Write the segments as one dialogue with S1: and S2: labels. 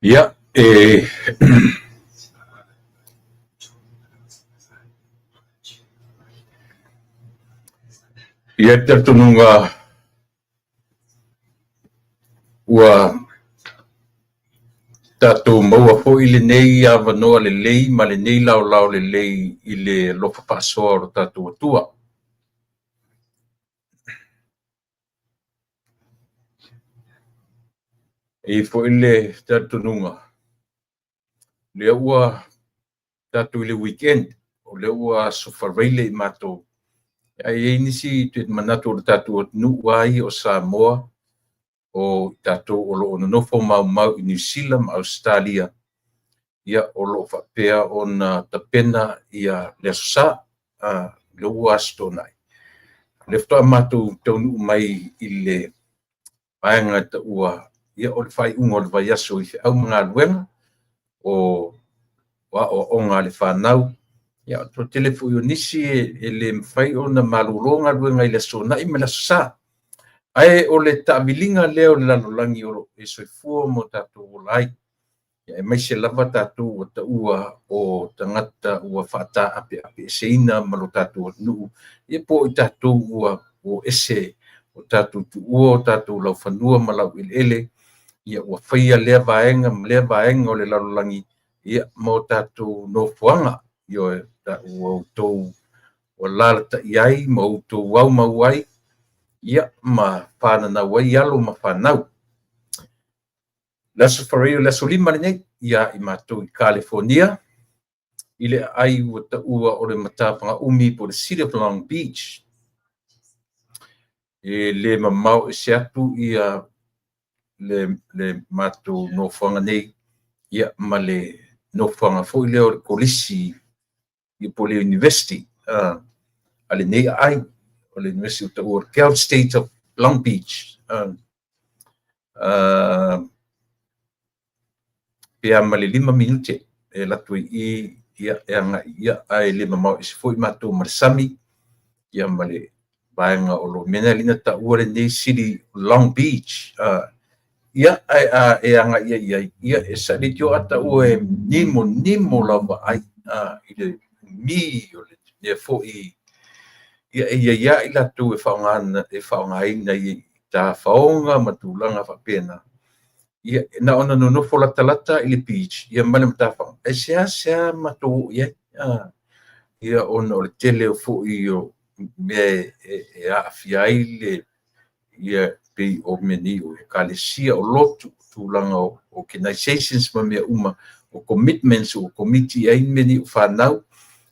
S1: Ia, e ia le talitonuga ua tatou maua foi lenei avanoa lelei ma lenei laolao lelei i le alofa faasoa o lo tatou Atua. E i ai foi le talitonuga, lea ua tatou i le weekend, o lea ua Aso Faraile i matou, ae i ai nisi manatu o le tatou atunuu lava ia o Samoa, o tatou o lo o nonofo maumau i Niu Sila ma Ausetalia, ia o lo o faapea ona tapena ia le Aso Sa, lea ua Aso Toonai. O lea faatoa matou taunuu mai i le vaega e taua ia o le faaiuga o le vaiaso i feau ma galuega o aoaoga a le fanau. Ia, o le toatele foi o nisi e le mafai ona malolo galuega i le Aso Toonai ma le Aso Sa. Ae o le taaviliga lea o le lalolagi o lo o e soifua ma o tatou ola ai, aemaise lava tatou ua taua o tagata ua faataapeapeeseina ma lo tatou atunuu, ia po o i tatou ua o ese o tatou tuua o tatou laufanua ma laueleele, ia ua faia lea vaega ma lea vaega o le lalolagi ia ma o tatou nofoaga, ioe, ua outou ua alaalatai ai ma outou aumau ai, ia ma fananau ai alo ma fanau. Le Aso Faraile, o le aso 5 lenei, ia i matou i Kalifonia, i le aai ua taua o le Matapagaumi po o le City of Long Beach. E le mamao ese atu ia le matou nofoaga nei, ia ma le nofoaga foi lea o le kolisi ia po o le university a lenei aai, o le university ua taua o le Cal State of Long Beach. Pe a ma le 5 minute e alu atu ai i ia e agai ia, ae le mamao ese foi matou ma le sami ia ma le vaega o lo o mea lea na taua lenei City Long Beach. Ia ae a e agai i ai, ia e sailitio a taua e nimo nimo lau vaai i le mi o le mea foi ia e iai lava i latou e faaaogaina i tafaoga ma tulaga faapena. Ia na ona nonofo latalata i le beach ia ma le matafaga, e seasea matou oo i ai. Ia ona o le tele o foi o mea e aafia ai le ia pei o mea nei o ekalesia, o lotu, tulaga o organizations ma mea uma, o commitments o komiti ai mea nei o fanau,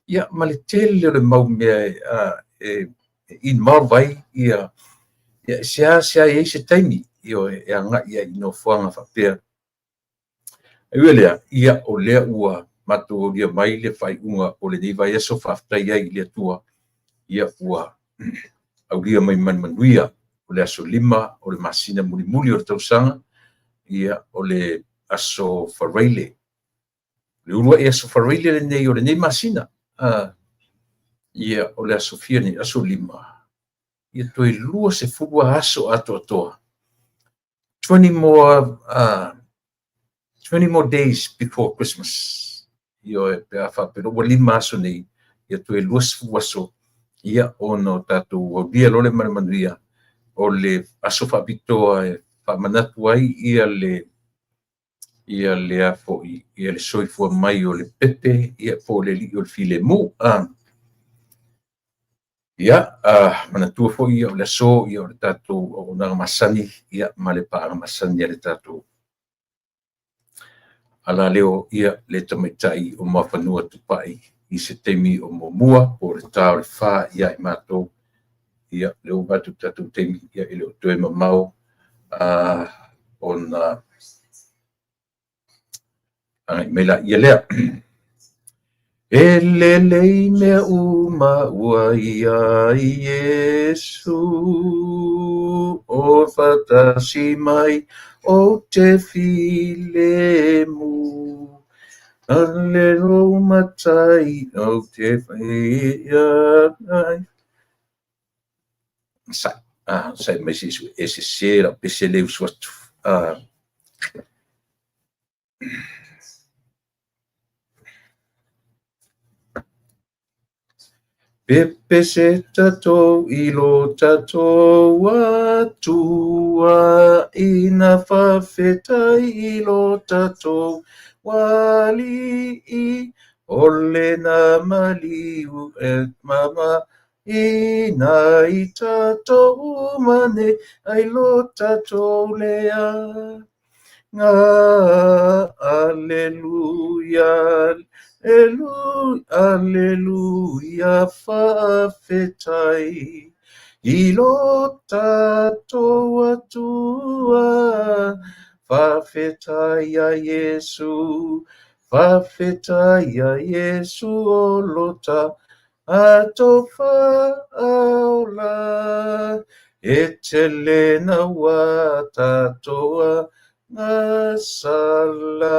S1: ia ma le tele o le mau mea e involve ai ia, e seasea i ai se taimi e agai ai i nofoaga faapea. E ui o lea, ia o lea ua matou aulia mai le faaiuga o lenei vaiaso, faafetai ai i le Atua, ia ua aulia mai ma le manuia o le aso 5 o le masina mulimuli o le tausaga, ia o le Aso Faraile, le uluai Aso Faraile lenei o lenei masina, ia o le aso fia nei, aso 5, ia toe 20 aso atoatoa, 20 more days before Christmas. Ioe, pe a faapea ua 5 aso nei, ia toe 20 aso, ia ona o tatou aulia loa le ma le manuia o le aso faapitoa e faamanatu ai ia le ia le ia le soifua mai o le pepe ia po o le alii o le filemu. Ia, manatua foi ia o le aso ia o le tatou auaunaga masani ia ma le paaga masani a le tatou alaleo ia le tamaitai o Muafanua Tupai i se taimi o muamua po o le ta o le 4 ia i matou. Ia le ua atu tatou taimi ia e le o toe mamao ona agai mai laia lea. E lelei mea uma ua ia i Iesu, o faatasi mai ou te filemu. A le lou matai ou te ia ai. Sai, sai mai se e se se lau pese le usu atu. Pepese tatou i lo tatou Atua, ina faafetai i lo tatou Alii, o lena maliu e mama ina i tatou uma nei ai lo tatou lea. Nga aleluia, aleluia, aleluia, faafetai i lo tatou Atua, faafetai ia Iesu, faafetai ia Iesu o lo tatou faaola, e tele na ua tatou agasala,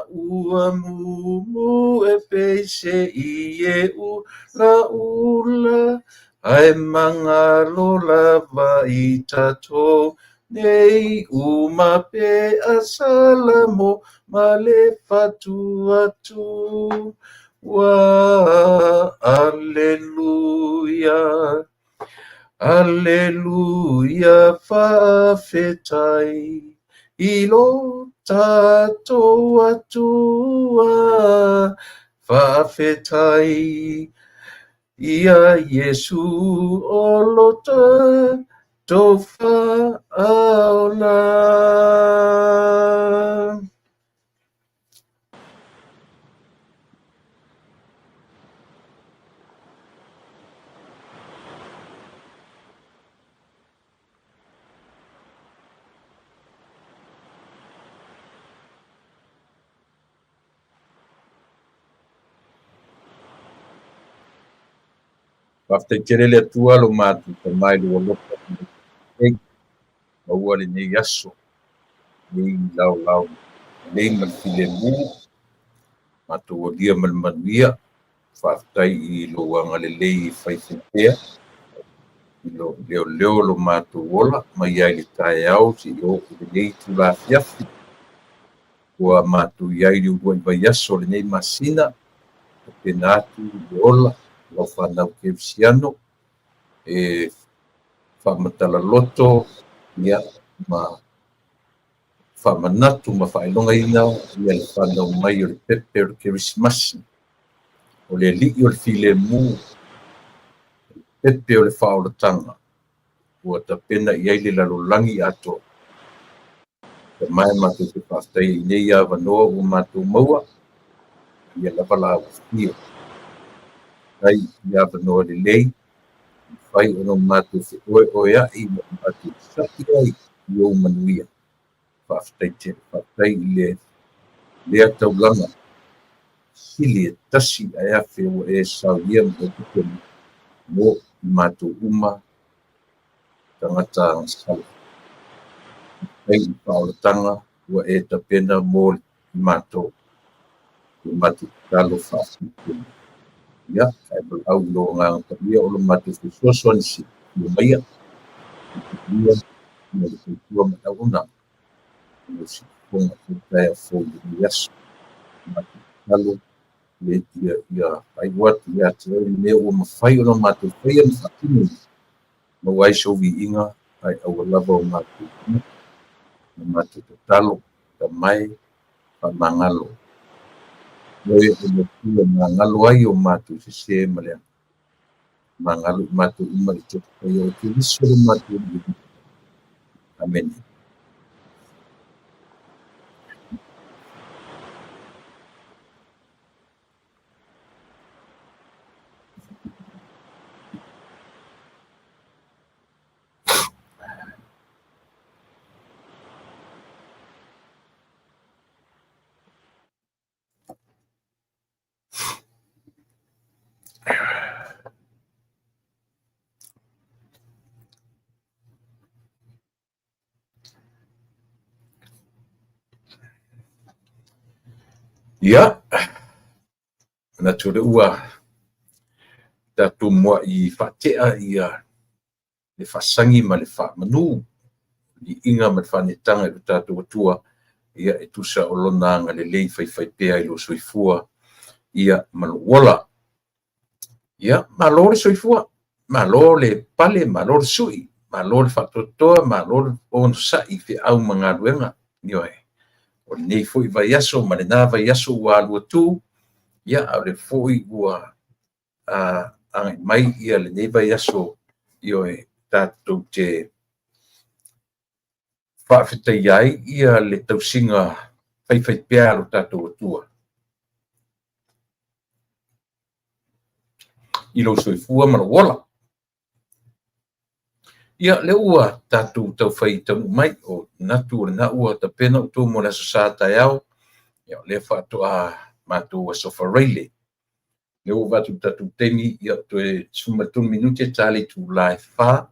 S1: ua mumu e peise i e ula ula, ae magalo lava i tatou nei uma pe asala mo ma le fatu atu. Ua aleluia, aleluia, faafetai i lo tatou Atua, faafetai ia Iesu o lo tatou faaola. Faafetai tele le Atua lo matou tamai lo alofa nei maua lenei aso nei laolao lelei ma le filemu matou alia ma le manuia. Faafetai i lou agalelei e faifaipea i lo leoleo lo matou ola mai ai le taeao seia oo i lenei itula afiafi. Ua matou i ai i le uluai vaiaso o lenei masina, tapena atu le ola lau fanau kerisiano e faamatala-loto ia ma faamanatu ma faailogaina ia le fanau mai o le pepe o le Kerisimasi, o le alii o le filemu, o le pepe o le faaolataga ua tapena i ai le lalolagi atoa. Tamae matou te faafetai i nei avanoa ua matou maua, ia lava la ufio. Faafetai i avanoa lelei, mafai ona matou feoeoea'i ma matou sapi ai i ou manuia. Faafetai tele, faafetai i le lea taulaga sili e tasi ae afe ua e saunia ma e pepelo mo i matou uma tagata agasala. Faafetai i le faaolataga ua e tapena mo i matou, le matou tatalo faafetai. Ia, ae valaau i lou Agaga Paia o lo matou fesoasoani se i maia. Ia, le tautua ma le auaunaga. O se fofoga o taeao fou i lenei aso. Matou tatalo le ia ia faaiu atu ia te oe le mea ua mafai ona matou faia ma faatino. Maua ai sou viiga ae aua lava o matou ma matou tatalo tamae faamagalo. Oe o le Atua e magalo ai o matou sesē ma leaga. Magalo i matou uma i le Toto Paia o Keriso le matou Alii. Amene. Ia, manatu o lea ua tatou muai faatea ia le faasagi ma le faamanu, liiga ma le faaneetaga i lo tatou Atua, ia e tusa o lona agalelei faifaipea i lou soifua ia ma lou ola. Ia, malo le soifua, malo le pale, malo le sui, malo le faatoatoa, malo le onosai i feau ma galuega. Ioe, o lenei foi vaiaso ma lena vaiaso ua alu atu, ia a o lea foi ua agai mai ia lenei vaiaso, ioe, tatou te faafetaia ai ia le tausiga faifaipea a lo tatou Atua i lou soifua ma lou ola. Ia, lea ua tatou taufai taunuu mai, o manatu o lena ua tapena outou mo le Aso Sa taeao, ia o lea faatoa matou Aso Faraile. Lea ua avatu i le tatou taimi, ia toe 13 minute ta le itula e 4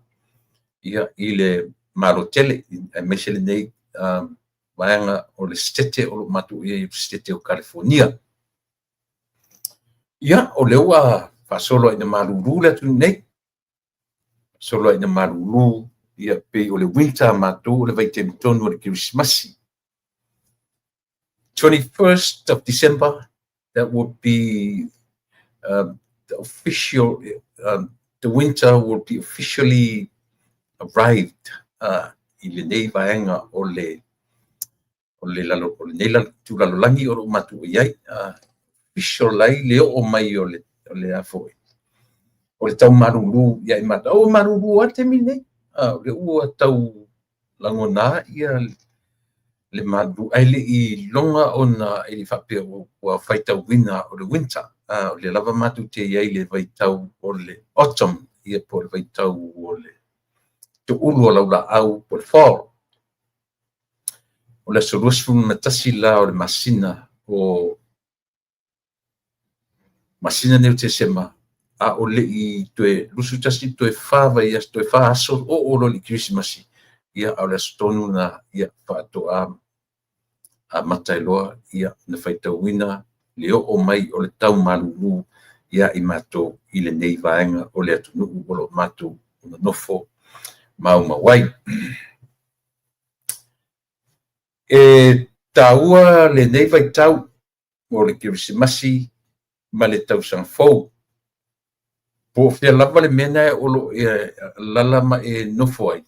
S1: ia i le Malo tele, aemaise lenei vaega o le Setete o lo o matou i ai, o le Setete o Kalifonia. Ia, o lea ua faasolo ina malulu le atunuu nei, faasolo ina malulu, ia pei o le winter a matou o le vaitaimi tonu o le Kerisimasi. 21st of December, that would be the official, the winter will be officially arrived i lenei vaega o le lalo, o lenei tulalolagi o lo o matou i ai. Official ai le oo mai o le a foi, o le tau malulu ia i matou. O malulu lava le taimi lenei. O lea ua tau lagona ia le malulu, ae le i iloga ona e le faapea ua faitauina o le winter. O lea lava matou te i ai i le vaitau o le autumn, ia po o le vaitau o le toulu o laulaau po o le fall. O le aso 21 la o le masina o masina nei o Tesema, a o le i toe 21 toe 4 vaiaso, toe 4 aso oo loa i le Kerisimasi, ia a o le aso tonu na ia faatoa amata ai loa ia na faitauina le oo mai o le tau malulu ia i matou i lenei vaega o le atunuu o lo o matou nonofo maumau ai. E taua lenei vaitau o le Kerisimasi ma le tausaga fou. Po o fea lava le mea lena o lo o e alaala ma e nofo ai,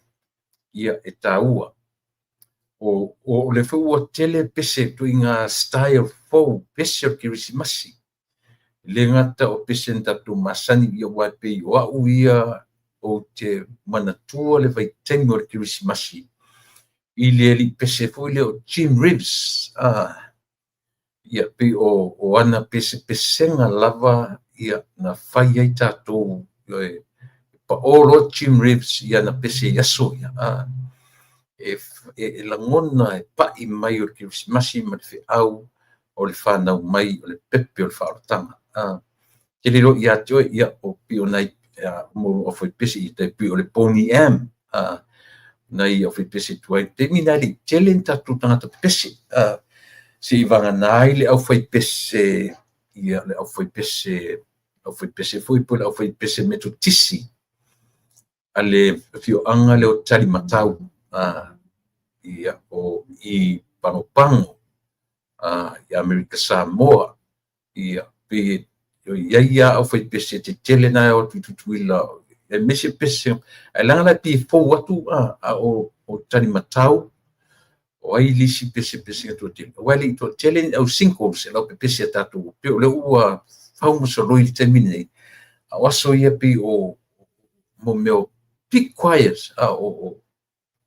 S1: ia e taua. O lea foi ua tele pese ituaiga style fou, pese o le Kerisimasi. E le gata o pese na tatou masani, ia aua e pei o au ia ou te manatua le vaitaimi o le Kerisimasi i le alii pese foi lea o Jim Reeves. Ia pei o ana pesepesega lava ia na fai ai tatou, e pao loa Jim Reeves i ana pese i aso ia. E lagona e pai mai o le Kerisimasi ma le feau o le whanau mai o le pepe o le whaolataga. Te lilo ia te oe, ia o pei o nai mo au fai pese i tai pei o le Boney M. Nai au fai pese tuai. Taimi na e le i tele ni tatou tagata pepese. Se i vagana ai le au fai pese, ia le au fai pese, au fai pese foi po o le au fai pese Metotisi a le afioaga lea o Talimatau, ia o i Pagopago, i Amerika Samoa, ia pe i ai ia au fai pese tetele na e o atu i Tutuila, aemaise pese, ae leaga la e pei e fou atu, a o Talimatau, o ai le isi pesepesega toatele. Aua e le i toatele ni au singles e laupepese a tatou, pei o lea ua fau ma soloi i le taimi lenei. A o aso ia pei o mo mea o big choirs, a o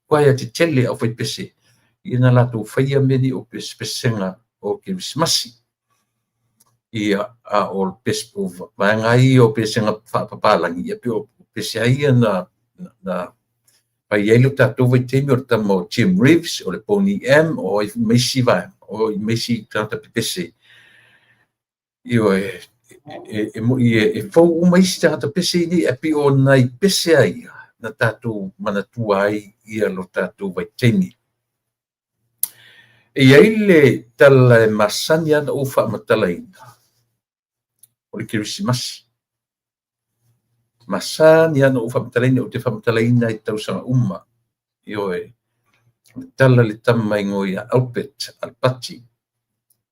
S1: choir tetele au faipese, ia na latou faia mea nei o pesepesega o Kerisimasi. Ia, a o pes, o vaega ia o pesega faapapalagi, ia pei o pese a ia na fai ai lo tatou vaitaimi, o le tama o Jim Reeves, o le Boney M, o ai ma isi vaega, o ai ma isi tagata pepese. Ioe, e moi e fou uma isi tagata pese nei, ae pei o nai pese a ia na tatou manatua ai ia lo tatou vaitaimi. E i ai le tala e masani lava ona ou faamatalaina, o le Kerisimasi. Masani lava ona ou faamatalaina, ou te faamatalaina i tausaga uma. Ioe, o le tala i le tama e igoa ia Albert Alapati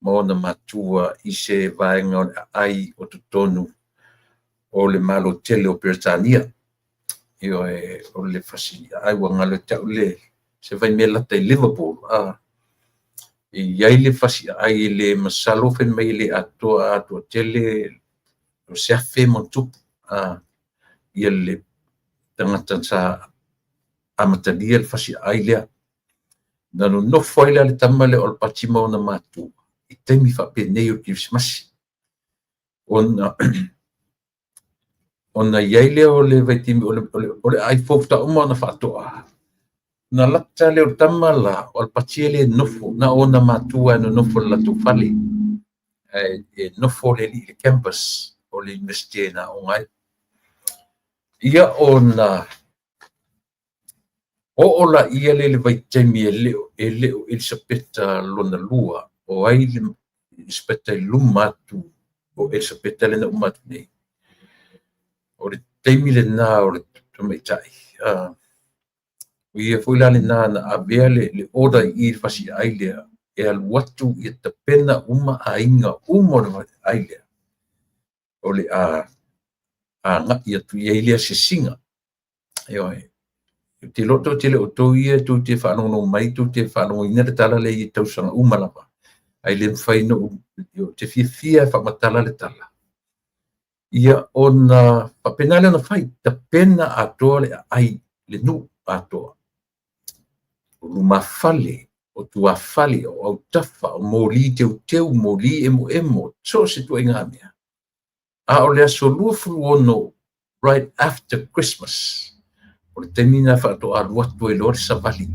S1: ma ona matua i se vaega o le aai o totonu o le Malo tele o Peretania. Ioe, o le fasi aai ua galo ia te au le se vaimea lata i Liverpool. E i ai le fasi aai e le masalo fai mai e le atoa atoa tele o se 1,000 ma ona tupu ia le tagata sa amatalia le fasi aai lea. Na nonofo ai la le tama lea o Alapati ma ona matua i taimi faapenei o le Kerisimasi. Ona i ai lea o le vaitaimi o le aai fou faatoa uma ona faatoa. Na lata lea o le tama la o Alapati e le nofo, na ona matua e nonofo i le latou fale. E nofo le alii i le campus o le University na aoga ai. Ia ona oo la ia le vaitaimi e le o Elisapeta lona lua, o ai le Elisapeta i luma atu o Elisapeta lea na uma atu nei. O le taimi lena o le tamaitai, o ia foi la lena na avea le order i le fasi aai lea, e alu atu ia tapena uma aiga uma o le aai lea, o le agai atu i ai lea asiasiga. Ioe, te iloa toatele o outou ia tou te faalogologo mai, tou te faalogoina le tala lea i tausaga uma lava, ae le mafai ona ou te fiafia e faamatala le tala. Ia ona faapena lea ona fai, tapena atoa le aai le nuu atoa. O lumafale, o tuafale, o autafa, o moli teuteu, moli emoemo, so o se ituaiga mea. A o le aso 26, right after Christmas, o le taimi lena faatoa alu atu ai loa le savali,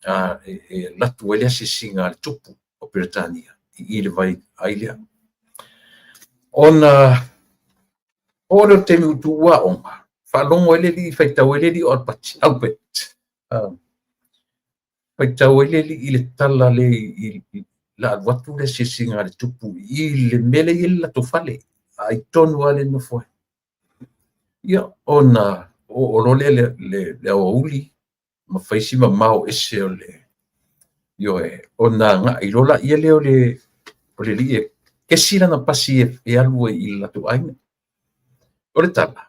S1: e alu atu ai le asiasiga a le tupu o Peretania i le vai ai lea. Ona oo lea o le taimi ua tuua aoga, faalogo ai le alii, faitau ai le alii o Alapati, Albert, faitau ai le alii i le tala le i la alu atu le asiasiga a le tupu i le mea lea e i ai le latou fale, aai tonu lava le nofo ai. Ia ona oo loa lea le aoauli ma fai si mamao ese o le ioe, ona agai loa laia lea o le alii e kesi lana pasi e alu ai i le latou aiga. O le tala,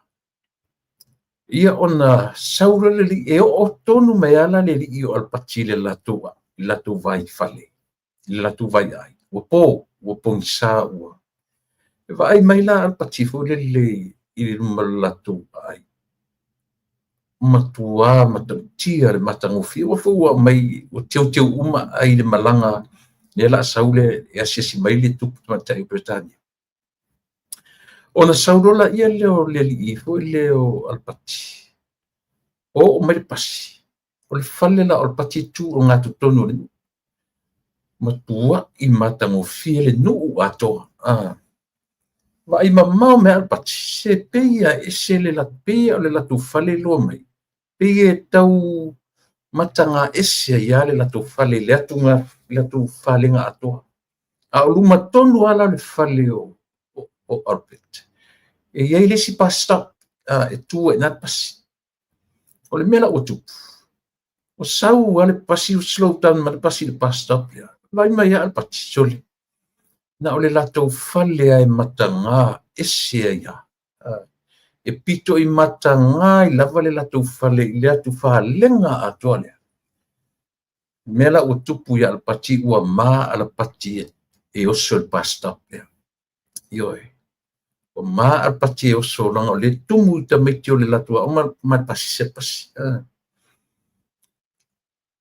S1: ia ona sau loa le alii, e oo tonu mai lava le alii o Alapati i le latou vai fale, i le latou vai aai. Ua po, ua pogisa ua. E vaai mai la Alapati foi lele i le luma o le latou aai. Matua matautia le matagofie, ua foi ua aumai, ua teuteu uma ai le malaga, lea la sau le e asiasi mai le tupu tamaitai o Peretania. Ona sau loa laia lea o le alii foi lea o Alapati, oo mai le pasi, o le fale la o Alapati e tu o gatotonu o le nuu. Matuai matagofie le nuu atoa. Vaai mamao mai Alapati, se pei a ese le pei o le latou fale loa mai, pei e tau mataga ese ai lava le latou fale i le atu latou falega atoa. A o luma tonu lava la o le fale o Albert, e i ai le isi bus stop, e tu ai i ina le pasi. O le mea la ua tupu, o sau lava le pasi, ua slow down mai le pasi i le bus stop lea. Vaai mai lava Alapati, sole, na o le latou fale lava e mataga ese ai lava. E pito i mataga ai lava le latou fale i le atu falega atoa lea. Mea la ua tupu ia Alapati, ua ma Alapati e oso i le bus stop lea. Ioe. Ua ma Alapati e oso leaga o lea e tumu i tamaiti o le latou aoga ma le pasese a le pasi.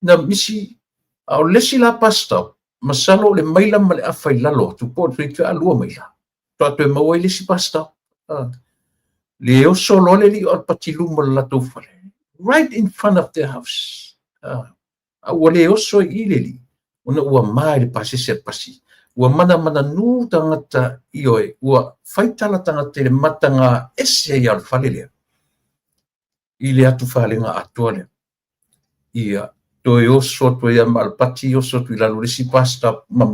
S1: Na misi, a o le isi la bus stop, masalo o le maila ma le afa i lalo atu po o le 72 maila, faatoa toe maua ai le isi bus stop. Le oso loa le alii o Alapati i luma o le latou fale, right in front of their house. A ua le oso ai i i le alii, ona ua ma i le pasese a le pasi. Ua manamananū tagata, ioe, ua fai tala tagata i le mataga ese ai lava o le fale lea, i le atufalega atoa lea. Ia, toe oso atu ai lava ma Alapati, oso atu i lalo i le isi bus stop, ma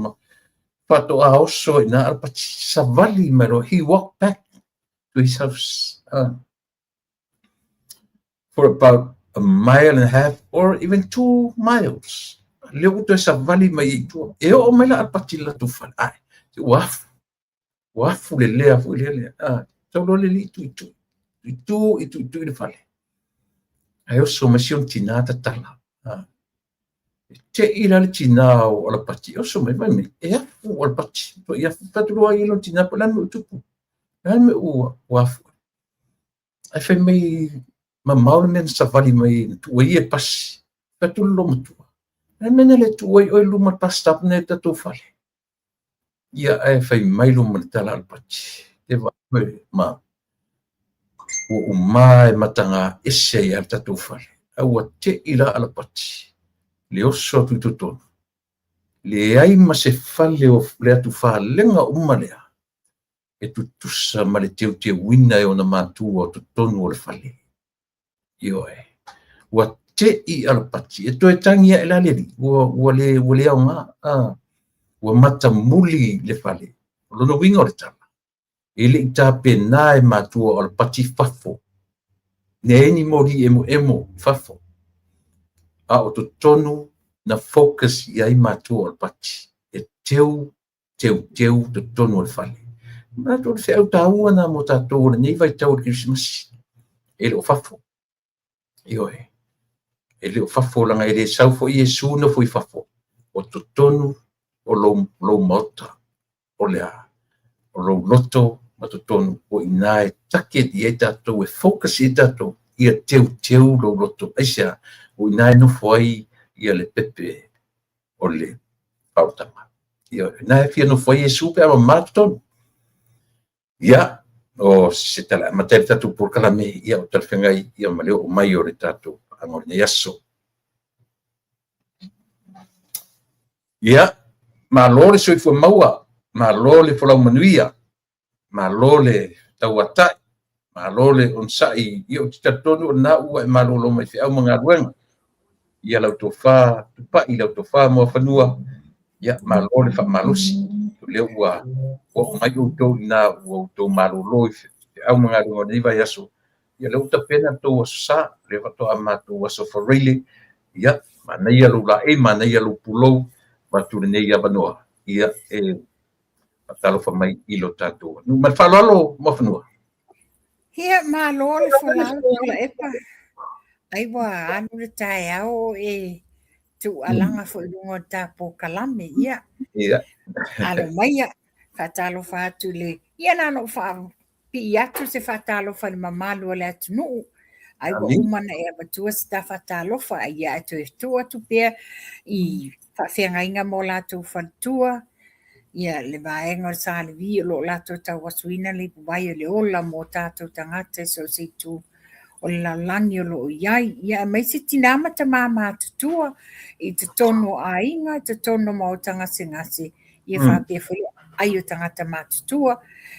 S1: faatoa oso ai i ina Alapati, savali mai loa, he walked back to his house. For about a mile and a half or even 2 miles. Lea ua toe savali mai ai i tua. E oo mai la Alapati i le latou fale, ai, ua afu. Ua afu le lea foi lea lea. Sau loa le alii tuitui. Tuitui, tuitui le fale. Ae oso mai si ona tinā tatala. E te'i la le tinā o Alapati, e oso mai, fai mai, e afu Alapati. Toi afu, fai atu loa i lona tinā, po o le a le mea ua tupu. O le a le mea ua afu. Ae fai mai, mamao le mea na savali mai na tuu ai ia e pasi. Fai atu le loomatua, o le a le mea na le tuu ai oe i luma o le bus stop nei i le tatou fale? Ia, ae fai mai luma le tala a Alapati, e vaai oe ma ua uma e mataga ese ai lava le tatou fale. A ua te'i la Alapati, le oso atu i totonu, leai ma se fale o le atufalega uma lea e tutusa ma le teuteuina e ona matua o totonu o le fale. Ioe. Ua te'i Alapati, e toe tagi ae la le alii, ua le aoga, ua matamuli le fale. O lona uiga o le tala, e le i tapena e matua o Alapati fafo, leai ni moli emoemo i fafo, a o totonu na focus i ai matua o Alapati, e teu teuteu totonu o le fale. Manatu o le feau taua na mo tatou o lenei vaitau o le Kerisimasi. E le o fafo. Ioe. E le o fafo leaga e le sau foi Iesu nofo i fafo. O totonu o lou maota. O le a? O lou loto ma totonu o i ina e target i ai tatou, e focus i ai tatou, ia teuteu lou loto. Aisea? O i ina e nofo ai ia le pepe o le faaolataga. Ia, ina e fia nofo ai Iesu pe a mamā totonu. Ia, o se tala amata ai le tatou polokalame, ia o talafeagai ia ma le oo mai o le tatou paaga o lenei aso. Ia, malo le soifua maua, malo le folau manuia, malo le tauatai, malo le onosai. Ia, ou te talitonu o lena ua e malolo mai feau ma galuega. Ia lau tofa tupai, lau tofa muafanua, ia malo le faamalosi. O lea ua oo mai outou i ina ua outou malolo i feau ma galuega o lenei vaiaso. Ia lea ua tapena le tou aso sa, lea faatoa matou aso Faraile. Ia, manaia lou laei, manaia lou pulou, avatu lenei avanoa, ia e faatalofa mai i lo tatou atunuu. Ma le faaaloalo, Muafanua.
S2: Ia, malo le folau Tuilaepa. Ai ua alu le taeao o e tuualaga foi i luga o le tapo kalame. Ia, alo maia, faatalofa atu i le. Ia, na ona ou faapipii atu se faatalofa i le mamalu o le atunuu. Ai ua uma ona e avatua se ta faatalofa, ai ia ae toe tuu atu pea i faafeagaiga ma o latou faletua, ia le vaega o le Sa Levi o lo o latou tauasuina le ipuvai o le ola mo tatou tagata i so o se itu o le lalolagi o lo o i ai. Ia aemaise tinā ma tamā matutua i totonu o aiga, i totonu o maota gasegase, ia faapea foi le ai o tagata matutua,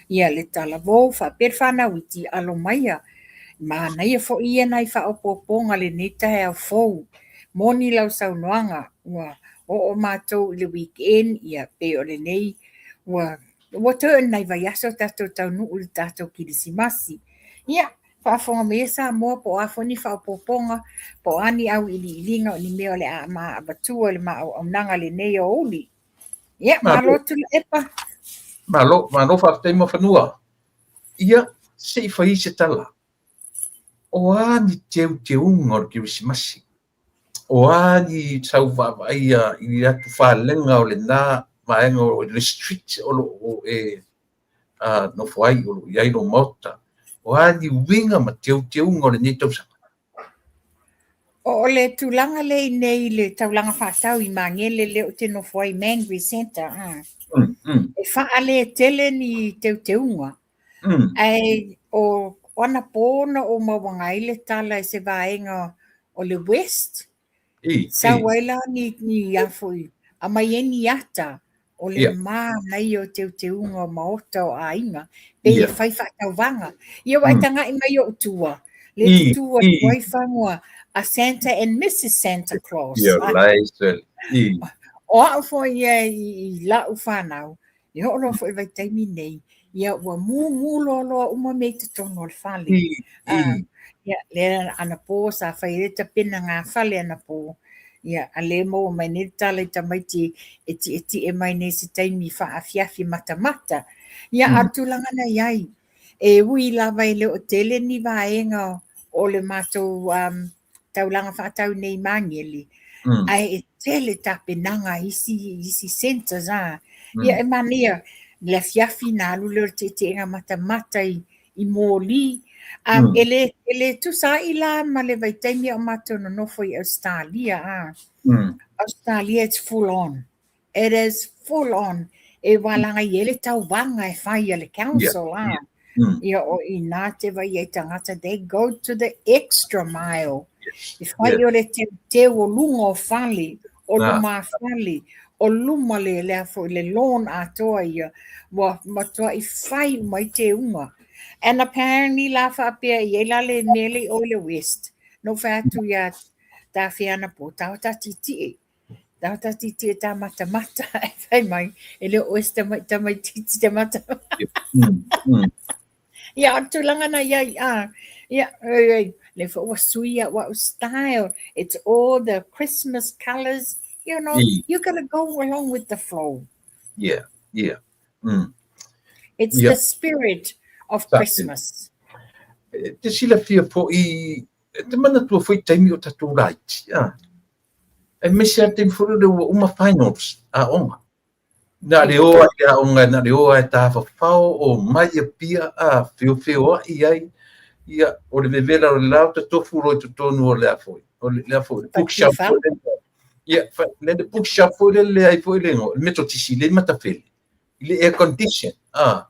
S2: ia le talavou, faapea le fanau iti, alo maia. Manaia foi ia nai faaopoopoga i lenei taeao fou. Moni lau saunoaga, ua oo matou i le weekend, ia pei o lenei ua toe o ni nai vaiaso tatou taunuu i le tatou Kerisimasi. Ia, faafofoga mai Samoa po o a foi ni faaopoopoga, po o a ni auiliiliga o ni mea o le a ma avatua i le ma auaunaga i lenei aoauli. Ia, malo Tuilaepa.
S1: Malo, malo faafetai Muafanua. Ia, se i fai se tala. O a ni teuteuga o le Kerisimasi? O a ni sau vaavaaia i le atufalega o lena vaega o le street o lo o e nofo ai o lo o i ai lou maota. O a ni uiga ma teuteuga o lenei tausaga?
S2: O le tulaga lea i inei i le taulaga faatau i Magele lea ou te nofo ai, Mangere Centre, e faaletele ni teuteuga. Ae o anapo na ou mauaga ai le tala i se vaega o le West, sau ai la ni a foi, aumai ai ni ata o le manaia o teuteuga o maota o aiga, pei e fai faatauvaga. Ia ua e taga'i mai ou tua, lea e tutu atu ai fagoa a Santa and Mrs Santa Claus. O au foi ia i la'u fanau, e oo loa foi i le vaitaimi nei, ia ua mumu loaloa uma mea i totonu o le fale. Ia, lea anapo sa fai ai le tapenaga fale anapo, ia, a lea e maua mai nei le tala i tamaiti e tietie mai nei i se taimi faaafiafi matamata. Ia, a o le tulaga na i ai, e ui lava e le o tele ni vaega o le matou taulaga faatau nei i Magele, ae e tele tapenaga i isi centres a. Ia e manaia le afiafi na alu lea o le tietiega matamata i moli. E le tusa ai la ma le vaitaimi a o matou nonofo i Ausetalia a. Australia it's full on. It is full on. E wālanga i ai le tauvaga e fai a le council a. Ia o i nā te vai ai tagata, they go to the extra mile. E fai o le teuteu o luga o fale, o luma fale, o luma le lea foi le lawn atoa ia, ua matuai fai uma ai teuga. And apparently la faapea i ai la le mea le i o i le West, na ou fai atu ia Tafea anapo, tao ta tietie. Tao ta tietie ta matamata e fai mai, e le o oe se tamaitiiti te mata. Ia, o le tulaga na i ai, a, ia, oi, lea foi ua sui au au style. It's all the Christmas colours, you gotta go along with the flow.
S1: Yeah.
S2: It's the spirit of Christmas.
S1: Te silafia foi, te manatua foi taimi o tatou laiti, a. Aemaise lava le taimi foi lele ua uma finals, aoga. Na le o ai le aoga, na le o ai tafafao o mai Apia a feofeoai ai, ia, o le vevela o le la o tatofu loa i totonu o le a foi, o le a foi, bookshop foi lele. Ia, le bookshop foi lele ai foi le igoa, le Metotisi le i Matafele, i le air condition, a,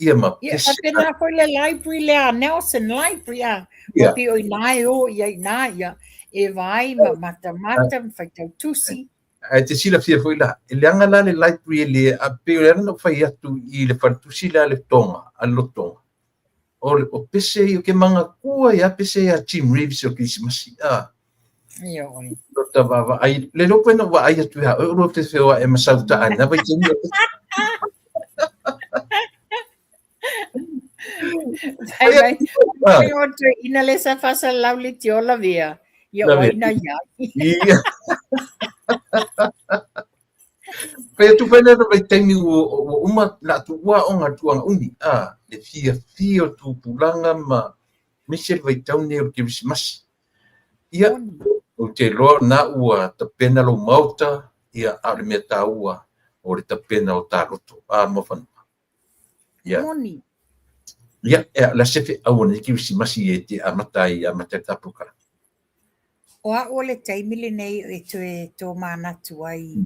S1: ia ma
S2: Ia, pese. faapena foi le library lea, Nelson Library, a, ua pei o i ina e o i ai i ina, ia, e vaai ma matamata ma faitau tusi.
S1: Ae te silafia foi la, e leaga la le library e le, a pei o le ala na ou fai atu i le faletusi lea a le Tonga, a le Lotoga, o pese ia, ke manatua ia pese ia Jim Reeves o Kerisimasi, a.
S2: Ia oi.
S1: Lota vaavaai, le iloa pe na ou vaai atu ia oe o lua feofeoai ma sau taa i lena vaitaimi o pese.
S2: Fai mai, fai o te ina le sa faasalalau le tiola vea. Ia o ai na ia.
S1: Ia. Fai atu fai lea vaitaimi ua uma la tuua aoga le tulaga umi, a, le fiafia o tupulaga ma aemaise le vaitau nei o le Kerisimasi. Ia, ou te iloa o lena ua tapena lou maota, ia, a o le mea taua o le tapena o ta loto, a, Muafanua. Ia.
S2: Moni.
S1: Ia, e, o le a se feau o lenei Kerisimasi e te amata ai, amata ai le tatou kala?
S2: O au o le taimi lenei e toe tōmanatu ai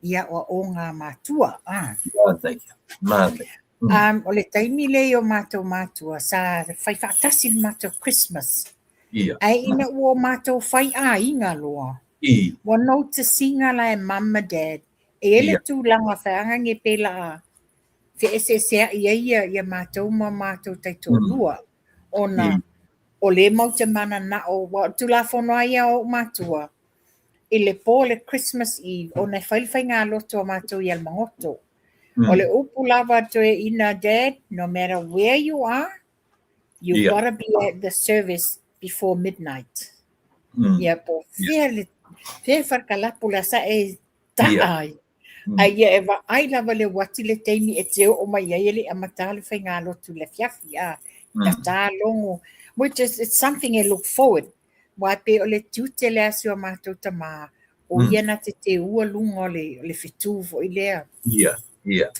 S2: i aoaoga a matua. Ah.
S1: Manaia, manaia.
S2: O le taimi lea i o mātou mātua, sa fai faatasi le mātou Christmas. Ae ina ua o mātou fai aiga loa, ua notice ina la e mum ma dad, e i ai le tulaga feagage pe la feeseesea'i ai ia mātou ma mātou taitoalua, ona o lea mau te manana'o, aua o le Tulafono lava ia a o'u matua, i le po o le Christmas Eve, ona e fai le faigalotu a matou i Alamagoto. O le upu lava a toeaina, Dad, no matter where you are, you gotta be at the service before midnight. Ia, po o fea le, fea le falekalapu la sa e ta'a ai. A ia e vaai lava le uati le taimi e te oo mai ai e le i amata le faigalotu i le afiafi, a, tata logo, which is it's something e look forward. Aua e pei o le tiute lea a si o matou tama, o ia na te teua luga o le fetu foi lea.
S1: Ia, ia.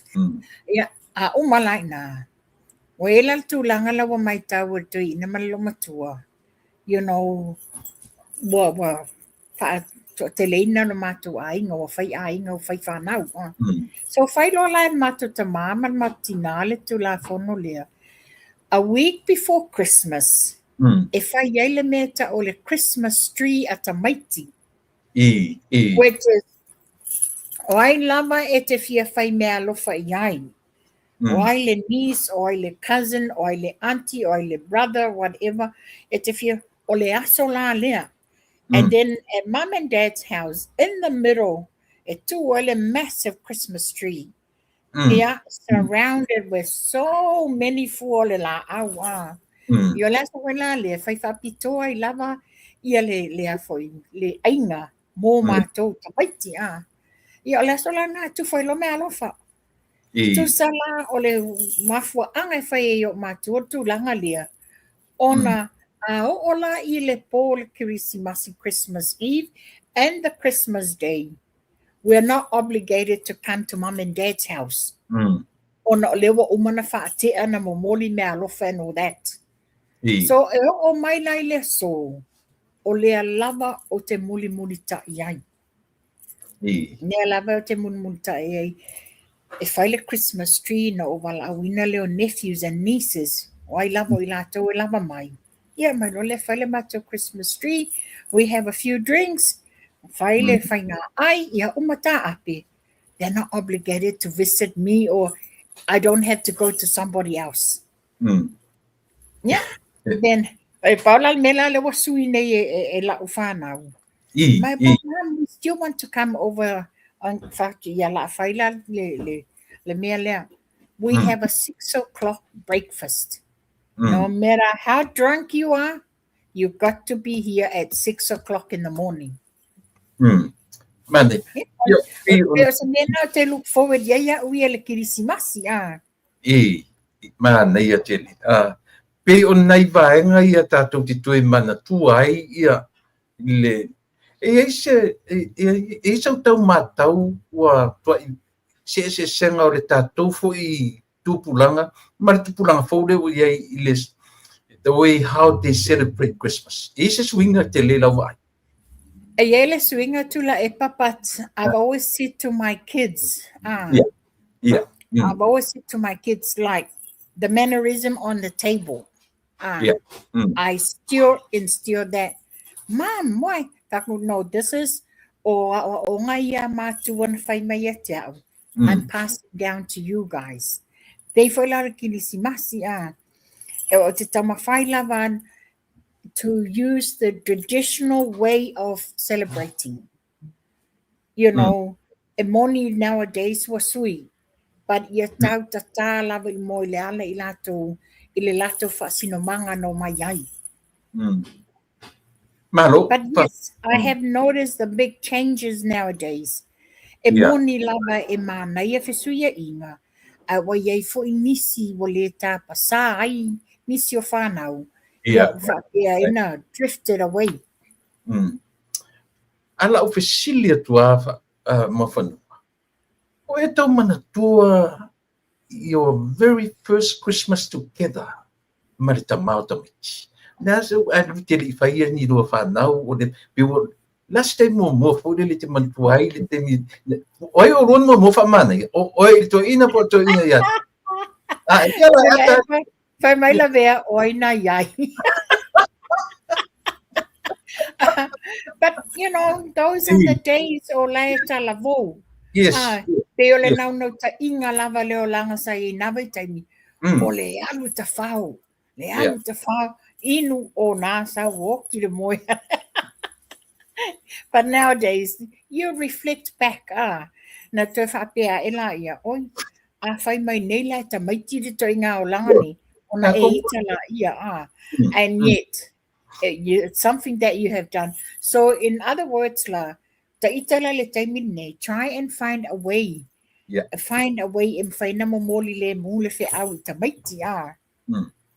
S2: Ia, A uma la i ina, ua i ai la le tulaga la ua matau e le toeaina ma le loomatua, you know, ua faatoateleina lo matou aiga, ua fai aiga, ua fai fanau. So fai loa la e le matou tamā ma le matou tinā le Tulafono lea, a week before Christmas, e fai ai le mea e ta'u o le Christmas tree a tamaiti. Which is, o ai lava e te fia fai meaalofa i ai. O ai le niece, o ai le cousin, o ai le auntie, o ai le brother, whatever, e te fia, o le aso la lea. And then at Mum and Dad's house, in the middle, e tū ai le massive Christmas tree. Ia, surrounded with so many fua o le lāʻau, ā. Ia o le aso foi la lea, fai faapitoa ai lava ia le, le a foi, le ʻaiga mō mātou tamaiti, ā. Ia o le aso la lena e tufa ai loa meaalofa. Tusa la o le mafuaaga e fai ai e ou matua le tulaga lea, ona a oo la i le pō o le Kerisimasi, Christmas Eve and the Christmas Day, we are not obligated to come to Mum and Dad's house. Ona o lea ua uma ona faatea na momoli meaalofa and all that. So e oo mai la i le aso, o lea lava ou te mulimulitaʻi ai. Mea lava ou te mulimulitaʻi ai, e fai le Christmas tree na ou valaauina lea o nephews and nieces, o ai lava o i latou e lava mai. Ia, mai loa lea fai le matou Christmas tree, we have a few drinks, fai le faiga ʻai, ia uma taape. They're not obligated to visit me or I don't have to go to somebody else. Yeah. Then, e pau la le mea la lea ua sui nei e lau fanau. My mom, we still want to come over on fact, ia la fai la le mea lea. We have a 6 o'clock breakfast. No matter how drunk you are, you've got to be here at 6 o'clock in the morning.
S1: Mane.
S2: Ia, Pe o se mea na te look forward i ai a'u ia le Kerisimasi, a.
S1: E, manaia tele. Pei o nai vaega ia tatou te toe manatua ai ia le e i ai se e i ai sau tau matau ua tuai se eseesega o le tatou foi tupulaga ma le tupulaga fou lea ua i ai i le the way how they celebrate Christmas. E i ai se suiga tele lau vaai?
S2: E i ai le suiga Tuilaepa, but I've always said to my kids, I've always said to my kids, like the mannerism on the table. I still instill that. Mom, why? Taku, no, this is o o ngai ia mātua na fai mai e te au. I'm passing down to you guys. Pei foi la le Kerisimasi, a. E o te taumafai lava to use the traditional way of celebrating. E moni nowadays ua sui, but ia tau tatā lava i moe le ala i latou, i le latou faasinomaga no mai ai.
S1: Malo.
S2: But yes, I have noticed the big changes nowadays. E moni lava e manaia fesuiaʻiga, a ua i ai foi nisi ua le tapasā ai nisi o fanau. Ia faapea ina drifted away.
S1: A lau fesili atu a Muafanua. O e tau manatua your very first Christmas together ma le tamā o tamaiti. Le a se a lu te le i faia ni lua fanau o le pe ua le a se taimi muamua foi lele e te manatua ai le taimi o ai o lua na muamua faamanaia o oe i le toeaina po o le toeaina ia te a e la ata.
S2: Fai mai lavea o ai na iai. But those are the days o lae talavou. Ah, pe o le naunautaiga lava lea o laga sa i ai na vaitaimi, o le alu tafao, le alu tafao, inu o nā sau oki le moe. But nowadays, you reflect back, ah, na toe faapea aʻe laia, oi, a fai mai nei la e tamaiti le ituaiga olaga nei, ona e ita laia, ah, and yet, it's something that you have done. So in other words la, taita la le taimi lenei, try and find a way. Find a way e mafai ona momoli lemu le feau i tamaiti, ah.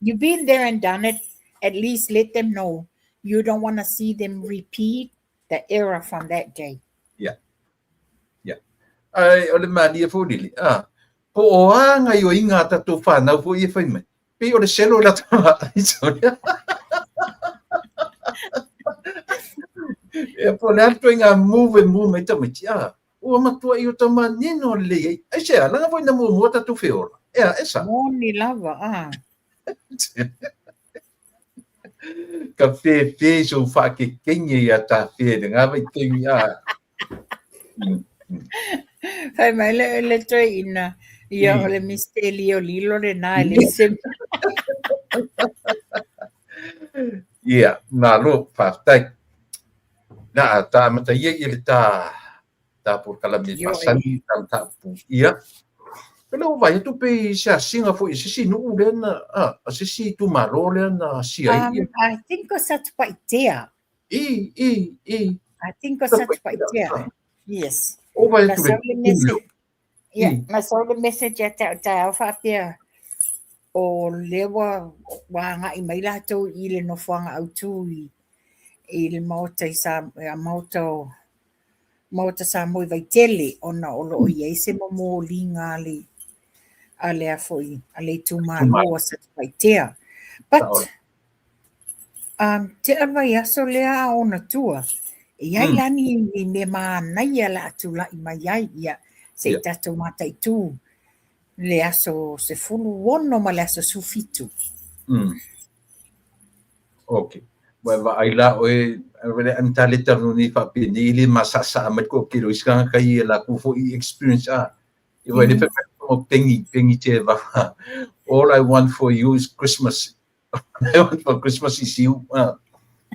S2: You've been there and done it. At least let them know you don't want to see them repeat the error from that day.
S1: Yeah. Ai, o le malie foi lele. Ah. Po o a gaoioiga a tatou fanau foi ia e fai mai, pei o le selo i latou Ia po o le a le ituaiga move e move mai tamaiti, a ua matuai ota manino lelei ai. Aisea, leaga foi na muamua tatou feola. Ea, e sao.
S2: Moni lava, a.
S1: Ka fefe i sou faakekege ia Tafea i lena vaitaimi, a.
S2: Fai mai le, le toeaina, ia o le Mr. Liolilo lena e leai se mea.
S1: Ia, malo, faafetai. Na a ta amata ia i le ta ta polokalame masani ta mataupu. Ia, o lea ua vaai atu pei se asiga foi a se isi nuu lea na, a se isi itumalo lea na asia ai.
S2: I think o Satupaitea.
S1: I, i, i.
S2: I think o Satupaitea. Yes.
S1: O vaai atu le
S2: message. Ia, na sau le message ia te au taeao faapea o lea ua ua agai mai latou i le nofoaga autu i i le maota i Sa maota o Maota Samoa i Vaitele ona o lo o i ai se momoliga a le a le a foi a le itumalo o Satupaitea. But tea le vaiaso lea a ona tua, e i ai la ni ni mea manaia o le a tulai mai ai, ia se i tatou mataitu le aso 16 ma le aso 17.
S1: Okay. Ua e vaai la oe, le ana le talanoa nei faapenei e le masasaa mai le toatele o isi tagata ia latou foi experience a. Ia le fai mai o pengi, pengi te va. All I want for you is Christmas. All I want for Christmas is you.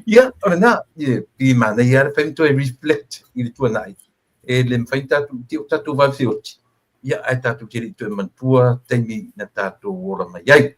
S1: Ia, o lena, ia, pei e manaia lava le fai ma toe reflect i le tuanai. E le mafai ona tatou, o tatou vave feoti, ia, ae tatou te le i toe manatua taimi na tatou ola mai ai.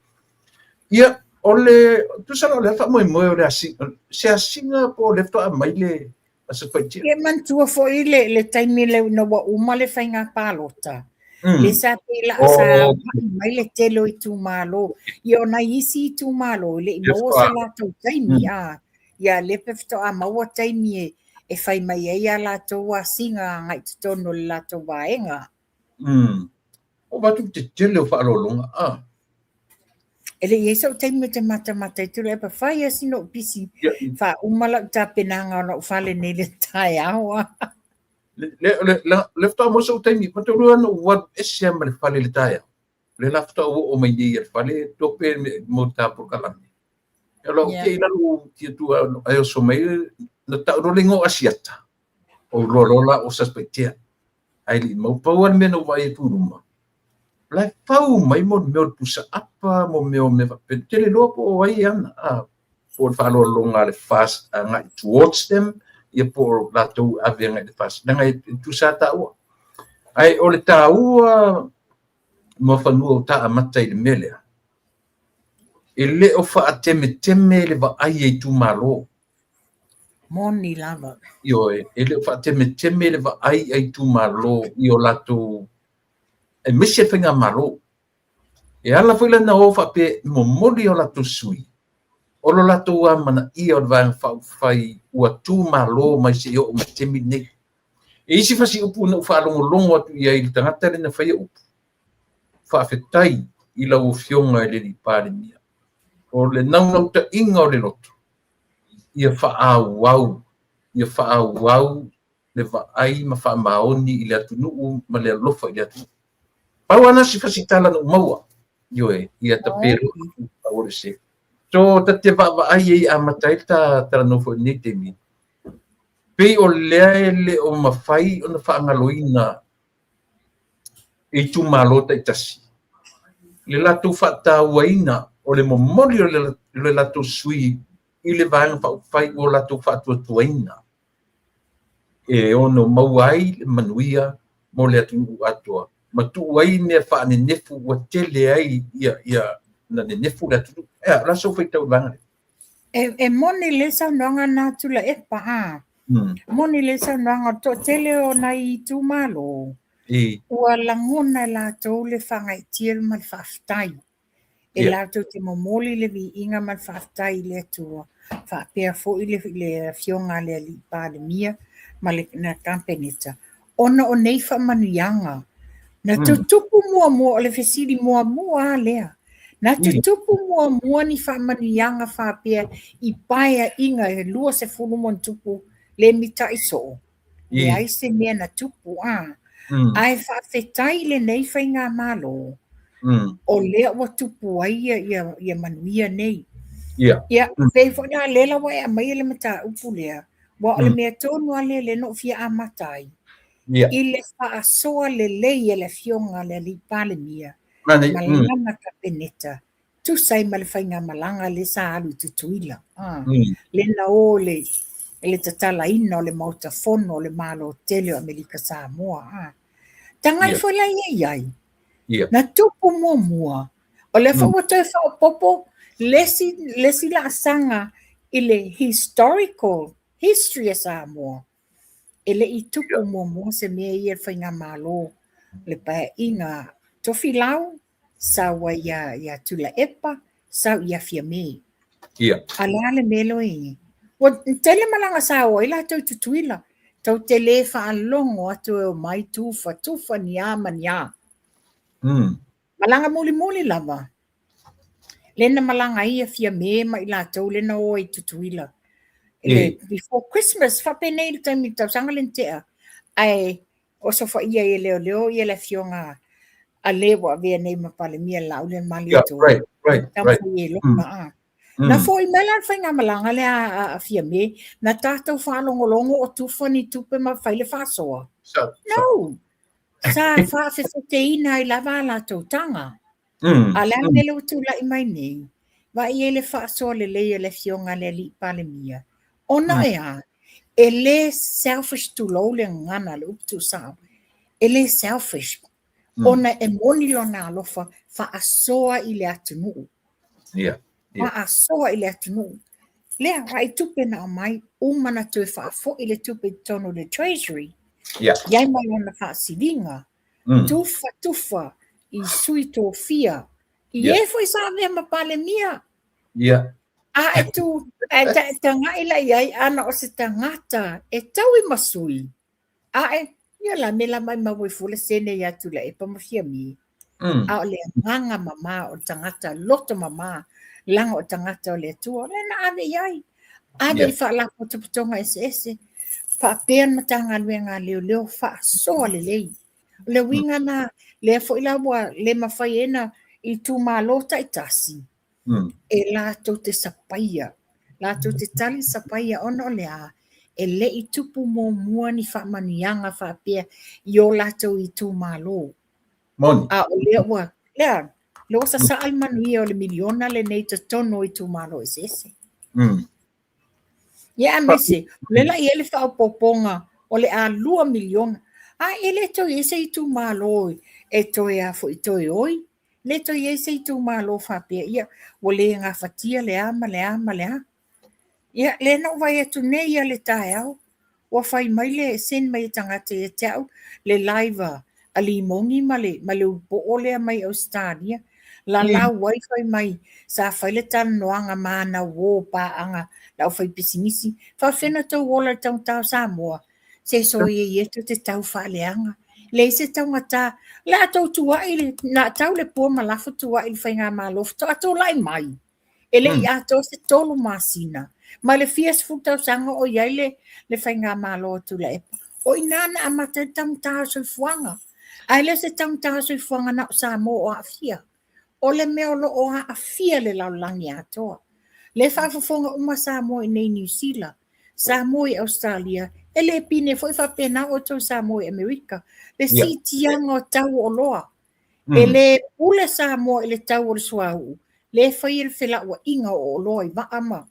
S1: Ia, o le, tusa la o le a le faamoemoe o le asiga, se asiga po o lea faatoa aumai le Aso Faitia?
S2: E manatua foi le, le taimi lea ina ua uma le faiga palota, lea sa pei la, sa aumai mai le tele o itumalo. Ia o nai isi itumalo e le i maua se latou taimi, a, ia lea pe faatoa maua taimi e, e fai mai ai a latou asiga agai i totonu o le latou vaega.
S1: O vaai atu i le tetele o faaaloaloga, a.
S2: E le i i ai so'u taimi ou te matamata ai Tuilaepa, fai lava sina ou pisi, faauma lau tapenaga o la'u fale nei i le taeao a.
S1: Le, le, le, le faatoa maua so'u taimi, matou na ou alu ese lava ma le fale i le taeao. Le la faatoa ou oo mai nei i le fale, tope mo le ta polokalame. E loa yeah. i lalo tia tu ai oso mai na tau loa le igoa o Asiata. O loa loa la o Satupaitea. Ae le i mau pau lava le mea na ou vaai atu i luma. O la e fau mai mo le mea o le pusa apa, mo mea o mea faapena. Ou te le iloa po o ai e ana, a, po o le faaaloaloga a le FAST agai towards them, ia po o latou ave agai i le FAST. Leaga e tutusa lava taua. Ae o le taua Muafanua o ta amata i le mea lea, e le o faatemeteme le vaai a itumalo.
S2: Moni lava.
S1: Ioe, e le o faatemeteme le vaai a itumalo i o latou, aemaise le faigamalo. E ala foi la na o faapea e momoli o latou sui, o lo latou amanaia o le Vaega Faaupufai ua tumalo mai seia oo mai i le taimi lenei. E isi fasi upu na ou faalogologo atu i ai i le tagata lea na faia upu, faafetai i lau Afioga i le Alii Palemia. O le naunautaiga o le loto, ia faaauau, ia faaauau le vaai ma faamaoni i le atunuu ma le alofa i le atunuu. Pau lava na si fasi tala na ou maua, ioe, ia tape loa o se. So, ta te vaavaai ai amata ai le ta talanoa foi i lenei taimi, pei o lea e le o mafai ona faagaloina e itumalo taitasi le latou faatauaina o le momoli o le latou sui i le Vaega Faaupufai ua latou faatuatuaina e ono maua ai le manuia mo le atunuu atoa ma tuu ai mea faanenefu ua tele ai ia na nenefu le atunuu. Ea, o le a sou faitau i le vaega lea?
S2: E moni le saunoaga na Tuilaepa a. Moni le saunoaga o le toatele o nai itumalo ua lagona e latou le faagaeetia ma le faafetai. E latou te momoli le viiga ma le faafetai i le Atua, faapea foi le Afioga a le Alii Palemia ma le Kapeneta, ona o nei faamanuiaga Na tutupu muamua, o le fesili muamua lava lea, na tutupu muamua ni faamanuiaga faapea i paeaiga e 20 ma ona tupu le mitai soo? Leai se mea na tupu, a. Ae faafetai i lenei faigamalo, o lea ua tupu ai ia manuia nei. Ia, pei foi la lea la ua e aumaia le mataupu lea, aua o le mea tonu lava lea lea na ou fia amata ai, i le faasoa lelei a le Afioga a le Alii Palemia ma lana Kapeneta, tusa ai ma le faigamalaga lea sa alu i Tutuila, lea na o i le tatalaina o le Maota Fono o le Malo tele o Amerika Samoa. Tagai foi la ia i ai, na tupu muamua, o lea foi ua toe faaopoopo le isi laasaga i le historical history a Samoa. E le i tupu muamua se mea ia i le faigamalo, le paeaiga Tofilau, sau ai ia Tuilaepa, sau ia Fiame. A o le a le mea lea ua i ai? Ua tele malaga sa o ai latou i Tutuila, tou te le faalogo atu e omai tufa tufa ni a ma ni a. Malaga mulimuli lava, lea na malaga ai ia Fiame ma i latou lea na o ai i Tutuila. Before Christmas, faapenei le taimi i le tausaga lea na tea. Ae osofaia ai e leoleo ia le afioga a le ua avea nei ma Palemia Laauli Malietoa. Na foi mai la le faigamalaga lea a Fiame, na tatou faalogologo o tufa ni tupe ma fai le faasoa. No! Sa faafefeteina ai lava a latou taga. A o le a le mea lea ua tulai mai nei? Vaai i ai le faasoa lelei a le Afioga a le Alii Palemia, ona e a? E le selfish tulou le gagana le upu tuusao, e le selfish ona e moni lona alofa faasoa i le atunuu. Faasoa i le atunuu. Lea, vaai tupe na aumai, uma na toe faafoi le tupe i totonu o le Treasury, i ai ma lona faasiliga, tufa tufa i sui tofia, i e foi sa avea ma Palemia. A e tu, e tagai la i ai, ana o se tagata e taui ma sui, Ae, ia la me la maimau ai fua le sene ia Tuilaepa ma Fiame. A o le agaga mama o le tagata loto mama, leaga o le tagata o le Atua, lea na ave i ai. Ave i faalapotopotoga eseese, faapea le Matagaluega a Leoleo faasoa lelei. O le uiga na, lea foi la ua le mafai ai na itumalo taitasi, e latou te sapaia, latou te tali sapaia ona o le a? E le i tupu muamua ni faamanuiaga faapea i o latou itumalo.
S1: Moni.
S2: A o lea ua, lea, lea ua sasaa le manuia o le miliona lenei i totonu o itumalo eseese. Ia aemaise, o lea la e i ai le faaopoopoga o le a 2 miliona. A e le toe i ai se itumalo e toe a foi toe oi. Le toe i ai se itumalo faapea, ia, ua le gafatia le a ma le a ma le a. Ia, lea na ou vaai atu nei lava i le taeao, ua fai mai le send mai e tagata ia te au le live a Limogi ma le, ma le Ulupoo lea mai Ausetalia. Lalau ai fai mai sa fai le talanoaga ma ana uo paaga le aufaipisinisi, faafefea ona tou ola i le taugata o Samoa? Se soia ia tou te tau faaleaga. Leai se taugata. O le a tou tuai, na tau le pua ma lafo tuai i le faigamalo faatoa tulai mai. E le i atoa se 3 masina mai le fia sefulu tausaga o i ai le faigamalo a Tuilaepa. O i ina na amata ai le taugata o le soifuaga. Ae le o se taugata o le soifuaga na o Samoa o aafia. O le mea o lo o aafia le lalolagi atoa. Lea e faafofoga uma Samoa i inei i Niu Sila, Samoa i Ausetalia, e le pine foi faapena outou Samoa i Amerika, le siitiaga o tau o oloa. E le pule Samoa i le tau o le suauu, lea e fai e le felauaiga o oloa i vaa ma...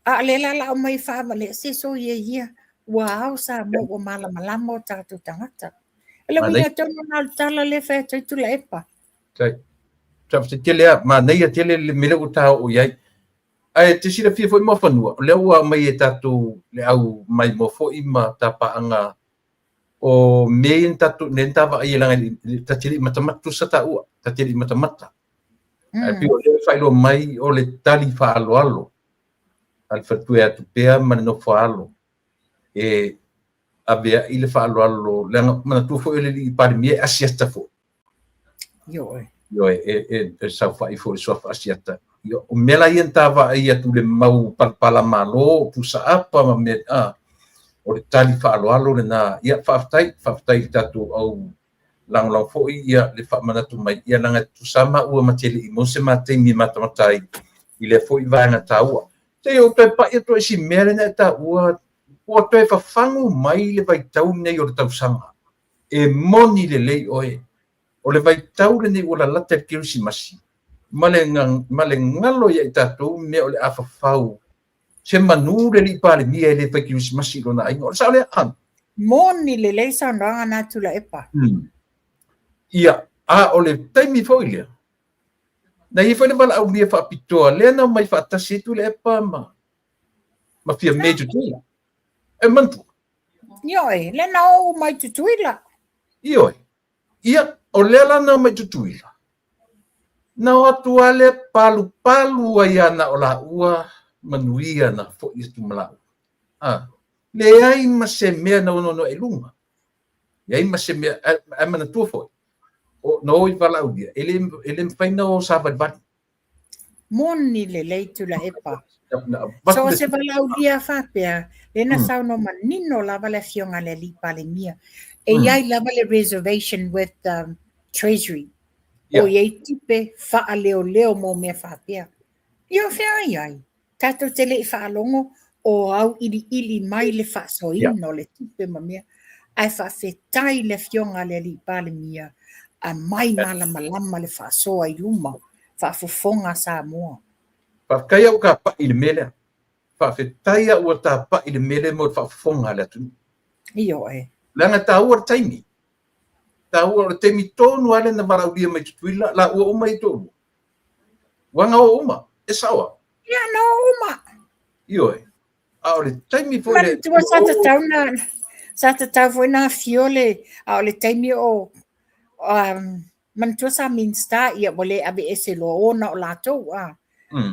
S2: A o lea la o le a aumai e faavalea, se soia ia, ua ao Samoa ua malamalama o tatou tagata. O le uiga tonu lena o le tala lea e fai atu ai Tuilaepa.
S1: Faafetai tele lava, manaia tele le mea lea ua ta oo i ai. Ae te silafia foi Muafanua, o lea ua aumai e tatou le au maimoa foi ma tapaaga o mea ia na tatou, lea na ta vaaia leaga ta te le i matamata, tusa taua, ta te le i matamata. Ae pei o lea ua faailoa mai o le tali faaaloalo a le faletua ia Tupea ma le nofo a alo e Avea'i le faaaloalo, leaga manatua foi o le alii Palemia e asiata foi.
S2: Ioe.
S1: Ioe, e saofa'i foi i le suafa asiata. Ia, o mea la ia na ta vaai atu i le mau palapalamalo, o pusaapa ma mea, a, o le tali faaaloalo lena. Ia, faafetai, faafetai i le tatou au lagolago foi ia le faamanatu mai, ia leaga e tutusa lava maua ma te le i maua se ma taimi e matamata ai i lea foi vaega taua. Se i ou toe pai atu ai i si mea lea na e taua, ua toe fafagu mai le vaitau lenei o le tausaga. E moni lelei oe, o le vaitau lenei ua lalata i le Kerisimasi, ma le, ma le galo ia i tatou mea o le a fafau se manu le alii Palemia e le fai Kerisimasi i lona aiga. O le sao lea? A.
S2: Moni lelei saunoaga na Tuilaepa.
S1: Ia, a o le taimi foi lea, na i ai foi le valaaulia faapitoa lea na omai faatasi ai Tuilaepa ma Fiame i Tutuila. E manatua?
S2: Ioe, lea na o uma i Tutuila.
S1: Ioe. Ia, o lea la na omai i Tutuila, na o atu lava lea palupalu ai lava na o laua manuia na foi atu ma laua. A, leai ma se mea na ononoe i luga. Leai ma se mea, ae manatua foi, o, na o i valaaulia, e le mafai na o savalivali.
S2: Moni lelei Tuilaepa. So o se valaaulia faapea, lea na saunoa manino lava le afioga a le alii Palemia, e i ai lava le reservation with the Treasury. O i ai tupe faaleoleo mo mea faapea. Ia o fea ai ai? Tatou te le i faalogo o auiliili mai le faasoaina o le tupe ma mea. Ae faafetai i le Afioga a le Alii Palemia, aumai malamalama le faasoa i luma, faafofoga Samoa.
S1: Faafetai a ua tapa'i i le mea lea. Faafetai a ua tapa'i i le mea lea mo le faafofoga a le atunuu.
S2: Ioe.
S1: Leaga e taua le taimi. Taua, o le taimi tonu lava lea na valaaulia mai Tutuila, laua uma ia e toalua. Ua na o uma, e sao a?
S2: Ia, na o uma.
S1: Ioe. A o le taimi foi
S2: le... Manatua sa tatau na, sa tatau foi na afio le, a o le taimi o, manatua sa Minista, ia ua le aveese loa, o na o latou, a.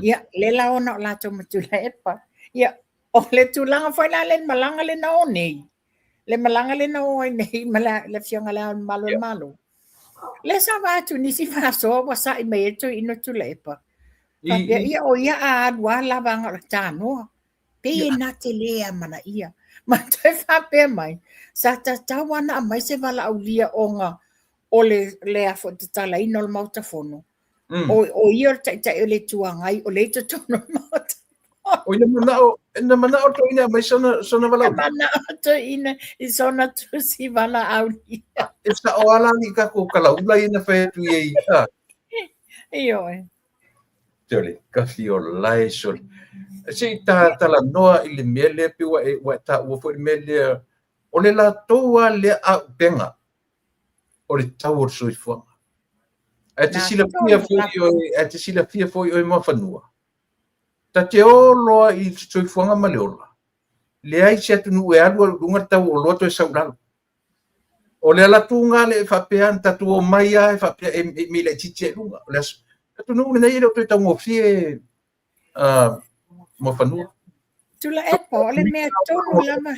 S2: Ia, lea la o na o latou ma Tuilaepa. Ia, o le tulaga foi la le malaga lea na o nei, le malaga lea na o ai nei ma le Afioga i Le Ao Mamalu o le Malo. Lea sa vaai atu nisi faasoa ua sa'i mai ai le toeaina o Tuilaepa. Faapea, ia o ia a alu lava lava na o le tanoa. Pei e na te le amanaia. Ma toe faapea mai, sa tatau lava ona aumai se valaaulia ona o le a foi tatalaina o le Maota Fono. O ia o le Taitai o le Itu Agai, o lea i totonu o le Maota.
S1: O ia manao, na manao toeaina e aumai sona valaaulia.
S2: Na manao toeaina i sona tusi valaaulia.
S1: E sao lava la i tatou kalaula ia na fai atu i ai.
S2: Ioe.
S1: Sole, kafi o lae, sole. Se i ta talanoa i le mea lea, pei ua e, ua e taua foi le mea lea, o le latou lava lea auupega o le tau o le soifuaga. Ae te silafia foi oe, ae te silafia foi oe Muafanua, ta te o loa i le soifuaga ma le ola, leai se atunuu e alu alu i luga le tau o oloa toe sau i lalo. O le alatuga lea e faapea na tatou omai lava e faapea e mei laitiiti ai i luga. O le atunuu lenei e le o toe taugofie Muafanua.
S2: Tuilaepa, o le mea tonu lava.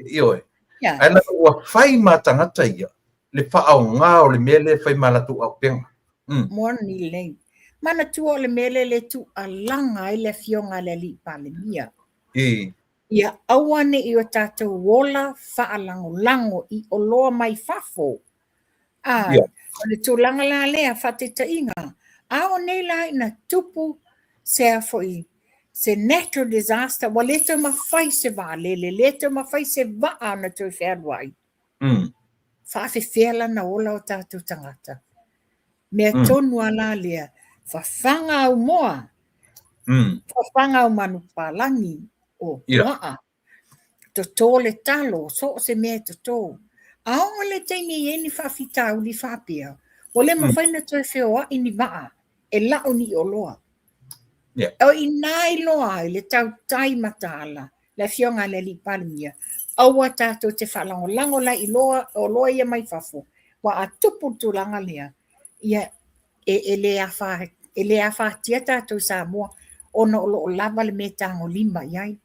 S1: Ioe. Ae leaga ua fai ma tagata ia le faaaoga o le mea lea e fai ma latou auupega.
S2: Moni lelei. Manatua o le mea lea le tuualaga ai le afioga a le alii Palemia. Ia aua ne i o tatou ola faalagolago i oloa mai fafo. A, o le tulaga la lea, faataitaiga, a oo nei la ina tupu se a foi, se natural disaster, ua le toe mafai se vaalele, le toe mafai se vaa ona toe fealuai. Faafefea la ona ola o tatou tagata? Mea tonu lava la lea, fafaga au moa, fafaga au manupapalagi, o puaa, toto le talo, so o se mea e toto. A oo i le taimi e i ai ni faafitauli faapea, ua le mafai ona toe feoai ni vaa e lau ni oloa. O i ina iloa ai le tautai mataala, le afioga a le alii Palemia, aua tatou te faalagolago la i oloa ia mai fafo, aua a tupu le tulaga lea, ia e le afatia tatou i Samoa ona o lo o lava le mea e tagolima i ai.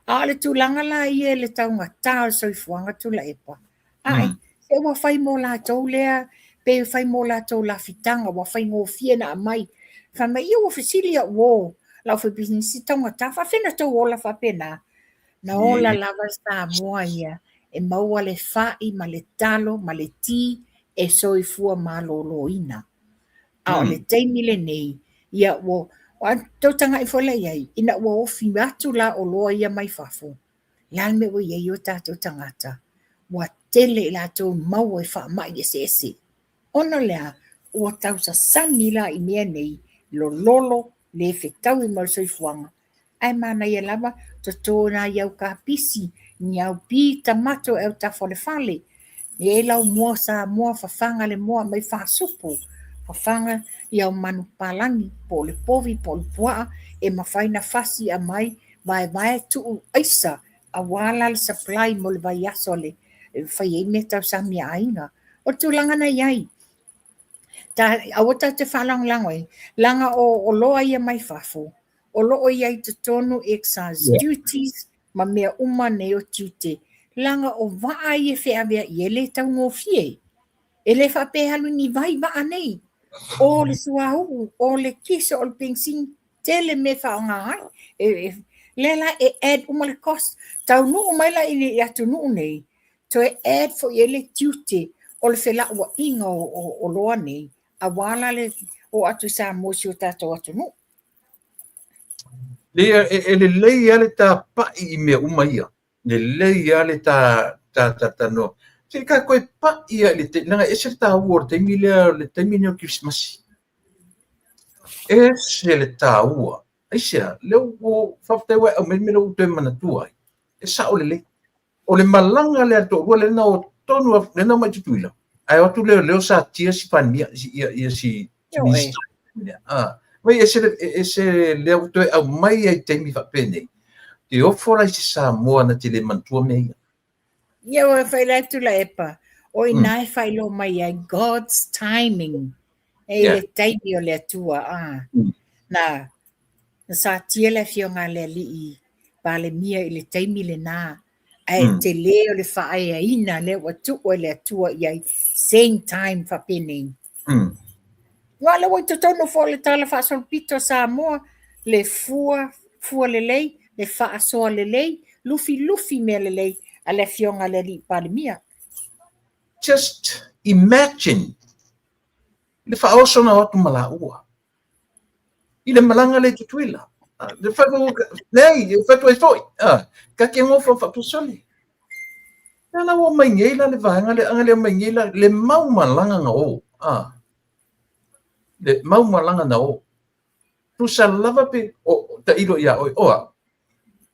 S2: A o le tulaga la ia i le taugata o le soifuaga Tuilaepa, ae se ua fai mo latou lea, pe fai mo latou lafitaga ua faigofie na aumai. Fai mai, ia ua fesili au uo, le aufaipisinisi taugata, faafefea ona tou ola faapena? Na ola lava le Samoa ia e maua le fai ma le talo ma le ti e soifua maloloina. A o le taimi lenei, ia ua tou tagai foi la i ai, ina ua ofi atu la oloa ia mai fafo, o le a le mea ua i ai o tatou tagata? Ua tele i latou maua i faamai eseese. Ona o le a? Ua tausasagi la i mea nei, lololo, le fetaui ma le soifuaga, ae manaia lava toto nai au kapisi, ni au pi tamato e autafa o le fale, e i ai lau moa Samoa, fafaga le moa aumai faasupu, fafaga i au manupapalagi, po o le povi po o le puaa, e mafai ona fasi aumai, vaevae tuu aisa, aua la le supply mo le vaiaso e fai ai meatausami a aiga. O le tulaga na i ai, aua tatou te faalagolago ai, leaga o oloa ia mai fafo, o lo o i ai i totonu excise duties ma mea uma nei o tiute, leaga o vaa ia e feaveai e le taugofie. E le faapea e alu i ni vai vaa nei. O le suauu, o le kiso, o le penisini, tele mea e faaaoga ai. Lea la e add uma le cost. Taunuu mai la i atunuu nei, toe add foi i ai le tiute o le felauaiga o oloa nei, aua la le oo atu i Samoa i si o tatou atunuu.
S1: Leai, e lelei lava le tapai i mea uma ia. Lelei lava le talatalanoa. Se i ta toe pai lava i le taimi, leaga e ese le taua o le taimi lea, le taimi lenei o le Kerisimasi. Ese le taua. Aisea? Lea ua faafetai ua e aumai le mea lea ua ou toe manatua ai. E sao lelei. O le malaga lea a le toalua lea na o tonu lea na omai i Tutuila, ae o atu leoleo satia si Palemia, ia si Minista. Mai ese lea ua toe aumai ai i taimi faapenei, te ofo la i se Samoa na te le manatua mea ia.
S2: Ia ua faailoa atu Tuilaepa, o i ina e faailoa mai ai God's timing, e i le taimi o le Atua. Na satia le afioga a le alii Palemia i le taimi lena, ae tele o le faaeaina lea ua tuu e le Atua i ai, same time faapenei. Aua o lea ua i totonu foi o le Tala Faasolopito a Samoa, le fua, fua lelei, le faasoa lelei, lufilufi mea lelei a le afioga a le alii Palemia.
S1: Just imagine le faaoso na o atu ma laua i le malaga lea i Tutuila. Leai, e fai atu ai foi, ta te nofo faapea sole. Lea la ua omai nei la le vaega lea, ana le omai nei la, le mau malaga na o, le mau malaga na o. Tusa lava pe o tailo ia oe, o au,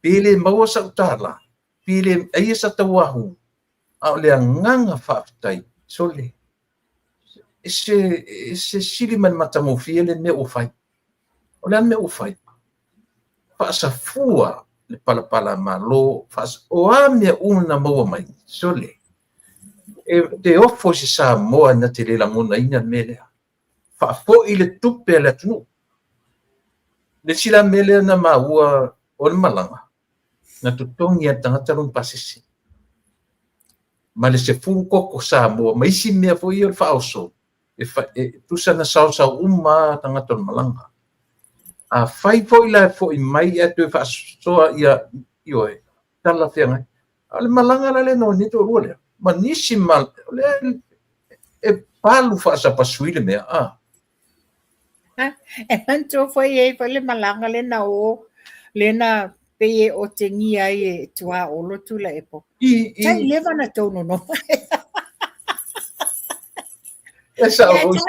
S1: pe le maua sau tala, pe le aia sa tauahu, a o le agaga faafetai, sole, e se sili ma le matagofie le mea ua fai. O le a le mea ua fai? Faasafua le palapala malo, o a mea uma na maua mai, sole, e te ofo i se Samoa na te le lagonaina le mea lea. Faafoi le tupe a le atunuu. Le isi la mea lea na maua o le malaga, na totogi e le tagata lona pasese. Ma le 10 koko Samoa, ma isi mea foi ia o le faaoso, e tusa na saosao uma lava tagata o le malaga. A fai foi la e foi mai ae toe faasoa ia, ioe, talafeagai. A o le malaga la lea na o nei toalua lea, ma nisi ma, o lea e palu faasapasui le mea, a.
S2: E manatua foi e i ai foi le malaga lea na o, lea na pei e otegia ai e Tuaolo Tuilaepa. Tai leva na tou nonofo.
S1: E sao foi.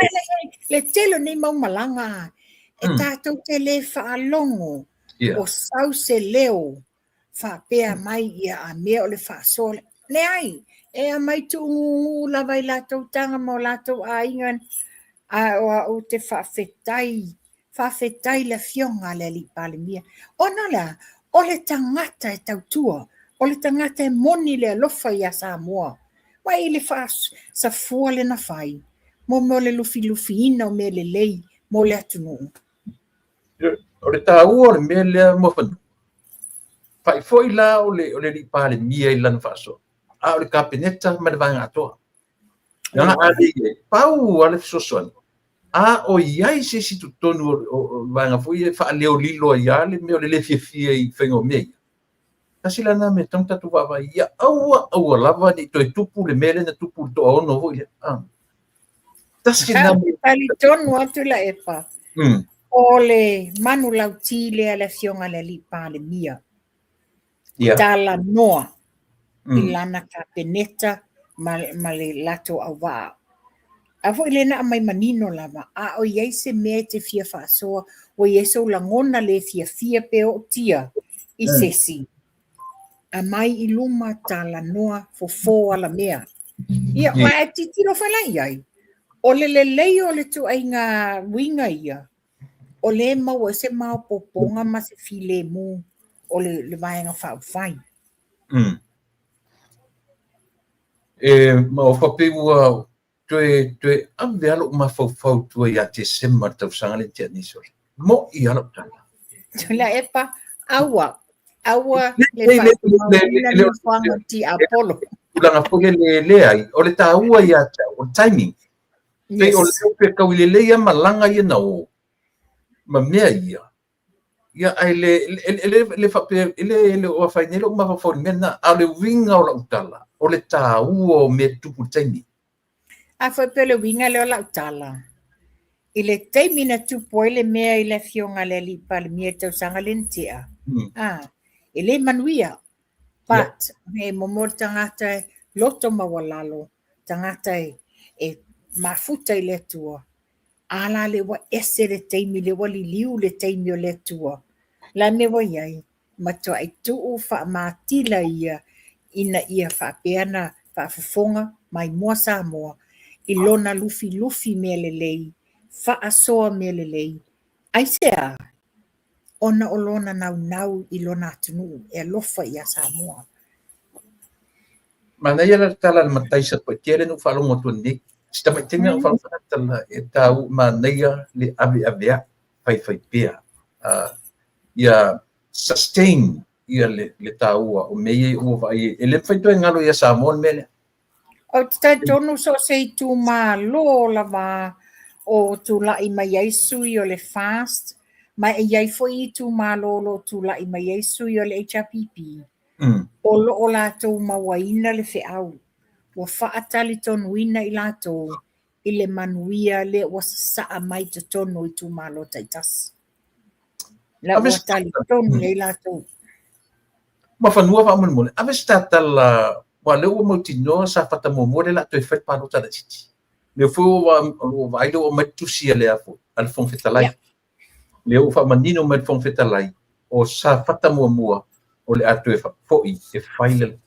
S2: Le tele o nei mau malaga, e tatou te le faalogo o sau se leo faapea mai ia a mea o le faasoa. Leai, e aumai tuuguu lava i latou taga ma o latou aiga, a o au te faafetai, faafetai le afioga a le alii Palemia. Ona o le a? O le tagata e tautua, o le tagata e moni le alofa ia Samoa. Mai i le faasafua lea na fai, mo mea o le lufilufiina o mea lelei mo le atunuu.
S1: O le taua o le mea lea Muafanua, Faifoi la o le alii Palemia i lana faasoa, a o le Kapeneta ma le vaega atoa. Leaga a le i ai, pau lava le fesoasoani, a o i ai se isi totonu o le vaega foi ia e faaleolilo ai lava le mea o le le fiafia i faiga o mea ia. Tasi la lena mea e tatau ona tatou vaavaai, ia aua aua lava ne i toe tupu le mea lea na tupu i le toaono foi lea. Tasi lena mea.
S2: Talitonu lava Tuilaepa, o le manulauti lea a le Afioga i le Alii Palemia, talanoa i lana Kapeneta ma le latou auvaa. A foi lea na aumai manino lava, a o i ai se mea e te fia faasoa, ua i ai sou lagona le fiafia pe ootia i se isi, aumai i luma, talanoa, fofo alamea. Ia, aua e tilotilo foi la i ai, o le lelei o le ituaiga uiga ia, o lea e maua ai se maopoopoga ma se filemu o le Vaega Faaupufai.
S1: E maofa pei ua toe toe ave lava lou mafaufau i tua ia Tesema i le tausaga lea na tea nei sole. Mo'i lava lau tala.
S2: Tuilaepa, aua, aua le faatumauina le nofoaga o Tiapolo.
S1: Tulaga foi lele e leai, o le taua ia te au, o le timing. Pei o le pe taui lelei lava malaga ia na o ma mea ia. Ia, ae le, le, le faapea, e le, le o afaina ai lou mafaufau i le mea lena, a o le uiga o lau tala, o le taua o mea tutupu i le taimi.
S2: A foi pe o le uiga lea o lau tala, i le taimi na tupu ai le mea i le afioga i le Alii Palemia i le tausaga lea na tea, e le manuia, but he momo le tagata e loto maualalo, tagata e mafuta i le Atua, a la lea ua ese le taimi, lea ua liliu le taimi o le Atua. La mea ua i ai, matuai tuu faamatila ia ina ia faapea na faafofoga maimoa Samoa i lona lufilufi mea lelei, faasoa mea lelei. Aisea? Ona o lona naunau i lona atunuu e alofa ia Samoa.
S1: Manaia la le tala a le matai Satupaitea lea na ou faalogo atu nei. Si tamaitai mea na ou faalogo atu tala e tau manaia le aveaveai faifaipea. Ia sustain ia le taua o mea ia ua vaai ai. E le mafai toe galo ia Samoa le mea lea.
S2: Ou te talitonu so o se itumalo lava o tulai mai ai sui o le FAST, ma e i ai foi itumalo o lo o tulai mai ai sui o le HRPP, o lo o latou mauaina le feau, ua faatalitonuina i latou i le manuia lea ua sasaa mai totonu o itumalo taitasi. La ua talitonu i ai latou.
S1: Ma fanua faamolemole, ave se tatala, aua o lea ua mautinoa Safata muamua lea o le a toe fai le palota laitiiti. Lea foi ua vaai lea ua aumai le tusi a le a foi, a le Fofoga Fetalai. Lea ua faamanino mai le Fofoga Fetalai, o Safata muamua o le a toe foi e fai le...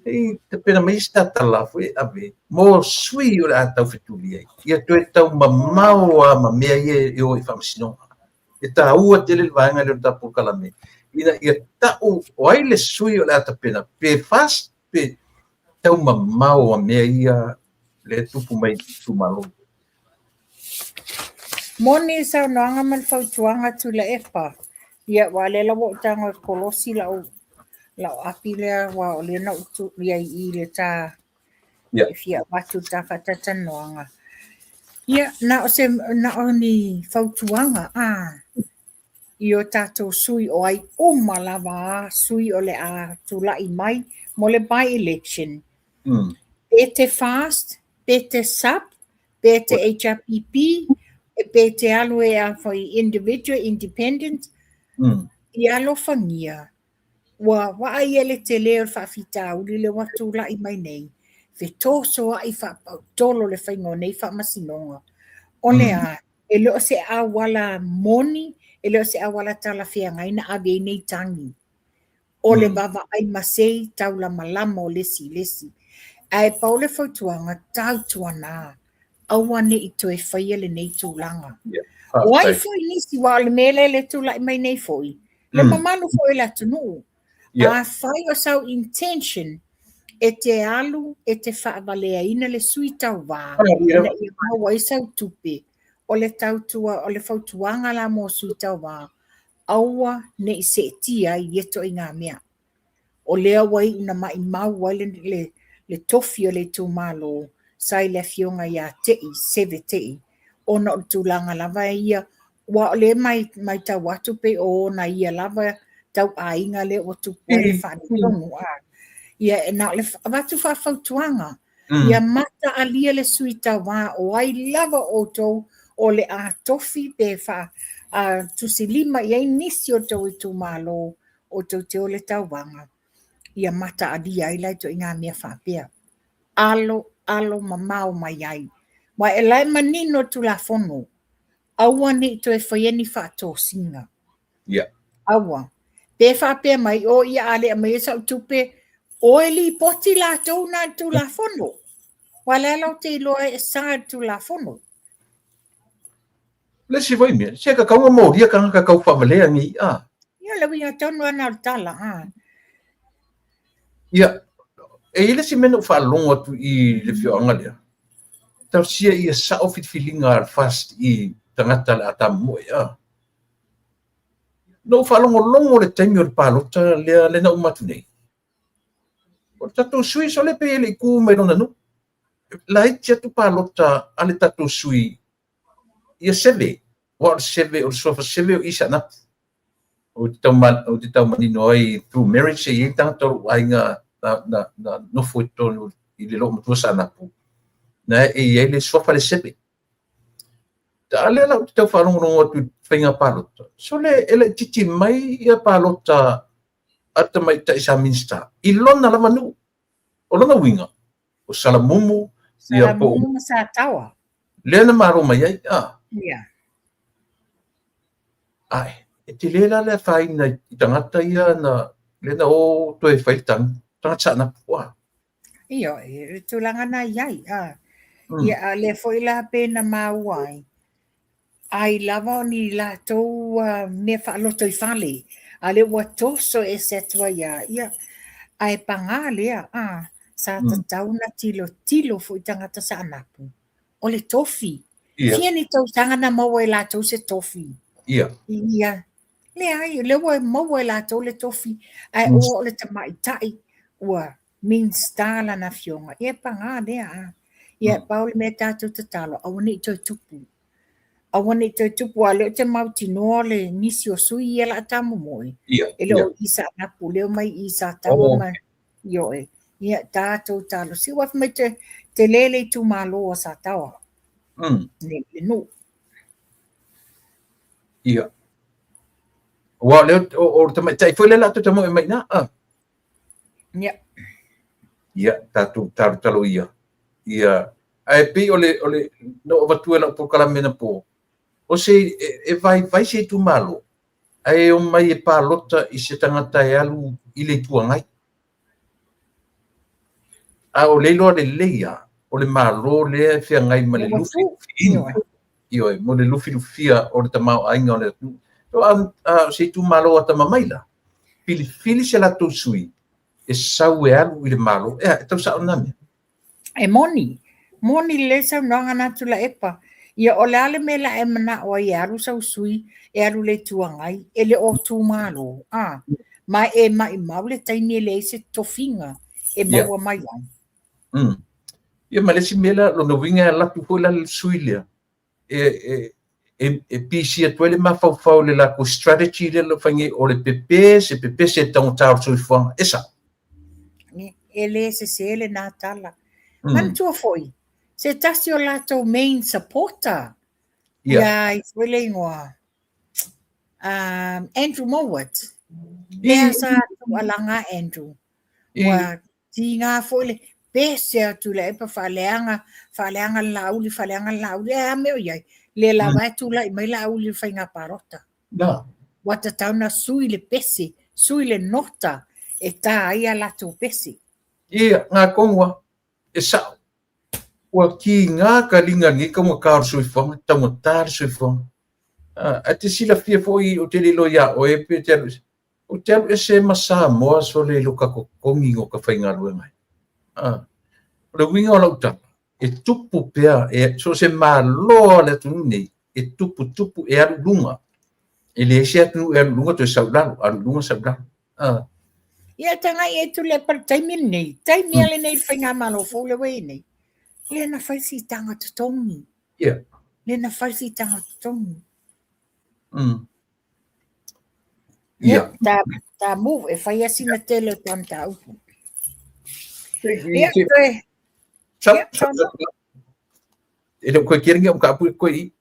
S1: E tapena mai se tatala foi e ave mo sui o le a taufetuli ai. Ia toe tau mamao lava ma mea ia e o i faamasinoga. E taua tele le vaega lea o le tatou polokalame, ina ia tau o ai le sui o le a tapena, pe FAST pe tau mamao ma mea ia le tupu mai i itumalo.
S2: Moni le saunoaga ma le fautuaga Tuilaepa. Ia, aua o lea la ua ou tago e kolosi lau lau api lea, aua o lea na ou tuu i ai i le ta e fia avatu i le ta faatalatalanoaga. Ia, na o se na o ni fautuaga i o tatou sui o ai uma lava a sui o le a tulai mai mo le by election. Pe te FAST, pe te SUP, pe te HRPP, pe te alu e a foi individual, independent, ia alofagia, ua vaai ia le tele o le faafitauli lea ua tulai mai nei, fetosoa'i faapautolo le faiga o nei faamasinoga. O le a? E le o se auala moni, e le o se auala talafeagai na ave ai nei tagi. O le vaavaai masei taulamalama o le isi i le isi. Ae pau le fautuaga, tautuana, aua ne i toe faia lenei tulaga. O ai foi nisi, aua o le mea lea le tulai mai nei foi, le mamalu foi o le atunuu. Afai o sau intention e te alu e te faavaleaina le sui tauva ina ia maua ai sau tupe, o le tautua, o le fautuaga la mo sui tauva, aua ne i seetia ai ia ituaiga mea. O lea ua iu na maimau ai le tofi o le itumalo sa i le afioga ia Te'i, Seve Te'i, ona o le tulaga lava ia, aua o lea e matau atu pei o ona ia lava tauaiga lea ua tupu ai le faaletonu. Ia, e na o le avatu faafautuaga, ia mataalia le sui tauva o ai lava outou o le a tofi pe faa tusilima i ai nisi o tou itumalo o tou te o i le tauvaga, ia mataalia ai la ituaiga mea faapea. Alo, alo mamao mai ai. Aua e la e manino le Tulafono, aua ne i toe faia ni faatosina.
S1: Yeah.
S2: Aua. Pe faapea mai, o ia a le aumaia sau tupe, o e lipoti latou na i le Tulafono. Aua o le a la ou te iloa ai e sa i le Tulafono.
S1: Le isi foi mea, se tatau ona molia tagata tau faavalea nei, a.
S2: Ia, le uiga tonu lava lena o le tala, a.
S1: Ia, e i ai le isi mea na ou faalogo atu i le afioaga lea, talosia ia sao filifiliga a le FAST i tagata o le a tamomoe, a. Na ou faalogologo i le taimi o le palota lea na uma atu nei, o le tatou sui sole pei e le i tu mai lona nuu. Laiti atu palota a le tatou sui ia Seve, aua o le Seve, o le suafa Seve o i Saanapu. Ou te tau, ou te tau manino ai through marriage e i ai tagata o lou aiga na nofo i totonu i le loomatua Saanapu, na e i ai le suafa le Seve. A lea la ou te tau faalogologo atu i faiga palota, sole e laitiiti mai ia palota a le tamaitai sa Minisita i lona lava nuu. O lona uiga, o Salamumu,
S2: ia po o ma Sataoa.
S1: Lea na malo mai ai, a.
S2: Ia.
S1: Ae, e tele la le afaina i tagata ia na, lea na o toe fai le tagi, tagata Saanapu, a.
S2: Ioe, le tulaga na i ai, a. Ia, a o lea foi la pe na maua ai, ai lava o ni latou mea faalotoifale, a lea ua toso ese atu ai lava, ia, ae paga lea, a, sa tatau ona tilotilo foi tagata Saanapu, o le tofi. Fia ni tausaga na maua e latou se tofi?
S1: Ia.
S2: Ia. Leai, o lea ua maua e latou le tofi, ae o le tamaitai ua Minista lana afioga, ia e paga lea. A. Ia pau le mea tatou tatalo, aua ne i toe tupu. Aua ne i toe tupu, aua o lea ou te mautinoa le nisi o sui ia o le a tamomoe. E le o i Saanapu, lea e omai i Sataoa ma ioe. Ia tatou talosia, aua fai mai tele le itumalo a Sataoa. Le nuu.
S1: Ia. Aua o lea o le tamaitai foi lea o le a toe tamoe mai i ina.
S2: Ia.
S1: Ia, tatou talotalo ia. Ia, ae pei o le, o le, na ou avatua i lau polokalame anapo, o se, e vaivai se itumalo, ae omai e palota i se tagata e alu i le Itu Agai. A o le iloa lelei lava, o le Malo lea e feagai ma le lufilufiina, ioe, mo le lufilufia o le tamaoaiga o le atunuu. A o se itumalo atamamai la, filifili se latou sui e sau e alu i le Malo. Ea, e tau sao lena mea?
S2: E moni, moni lelei le saunoaga na Tuilaepa. Ia, o le a le mea la e manao ai e alu sau sui e alu i le Itu Agai, e le o itumalo, a, ma e maimau le taimi e leai se tofiga e maua mai ai.
S1: Ia ma le isi mea la, lona uiga e alu atu foi la le sui lea, e pisi atu ai le mafaufau i le latou strategy lea na fai nei, o le pepe, se pepese i le taugata o le soifuaga. E sao.
S2: E le sese lena tala. Manatua foi, se tasi o latou main supporter, ia ai foi le igoa, Andrew Mowat. Lea sa tuualaga Andrew. Ua tiga foi le pese atu i Tuilaepa faaleaga, faaleaga le Laauli, faaleaga le Laauli, ae a mea o i ai? Lea lava e tulai mai Laauli i le faiga palota. Ua tatau ona sui le pese, sui le nota e ta ai a latou pese.
S1: Ia, ngā tonu a, e sao. Ua kiga ka liga i lenei taugata o le soifuaga, taugata le soifuaga. Ae te silafia foi, ou te le iloa ia oe pe te alu ese. Ou te alu ese ma Samoa sole i lo ka totogi no ka faigaluega ai. O le uiga o lau tala, e tupu pea, e, so o se Malo a le atunuu nei, e tupu tupu e alu i luga. E leai se atunuu e alu i luga toe sau i lalo, alu i luga sau i lalo.
S2: Ia tagai e Tuilaepa i le taimi lenei, taimi lava lenei i le faigamalo fou lea ua i ai nei, lea na fai siitaga totogi. Lea na fai siitaga totogi. Ia, ta move, e fai lava sina tele o ta mataupu. Ia, toe... Ia,
S1: E le o koe kere ngia o ka apu e koe i.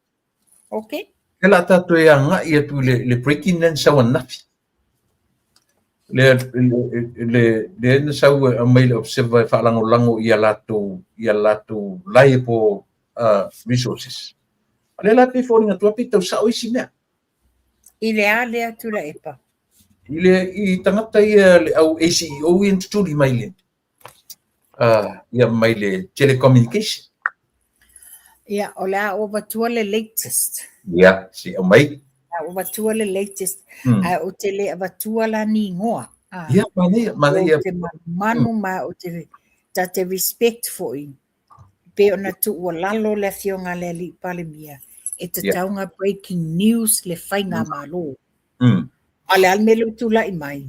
S2: Okay.
S1: E la tātou e agai atu i le breaking lea na sau ananafi. Lea na sau e aumai le Observer e faalagolago i a latou, i a latou liable resources. A lea la pei e foliga atu pei tau sao isi mea.
S2: I le a lea Tuilaepa?
S1: I le i tagata ia le au ACEO ia na tutuli mai le ia mai le telecommunication.
S2: Ia, o le a ou avatua le latest.
S1: Ia, se i aumai.
S2: A ou avatua le latest, ae ou te le avatua la ni igoa.
S1: Ia, manaia, manaia.
S2: Ou te manumanu ma ou te, ta te respect foi, pei ona tuualalo le Afioga a le Alii Palemia, e tatau ona breaking news le faigamalo. A o le a le mea lea ua tulai mai?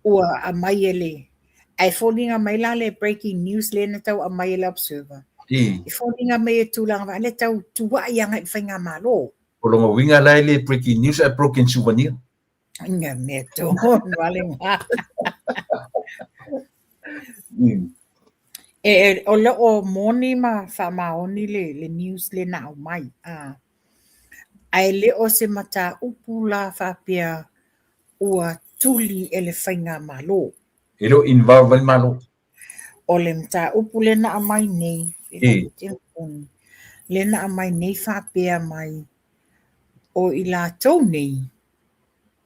S2: Ua aumai e le, ae foliga mai la le breaking news lea na tau aumai e le Observer. E foliga mai e tulaga foi lea tau tuuai agai i le faigamalo.
S1: O lona uiga la e le breaking news ae broken souvenir.
S2: Ina mea tonu a lena. E, o lo o moni ma faamaoni le news lea na aumai. Ae le o se mataupu la faapea ua tuli e le faigamalo.
S1: E le o involve ai le Malo.
S2: O le mataupu lea na aumai nei, lea na aumai nei faapea mai, o i latou nei,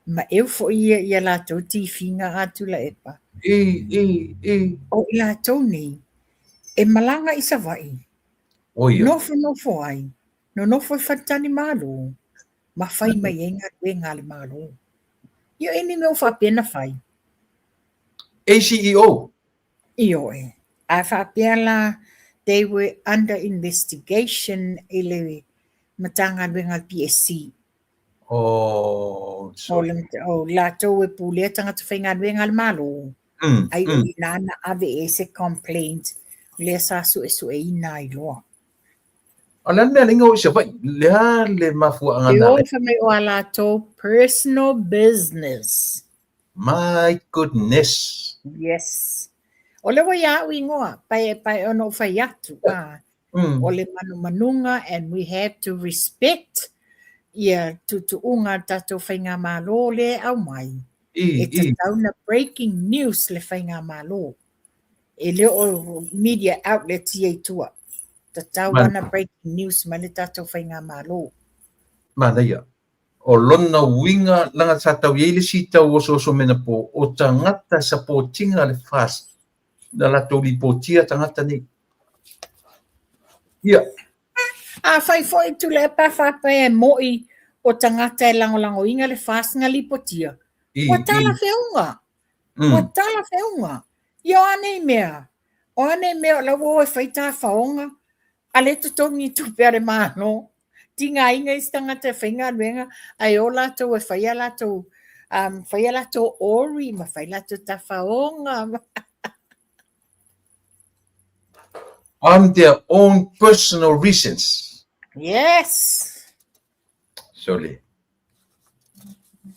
S2: maeu foi ia i a latou tifiga a Tuilaepa. O i latou nei, e malaga i Savaii, nofonofo ai, nonofo i faletalimalo, ma fai mai ai galuega a le Malo. Ia e ni mea o faapea na fai.
S1: ACEO.
S2: Ioe. A faapea la, they were under investigation i le Matagaluega a le PSC.
S1: Oh, sorry.
S2: O latou e pulea tagata faigaluega a le Malo, ai o i ina na ave i ai se complaint lea sa suesueina ai loa.
S1: O le a le mea o i Savaii? Le a le mafuaaga na
S2: ala? E o fai mai o a latou personal business.
S1: My goodness.
S2: Yes. O lea ua ia au igoa, pae, pae ona ou fai atu. O le manumanuga and we have to respect ia tuutuuga a le tatou faigamalo lea e aumai. E tatau na breaking news le faigamalo. E le o media outlets ia i tua. Tatau ana breaking news mai le tatou faigamalo.
S1: Manaia. O lona uiga leaga sa tau i ai le isi tau osooso menapo o tagata e supportinga le FAST na latou lipotia tagata nei. Ia.
S2: Afai foi Tuilaepa faapea e mo'i o tagata e lagolagoina le FAST na lipotia, ua talafeauga. Ua talafeauga. Ia o a nei mea? O a nei mea o la ua o e fai tafaoga, a lea e totogi tupe a le Malo. Tigaina isi tagata e faigaluega ae o latou e fai a latou fai a latou ori ma fai latou tafaoga.
S1: On their own personal reasons.
S2: Yes.
S1: Sole.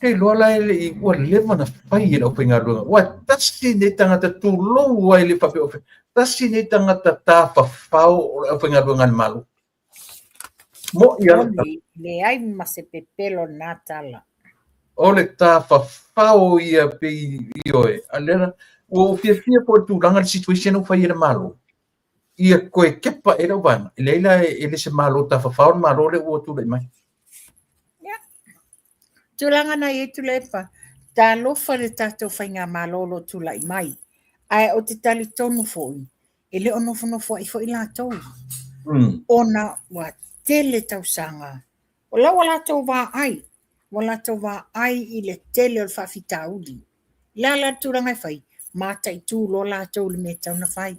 S1: Te iloa la e le i ua leva na fai e le aufaigaluega. Ua tasi nei tagata tulou ai le faapea o tasi nei tagata tafafao o le aufaigaluega a le Malo. Mo'i a
S2: le leai ma se pepelo na tala.
S1: O le tafafao ia pei ioe. A lea ua ou fiafia foi i le tulaga le situation ua fai e le Malo. Ia koe kepa e lau vaega. E leai la e le se Malo tafafao le Malo lea ua tulai mai.
S2: Ia. Tulaga na i ai Tuilaepa, talofa le tatou faigamalo o lo o tulai mai. Ae ou te talitonu foi, e le o nofonofoai foi latou. Ona ua tele tausaga, o la ua latou vaai, ua latou vaai i le tele o le faafitauli. O le a la le tulaga e fai? Mataitu loa latou i le mea e tatau ona fai.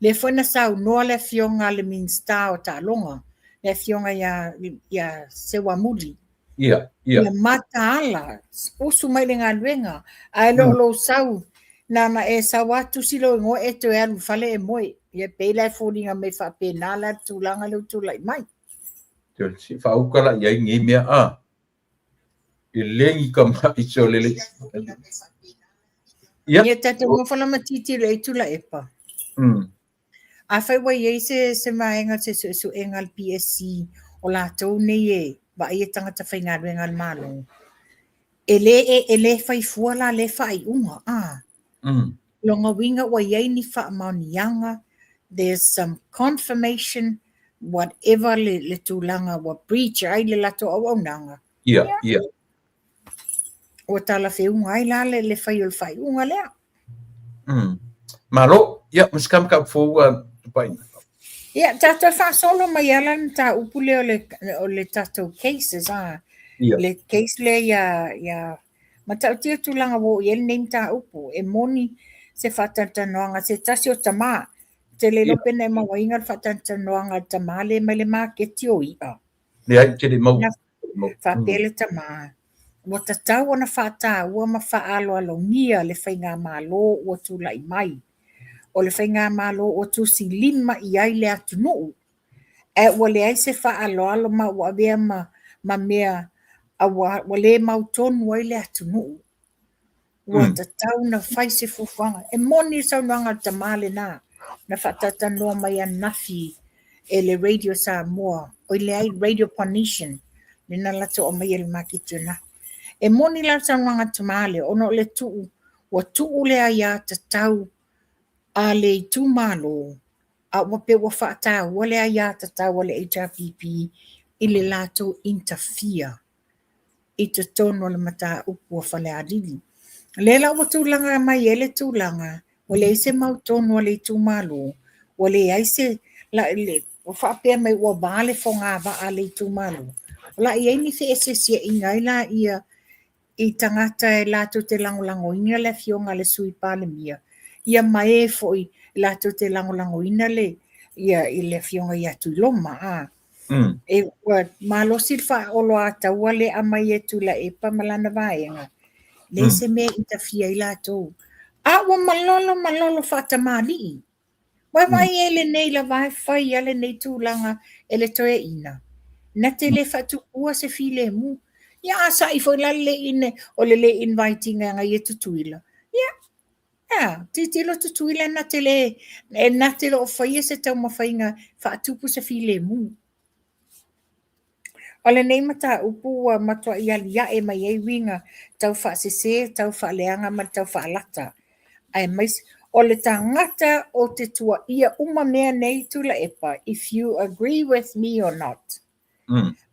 S2: Lea foi na saunoa le afioga a le Minisita o Taaloga, le afioga ia Seuamuli,
S1: Ia, ia.
S2: Ia mataala, usu mai le galuega, ae le o lou sau Na ona e sau lava tusi lou igoa e toe alu i le fale e moe. Ia e pei la e foliga mai faapena la le tulaga lea ua tulai mai.
S1: Se i faauka la i ai nei mea a. E le ni tama'i se o le le.
S2: Ia. Ia tatou nofo la ma tilotilo i ai Tuilaepa. Afai ua i ai se se vaega o se suesuega a le PSC o latou nei e vaaia tagata faigaluega a le Malo, e le e le fai fua la lea faaiuga a. Lona uiga ua i ai ni faamaoniaga, there's some confirmation whatever le le tulaga ua breach ai le latou auaunaga.
S1: Ia, ia.
S2: Ua talafeuga ai la le le fai o le faaiuga lea.
S1: Malo, ia, ma se kamikapu fou a Tupaina.
S2: Ia, tatou faasolo mai ala le mataupu lea o le, o le tatou cases, a.
S1: Ia.
S2: Le case lea ia, ia matautia tulaga ua oo i ai lenei mataupu. E moni se faatalatalanoaga a se tasi o tama. Ou te le iloa pe na e mauaina le faatalatalanoaga a le tama lea mai le maketi o i'a.
S1: Leai, ou te le i maua.
S2: Faapea le tama, ua tatau ona faataua ma faaaloalogia le faigamalo ua tulai mai. O le faigamalo ua tusi lima i ai le atunuu, ae ua leai se faaaloalo ma ua avea ma, ma mea ua le mautonu ai le atunuu. Ua tatau ona fai se fuafuaga. E moni le saunoaga a le tama lena na faatalatalanoa mai ananafi e le Radio Samoa, oi leai, Radio Polynesian, lea na latou aumaia i le maketi o Nafi. E moni la le saunoaga a le tama lea, ona o le tuu, ua tuu le aiatatau a le itumalo, a ua pei ua faataua le aiatatau a le HRPP i le latou interfere i totonu o le mataupu a Falealili. O lea la ua tulaga mai ai le tulaga, ua leai se mautonu a le itumalo, ua leai se, la, le, ua faapea mai ua va le fogavaa a le itumalo. O le a i ai ni feeseeseaiga ai laia i tagata e latou te lagolagoina le afioga a le Sui Palemia, ia ma e foi latou te lagolagoina le, ia, i le afioga ia Tuiloma. A. E ua malosi le faaoloataua lea e aumai e Tuilaepa ma lana vaega, leai se mea e interfere ai latou. A ua malolo malolo faatamalii. Ua vaai i ai lenei lava e fai a lenei tulaga e le toeaina. Na te le faatupua se filemu. Ia a sa'i foi la le le o le le invite ina e Tutuila. Ia, a, tilotilo Tutuila na te le, e na te le o faia se taumafaiga faatupu se filemu. O lenei mataupu ua matuai alia'e mai ai uiga tau faasese, tau faaleaga ma le tau faalata. Aemaise o le tagata ou te tuuaia uma mea nei Tuilaepa, if you agree with me or not,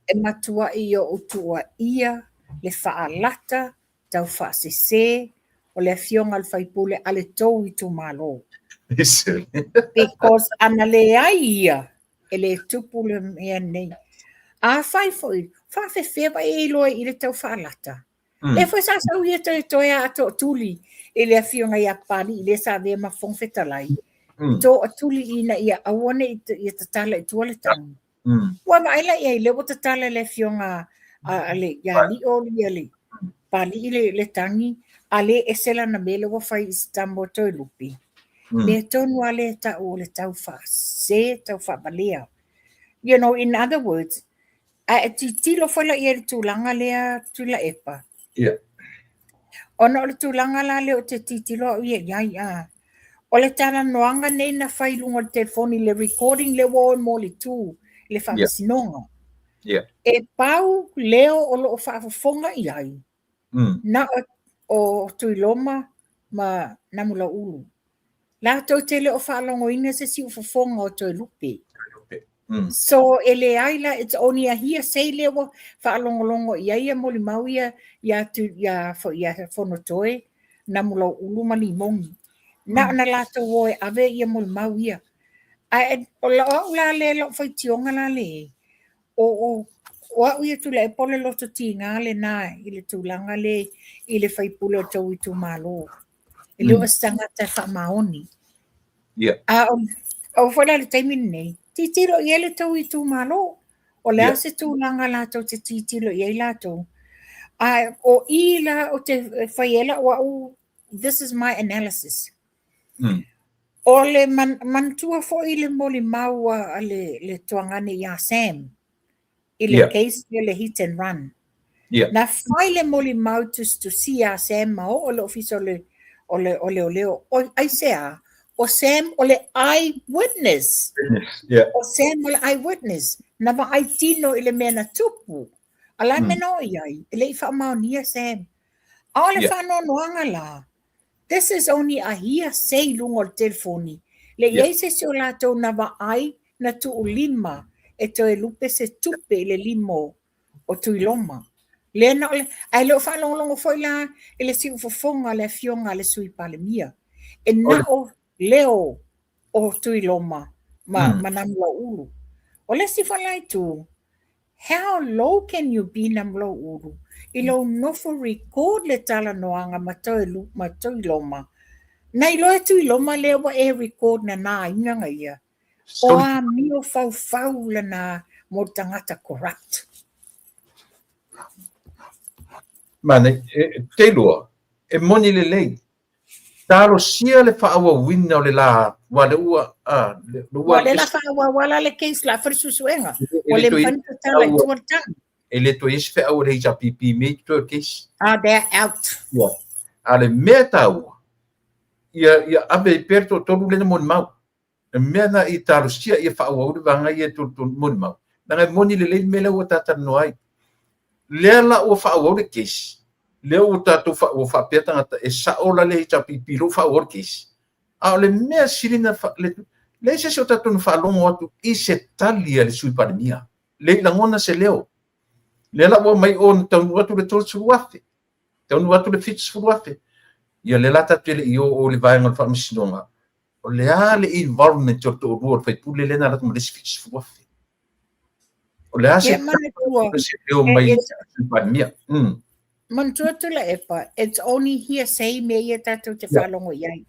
S2: e matuai ou tuuaia le faalata tau faasese o le afioga a le faipule a le tou itumalo. Because ana leai ia, e le tupu le mea nei. Afai foi, faafefea vai e iloa i le tau faalata. Lea foi sa sau ia toe toe a tootuli i le afioga ia Papalii lea sa avea ma Fofoga Fetalai. Tootuli ina ia aua ne i ia tatala i tua le tagi. Ua vaai la i ai, lea ua tatala le afioga a le ia Lio ia le Papalii le tagi, a le ese lana mea lea ua fai i se tama o Toelupe. Mea tonu lava lea e tau o le tau faasese, tau faavalea. You know, in other words, a e tilotilo foi la i ai i le tulaga lea Tuilaepa. Ona o le tulaga la lea ou te tilotilo au ia i ai, a. O le talanoaga nei na fai i luga o le telefoni, le recording lea ua o e molitu i le faamasinoga. E pau leo o lo o faafofoga i ai, na o Tuiloma ma Namulauulu. Latou te le o faalogoina se siufofoga o Toelupe. So e leai la, it's only a hearsay lea ua faalogologo i ai ia molimau ia ia tu ia fo ia Fonotoe, Namulauulu ma Limogi. Na ona latou o e ave ia molimau ia. Ae o lau au la lea lau faitioga la le o, o, o au ia Tuilaepa o le loto tiga lena i le tulaga le i le faipule o tou itumalo. E le o se tagata e faamaoni. A o foi la le taimi lenei, tilotilo i ai le tou itumalo. O le a se tulaga latou te tilotilo i ai latou. A o i la ou te fai ai lau au This is my analysis. O le man, manatua foi le molimau a le tuagane ia Sam i le case ia le hit and run. Na fai le molimau tusitusia ia Sam ma oo i le ofisa o le o le o leoleo. O aisea? O Sam o le eye witness.
S1: Witness, yeah.
S2: O Sam o le eye witness. Na vaai tino i le mea na tupu. A la mea na oo i ai, e le i faamaonia Sam. A o le faanoanoaga la, this is only a hearsay i luga o le telefoni. Le i ai se isi o latou na vaai na tuu lima e toe lupe se tupe i le lima o Tuiloma. Lea na o le, ae le o faalogologo foi la i le siufofoga a le afioga a le Sui Palemia. E na o leo o Tuiloma ma, ma Namulauulu. O le isi foi la itu, how low can you be Namulauulu i lou nofo record le talanoaga ma toe ma Tuiloma. Na iloa e Tuiloma lea ua e record na nā aiga ia. O amio faufau lana mo le tagata corrupt.
S1: Mane, e, te iloa, e moni lelei. Talosia le faaauauina o le la, ua le ua, a, le
S2: ua. Ua le la faaauau ala le case la fai le suesuega. Ua le mafai ona tatala i tua le tagi.
S1: E le toe i ai se feau a le HRPP me i totoe o le case.
S2: Ah, they're out.
S1: Ia. A o le mea taua, ia ave ai pea le toatolu lea na molimau. Le mea na i talosia ia faaauau le vaega ia e tolutolu molimau. Leaga e moni lelei le mea lea ua ta talanoa ai. Lea la ua faaauau le case, lea ua tatou fa, ua faapea tagata e sao la le HRPP lea ua faaauau le case. A o le mea sili na fa, le, leai se isi o tatou na faalogo atu i se tali a le Sui Palemia. Le i lagona se leo. Lea la ua aumai o na taunuu atu le 30,000, taunuu atu le 70,000. Ia lea la tatou te le i oo i le vaega o le faamasinoga, o le a le involvement o le toalua o le faipule lea na alu atu ma le isi 70,000. O le a se leo mai le Palemia.
S2: Manatua Tuilaepa, it's only hearsay mea ia tatou te faalogo i ai.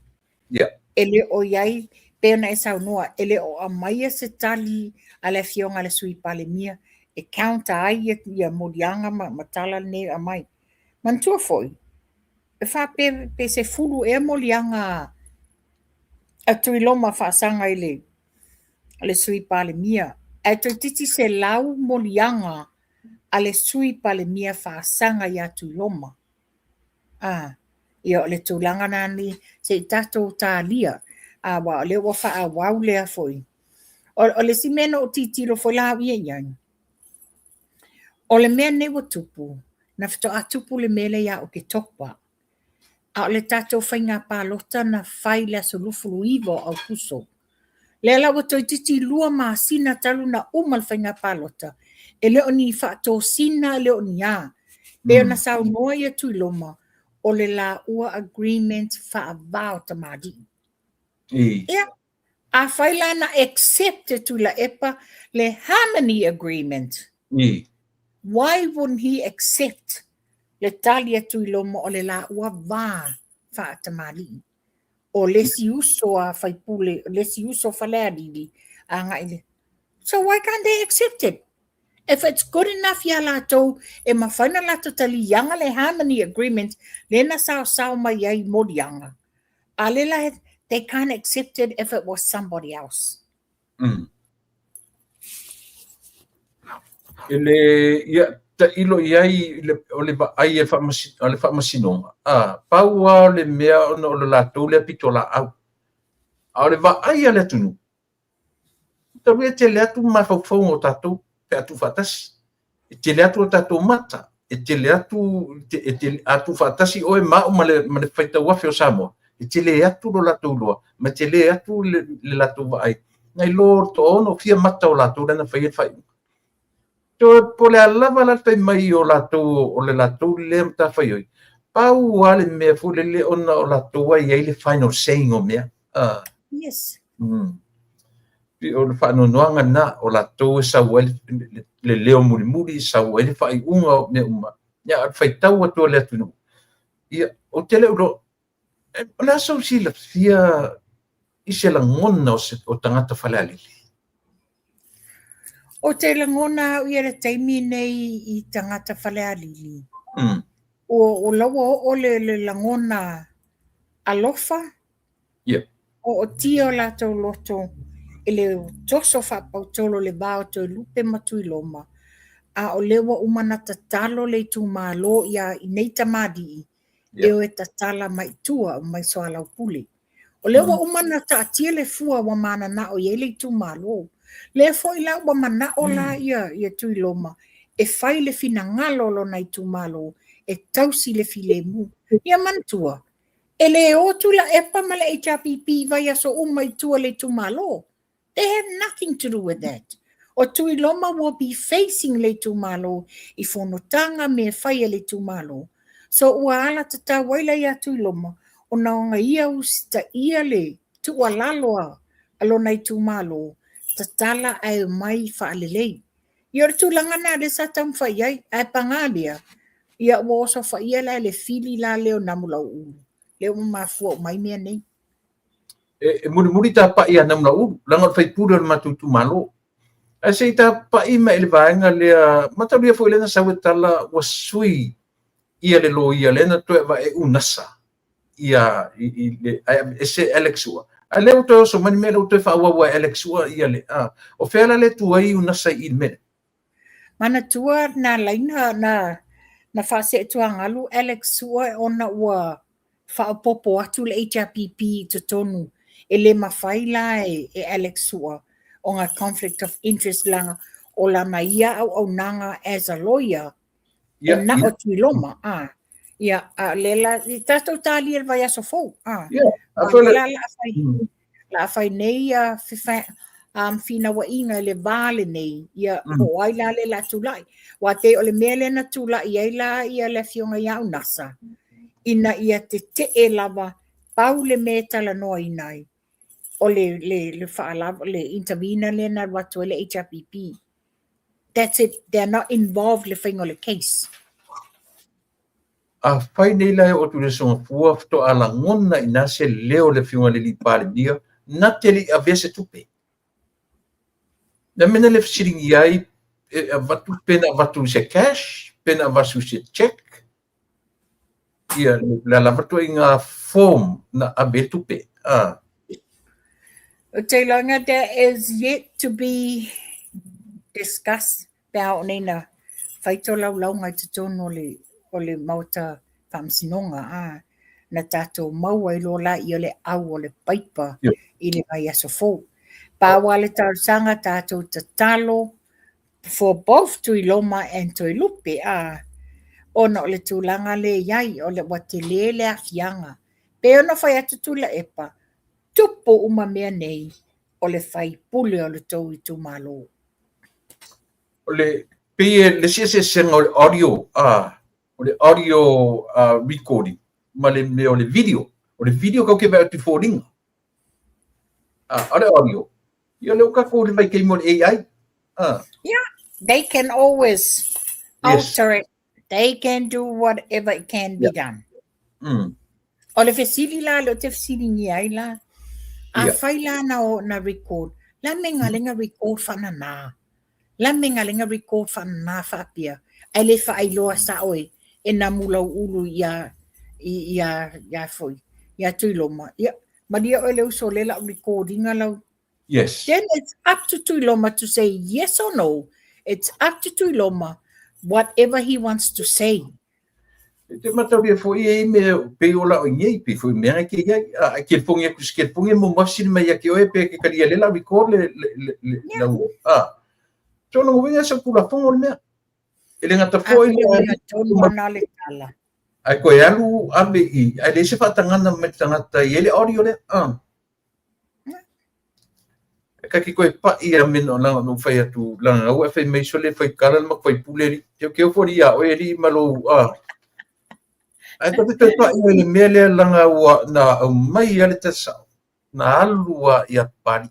S2: E le o i ai, pei ona e saunoa, e le o aumaia se tali a le afioga a le Sui Palemia e counter ai ia moliaga ma tala nei e aumai. Manatua foi, e faapea pe 10 ea moliaga a Tuiloma faasaga i le Sui Palemia, ae toeitiiti 100 moliaga a le Sui Palemia faasaga ia Tuiloma. A, ia o le tulaga lena ni se i tatou talia, a aua o lea ua faaauau lea foi. O le isi mea na ou tilotilo foi la au ia i ai, o le mea lenei ua tupu, na faatoa tupu le mea lea ia Oketopa. A o le tatou faiga palota na fai i le aso 29 o Aokuso. Lea la ua toeitiiti 2 masina talu ona uma le faiga palota, e le o ni faatosina, e le o ni a. Pei ona saunoa ia Tuiloma, o le laua agreement faava o tamalii. Ia, afai la na accept e Tuilaepa le Harmony Agreement, why wouldn't he accept le tali a Tuiloma o le laua va faatamalii? O le isi uso a faipule, le isi uso Falealili agai le. So why can't they accept it? If it's good enough ia latou, e mafai ona latou taliaga le Harmony Agreement lea na saosao mai ai moliaga. A le la, they can't accept it if it was somebody else.
S1: E le, ia, tailo i ai le, o le vaai a le, a le faamasinoga, a, pau lava o le mea ona o le latou lea pitolaau. A o le vaai a le atunuu, talu e tele atu mafaufauga o tatou pe a tuufaatasi. E tele atu o tatou mata, e tele atu, e tele, a tuufaatasi oe ma au ma le faitau afe o Samoa, e tele atu lo latou iloa, ma e tele atu le latou vaai, nai lo le toaono fia mata o latou lea na faia le faaiuga. Toe po o le a lava la le fai mai o latou o le latou lea matafaioi, pau lava le mea foi lele ona o latou a i ai le final saying o mea.
S2: Yes.
S1: O le faanoanoaga lena, o latou e sau ai le leo mulimuli, sau ai le faaiuga o mea uma. Ia, o le faitau atu a le atunuu. Ia, ou te le o iloa, o le a sou silafia i se lagona o tagata Falealili?
S2: Ou te lagona au ia le taimi nei i tagata Falealili. Ua laua oo le lagona. Alofa, ootia o latou loto i le toso faapautolo i le va o Toelupe ma Tuiloma, a o lea ua uma ona tatalo le itumalo ia i nei tamalii e o e tatala mai i tua mai soalaupule. O lea ua uma ona taatia le fua ua mananao i ai le itumalo. Lea foi la ua manao la ia Tuiloma e fai le finagalo o lona itumalo e tausi le filemu. Ia manatua, e le o Tuilaepa ma le HRPP i vaiaso uma i tua i le itumalo. They have nothing to do with that. O Tuiloma will be facing le itumalo i fonotaga mea fai a le itumalo. So ua alatatau ai la ia Tuiloma ona ona ia usitaia le tuualalo a lona itumalo, tatala ae omai faalelei. Ia o le tulaga lena lea sa taumafai i ai, ae paga lea, ia ua osofaia la e le fili la lea o Namulauulu, lea ua mafua uma ai mea nei.
S1: E mulimuli tapa'i ia Namulauulu, leaga o le faipule o le matou itumalo. Ae se i tapa'i mai i le vaega lea, mataulia foi lea na sau e tala ua sui ia le loia lea na toe avae Unasa ia i le ae aveese Alex Sua. A lea ua toe oso mai le mea lea ua toe faaauau e Alex Sua ia le a. O fea la le tu ai Unasa i le mea lea?
S2: Manatua na laina na faaseetuagalu Alex Sua ona ua faaopoopo atu le HRPP i totonu e le mafai la e Alex Sua ona conflict of interest leaga o lana ia auaunaga as a lawyer e na o Tuiloma. Ia, a o lea la, i tatou talia i le vaiaso fou. A o lea la la a fai nei ia finauaiga i le va lenei, ia po o ai la le la tulai. Aua pei o le mea lea na tulai ai la ia le afioga ia Unasa, ina ia tetee lava pau le mea e talanoaina ai, o le faalava, le intervener lea na alu atu ai le HRPP. That's it. They are not involved le faiga o le case.
S1: Afai nei la e oo atu i le Aso Gafua faatoa lagona i ina se leo o le Afioga i le alii Palemia na te le i avea se tupe. Le mea na le fesiligia ai e avatu pe na avatu i se cash, pe na avatu i se cheque, ia le a lava ituaiga form na ave ai tupe.
S2: Ou te iloa there is yet to be discussed pe a oo nei na fai tolaulauga i totonu o le Maota Faamasinoga, a na tatou maua ai loa laia o le au o le paipa i le vaiaso fou. Pau lava le talosaga tatou tatalo for both Tuiloma and Toelupe, a ona o le tulaga lea e i ai, o le ua tele le aafiaga. Pei ona fai atu Tuilaepa, tupu uma mea nei o le faipule o le tou itumalo.
S1: O le pei e le isi eseesega o le audio, o le audio recording ma le mea o le video. O le video kau ke vaai atu i foliga. A o le audio, ia lea ua tatou i le vaitaimi o le AI.
S2: Yeah, they can always alter it. They can do whatever it can be done. O le fesili la lea ou te fesiligia ai la, afai la na o na record, la me nga lenga record whanana. La me nga lenga record whanana whaapia. Ai le whaailoa sa oe e na mulau ulu ia ia ia foi ia Tuiloma. Ia malia oe le uso le lau recordinga lau. Then it's up to Tuiloma to say yes or no. It's up to Tuiloma whatever he wants to say.
S1: E te matauria foi e i mea pei o lau nei, pei foi mea ke iai, a ke fongi aku se ke fongi mo mafsini mai ia ke oe pe ke kalia le la record le le le lau. A. So no winga sa pula fongo le mea. E le ngata foi
S2: le tonu ana le tala.
S1: Ai koe alu ave i, ai le se whaatangana me tangata i ele audio le. A. E ka ki koe pa'i a mena o langa no whai atu langa au e whai mei sole whai kala ma whai pule ri. Te o keo fori ia oe ri ma lou a. Ai ka te toe pa'i o le mea lea langa ua na au mai a le tasao. Na alu a ia pali.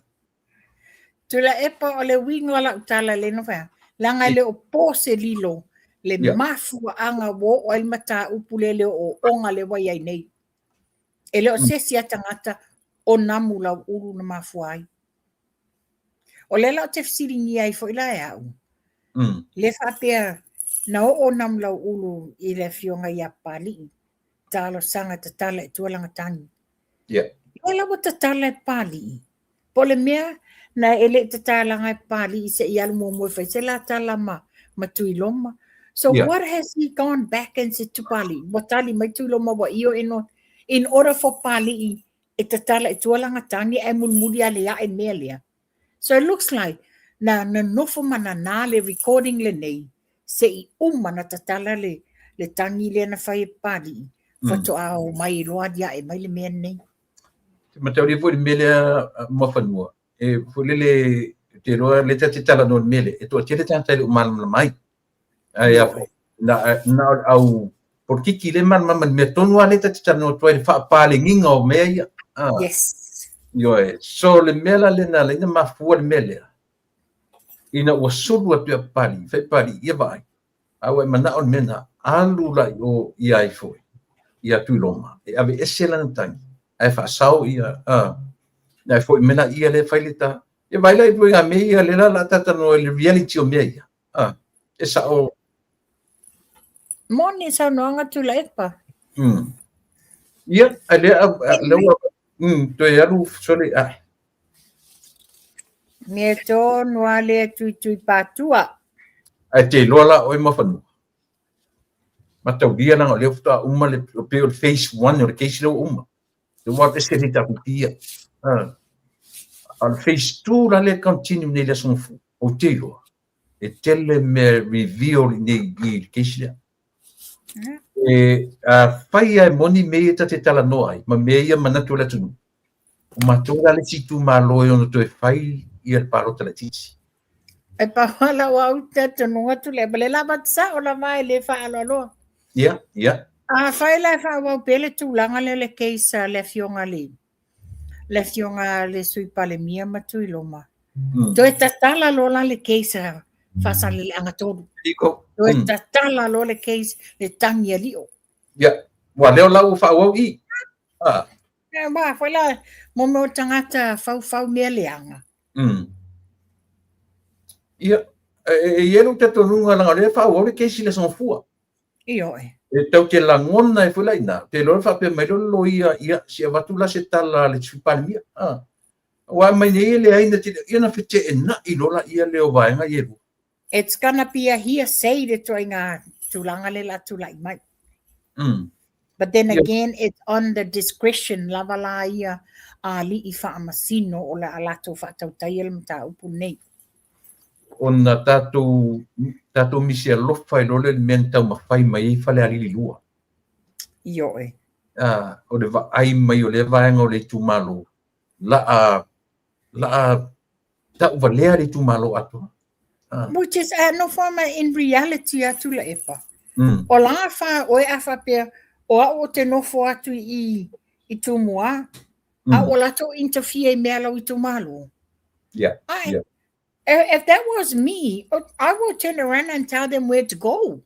S2: Tuilaepa o le uiga o lau tala le no whea. Leaga e le o po se lilo le mafuaaga ua oo ai le mataupu lea le ooooga lea ua i ai nei. E le o se isi a tagata o Namulauulu na mafua ai. O lea la ou te fesiligia ai foi la e au, le faapea na oo Namulauulu i le afioga ia Papalii, talosaga tatala i tua lana tagi.
S1: Yeah.
S2: Lea la ua tatala e Papalii. Po o le mea na e le i tatalaga e Papalii se i alu muamua e fai se la tala ma, ma Tuiloma. So yeah. What has he gone back and said to Papalii? Ua tali mai Tuiloma ua io in, in order for Papalii e tatala i tua lana tagi ae mulimuli aliae mea lea. So it looks like na nonofo ma nana le recording lenei se i uma na tatala le, le tagi lea na fai e Papalii, faatoa o mai loa aliae mai le mea lenei.
S1: Te mataulia foi le mea lea Muafanua, e foi lele, te iloa lea ta te talanoa i le mea lea, e toatele tagata e le o malamalama ai. Ae a foi, na, na o le au polokiki lea e malamalama i le mea tonu lava lea ta te talanoa atu ai, le faapalegiga o mea ia.
S2: Ah. Yes.
S1: Ioe. So le mea la lea na ala ai ona mafua le mea lea, ina ua sulu atu ia Papalii, fai Papalii, ia vaai, a ua e manao le mea na, alu la i o ia ai foi, ia Tuiloma, e aveese lana tagi, ae faasao ia, a, na e foi mai la ia lea e fai le ta. Ia vaai la i ituaiga mea ia, lea la o le a ta talanoa i le reality o mea ia. A, e sao.
S2: Moni saunoaga Tuilaepa.
S1: Ia, a lea, lea ua, toe alu sole, a.
S2: Mea tonu a lea tuitui pātua.
S1: Ae te iloa la oe Muafanua. Mataulia leaga o lea faatoa uma le, pei o le phase 1 o le case lea ua uma. Lea ua alu ese le HRPP ia. A o le phase 2 la lea continue nei i le Aso Gafua. Ou te iloa, e tele mea reveal i nei i le case lea. E afai lava e moni mea ia ta te talanoa ai, ma mea ia manatu o le atunuu, o matou la le isi itumalo e ono toe fai ia le palota laitiiti.
S2: E pau lava lau au talitonuga Tuilaepa, lea la avatu sao lava e le faaaloaloa.
S1: Ia, ia.
S2: Afai la e faaauau pea le tulaga lea o le case a le afioga i le le afioga le Sui Palemia ma Tuiloma. Toe tatala loa la le case a Faasaleleaga 3. Toe tatala loa le case le tagi a Lio.
S1: Ia, ua lea la ua faaauau i.
S2: Ah. E ma foi la mo mea o tagata faufau mea leaga.
S1: Ia, e i ai lou talitonuga leaga o lea e faaauau le case i le Aso Gafua.
S2: Ioe.
S1: E tau te lagona ai foi la i ina, te iloa faapea mai lea o le loia, ia, se i avatu la se tala a le Sui Palemia. A. Aua mai nei e leai na te, ia na feteenai loa laia lea o vaega ia e lua.
S2: It's gonna be a hearsay le ituaiga tulaga lea o le a tulai mai. But then again, it's on the discretion lava la ia a alii faamasino o le a latou faatautaia le mataupu lenei.
S1: Ona tatou, tatou misi alofa i loa lea i le mea na taumafai mai ai Falealili 2.
S2: Ioe.
S1: Ah, o le vaai mai o lea vaega o le itumalo, la'a, la'a tauvalea le itumalo atoa.
S2: Ah. Which is, nofo ma in reality a Tuilaepa. O la fa oe a faapea, o au o te nofo atu i, i Tumua, a ua latou interfere i mea lau itumalo.
S1: Ai,
S2: if that was me, I would turn around and tell them where to go.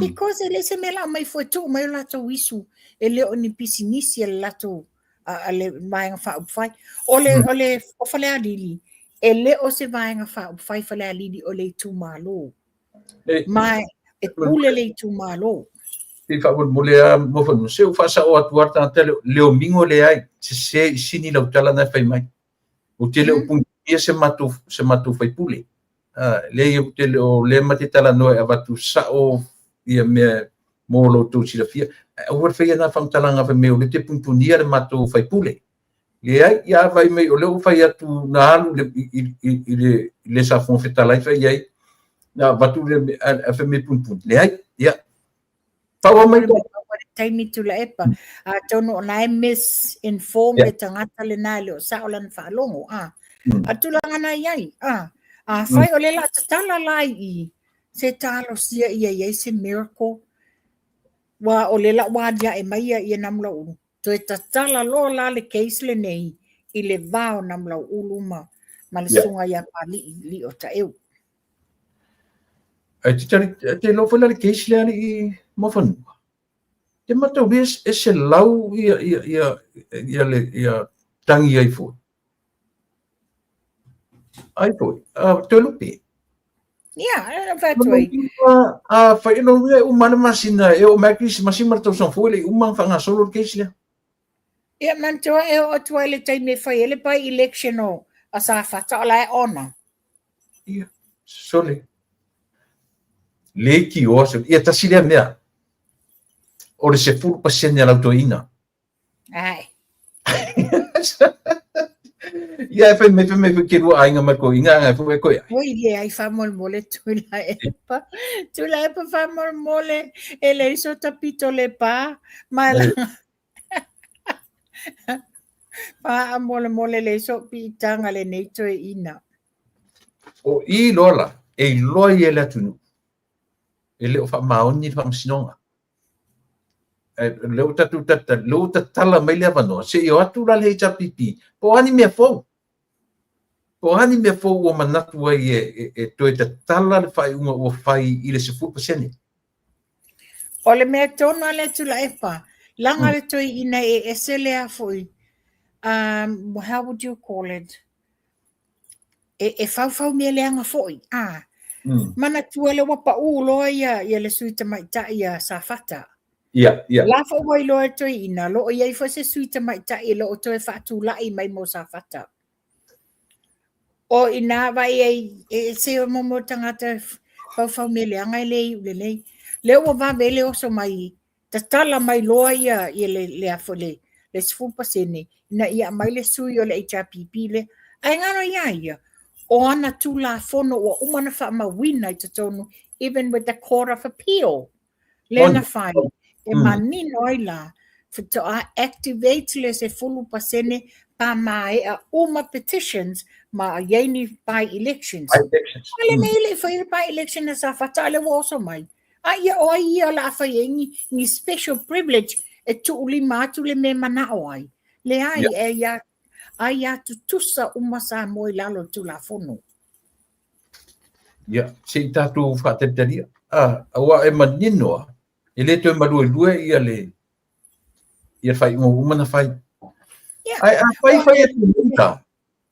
S2: Because e le se mea la mai fua tuu mai o latou isu e le o ni pisinisi a le latou a le vaega faaupufai. O le, o le o Falealili, e le o se vaega faaupufai Falealili o le itumalo. Ma e pule le itumalo.
S1: Pei faamolemole lava Muafanua, se ua faasao atu lava le tagata lea, Leomingo leai, sese i sini lau tala na e fai mai. Ou te le o punipunia se matou, se matou faipule. Ah, leai ou te le o lea ma te talanoa e avatu sao ia mea mo lo outou silafia. Ae aua le faia na faamatalaga fai mai o lea te punipunia le matou faipule. Leai, ia vaai mai o lea ua fai atu na alu i le, i, i, i le, i le sa Fofoga Fetalai fai i ai, na avatu le, a fai mai punipuni. Leai, ia. Faaauau mai.
S2: Taimi Tuilaepa. Atonu o na e misinform le tagata lena e le o sao lana faalogo. A, a tulaga na i ai. A, afai o le la tatala la i se talosia ia i ai se miracle, ua o le la ua aliae mai ia ia Namulauulu. Toe tatala loa la le case lenei i le va o Namulauulu ma, ma le susuga ia Papalii Lio Taeu.
S1: Ae te tali, te iloa foi la le case lea alii Muafanua. Te mataulia e 100 ia, ia, ia, ia, le, ia tangi ai foi. Ai foi, toe lupe.
S2: Ia, e fai atu ai.
S1: A fai e lona uiga e uma le masina, e oo mai Kerisimasi ma le tausaga fou e le i uma ona faagasolo le case lea.
S2: Ia manatua e oo atu ai le taimi e fai ai le by election o a Safata o la e ona.
S1: Ia, sole. Le tioa, ia tasi lea mea. O le 10% a lau toeaina.
S2: Ai.
S1: Ia e fai mai fai mai foi ke lua aiga ma toeaina ai foi koe.
S2: Oi le ai faamolemole Tuilaepa. Tuilaepa faamolemole e leai so ta pito le pa ma la faamolemole leai so piitaga lenei toeaina.
S1: O i loa la, e iloa ia e le atunuu, e le o faamaoni le faamasinoga. Lea ua tatou lea ua tatala mai le avanoa, se i o atu la le HRPP, po o a ni mea fou. Po o a ni mea fou ua manatu ai e toe tatala le faaiuga ua fai i le 10%.
S2: O le mea tonu a lea Tuilaepa, laga le toeaina e ese lea foi, how would you call it? E faufau mea leaga foi. Manatua lea ua pau loa ia le sui tamaitai a Safata.
S1: Ia.
S2: La foi ua iloa e toeaina, lo o i ai foi se sui tamaitai e lo o toe faatulai mai mo Safata. O ina vai ai e se o mo tagata faufau mea leaga e le iu lelei. Lea ua vave le oso mai tatala mai loa ia le le le 10% ina ia aumai le sui o le HRPP lea. Ae galo ia ia, o ana tulafono ua uma na faamauina i totonu, even with the Court of Appeal. Lea na fai, e manino ai la, faatoa activate le 10% pa maea uma petitions ma i ai ni by elections.
S1: By elections.
S2: A le nei le fai le by election na Safata a lea ua oso mai. A ia o ai ia o le a fai ai ni special privilege e tuulima atu le mea manao ai. Leai, e ia, ai ia tutusa uma Samoa i lalo o le Tulafono.
S1: Ia, se i tatou faatalitalia. Aua e manino a, e le toe maluelue ia le ia faaiuga ua uma na fai. Ai a fai fai atu nei la.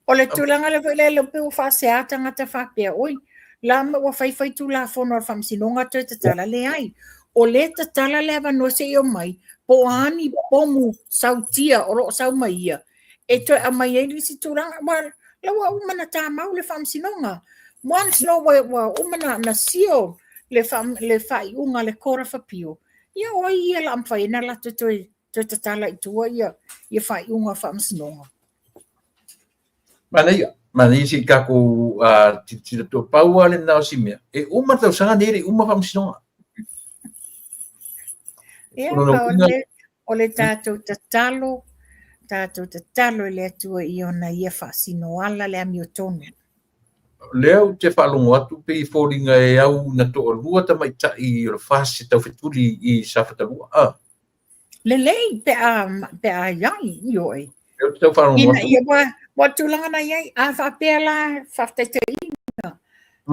S2: O le tulaga lea foi lea le pe ua faasea tagata faapea, oi, la ma ua fai fai Tulafono a le Faamasinoga toe tatala, leai. O lea tatala le avanoa se i omai, po o a ni pomu sautia o lo o sau mai ia, e toe aumai ai nisi tulaga, ua, la ua uma na tamau le Faamasinoga. Once loa ua uma na seal le faaiuga a le Court of Appeal, ia o ai ia la a mafai ai ona latou toe tatala i tua ia faaiuga o Faamasinoga.
S1: Manaia, manaia se i tatou tilotilo atu. Pau lava lena o si mea, e uma le tausaga nei e le i uma Faamasinoga.
S2: Ia, o le tatou tatalo, tatou tatalo i le Atua i ona ia faasino ala le amiotonu.
S1: Lea ou te faalogo atu pei e foliga e au na toalua tamaitai o le FAST e taufetuli i Safata 2.
S2: Lelei pe a iai i oe.
S1: Lea ou te tau faalogo
S2: atu. Ina ia ua tulaga na iai, a faapea la faataitaiga,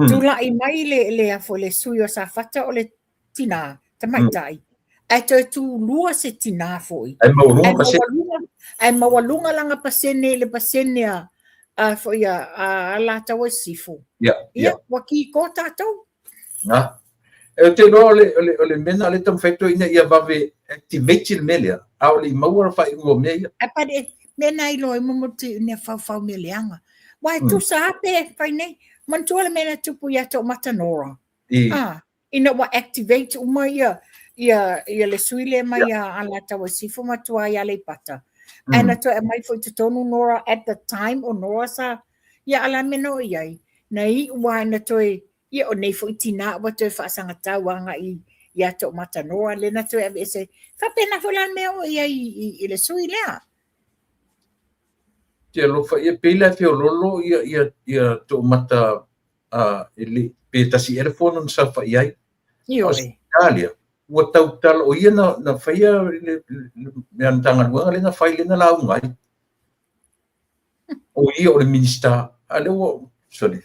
S2: tulai mai le afo le sui o Safata o le tinā, tamaitai, ae toe tulua se tinā foi.
S1: Ae maualuga pasene.
S2: Ae maualuga lana pasene i le pasene a foi a Alataua i Sisifo.
S1: Ia,
S2: ua kiko tatou.
S1: Na. E te iloa o le mea lena o lea e taumafai atu ai ina ia vave activate le mea lea, a o le i maua le faaiuga o mea ia.
S2: Ae pale, mea na iloa ai mo te ina faufau mea leaga. Wa e tusa a pe fai nei, manatua le mea na tupu ia Toomata Nora. Ina ua activate uma ia le sui lea mai a Alataua i Sisifo ma tua i Aleipata. Ae na toe aumai foi totonu Nora at the time o Nora sa ia ala mea na o i ai. Na iu lava ina toe, ia o nei foi tinā ua toe faasagatau agai ia Toomata Nora lea na toe aveese. Faapena foi la le mea o i ai i le sui lea.
S1: Te alofa ia, pei la e feoloolo ia Toomata e le, pe tasi ea le fono na saofai ai.
S2: Ioe.
S1: Italia, ua tautala, o ia na faia le mea Matagaluega lea na fai lea na lauga ai. O ia o le Minista, a lea ua, sorry.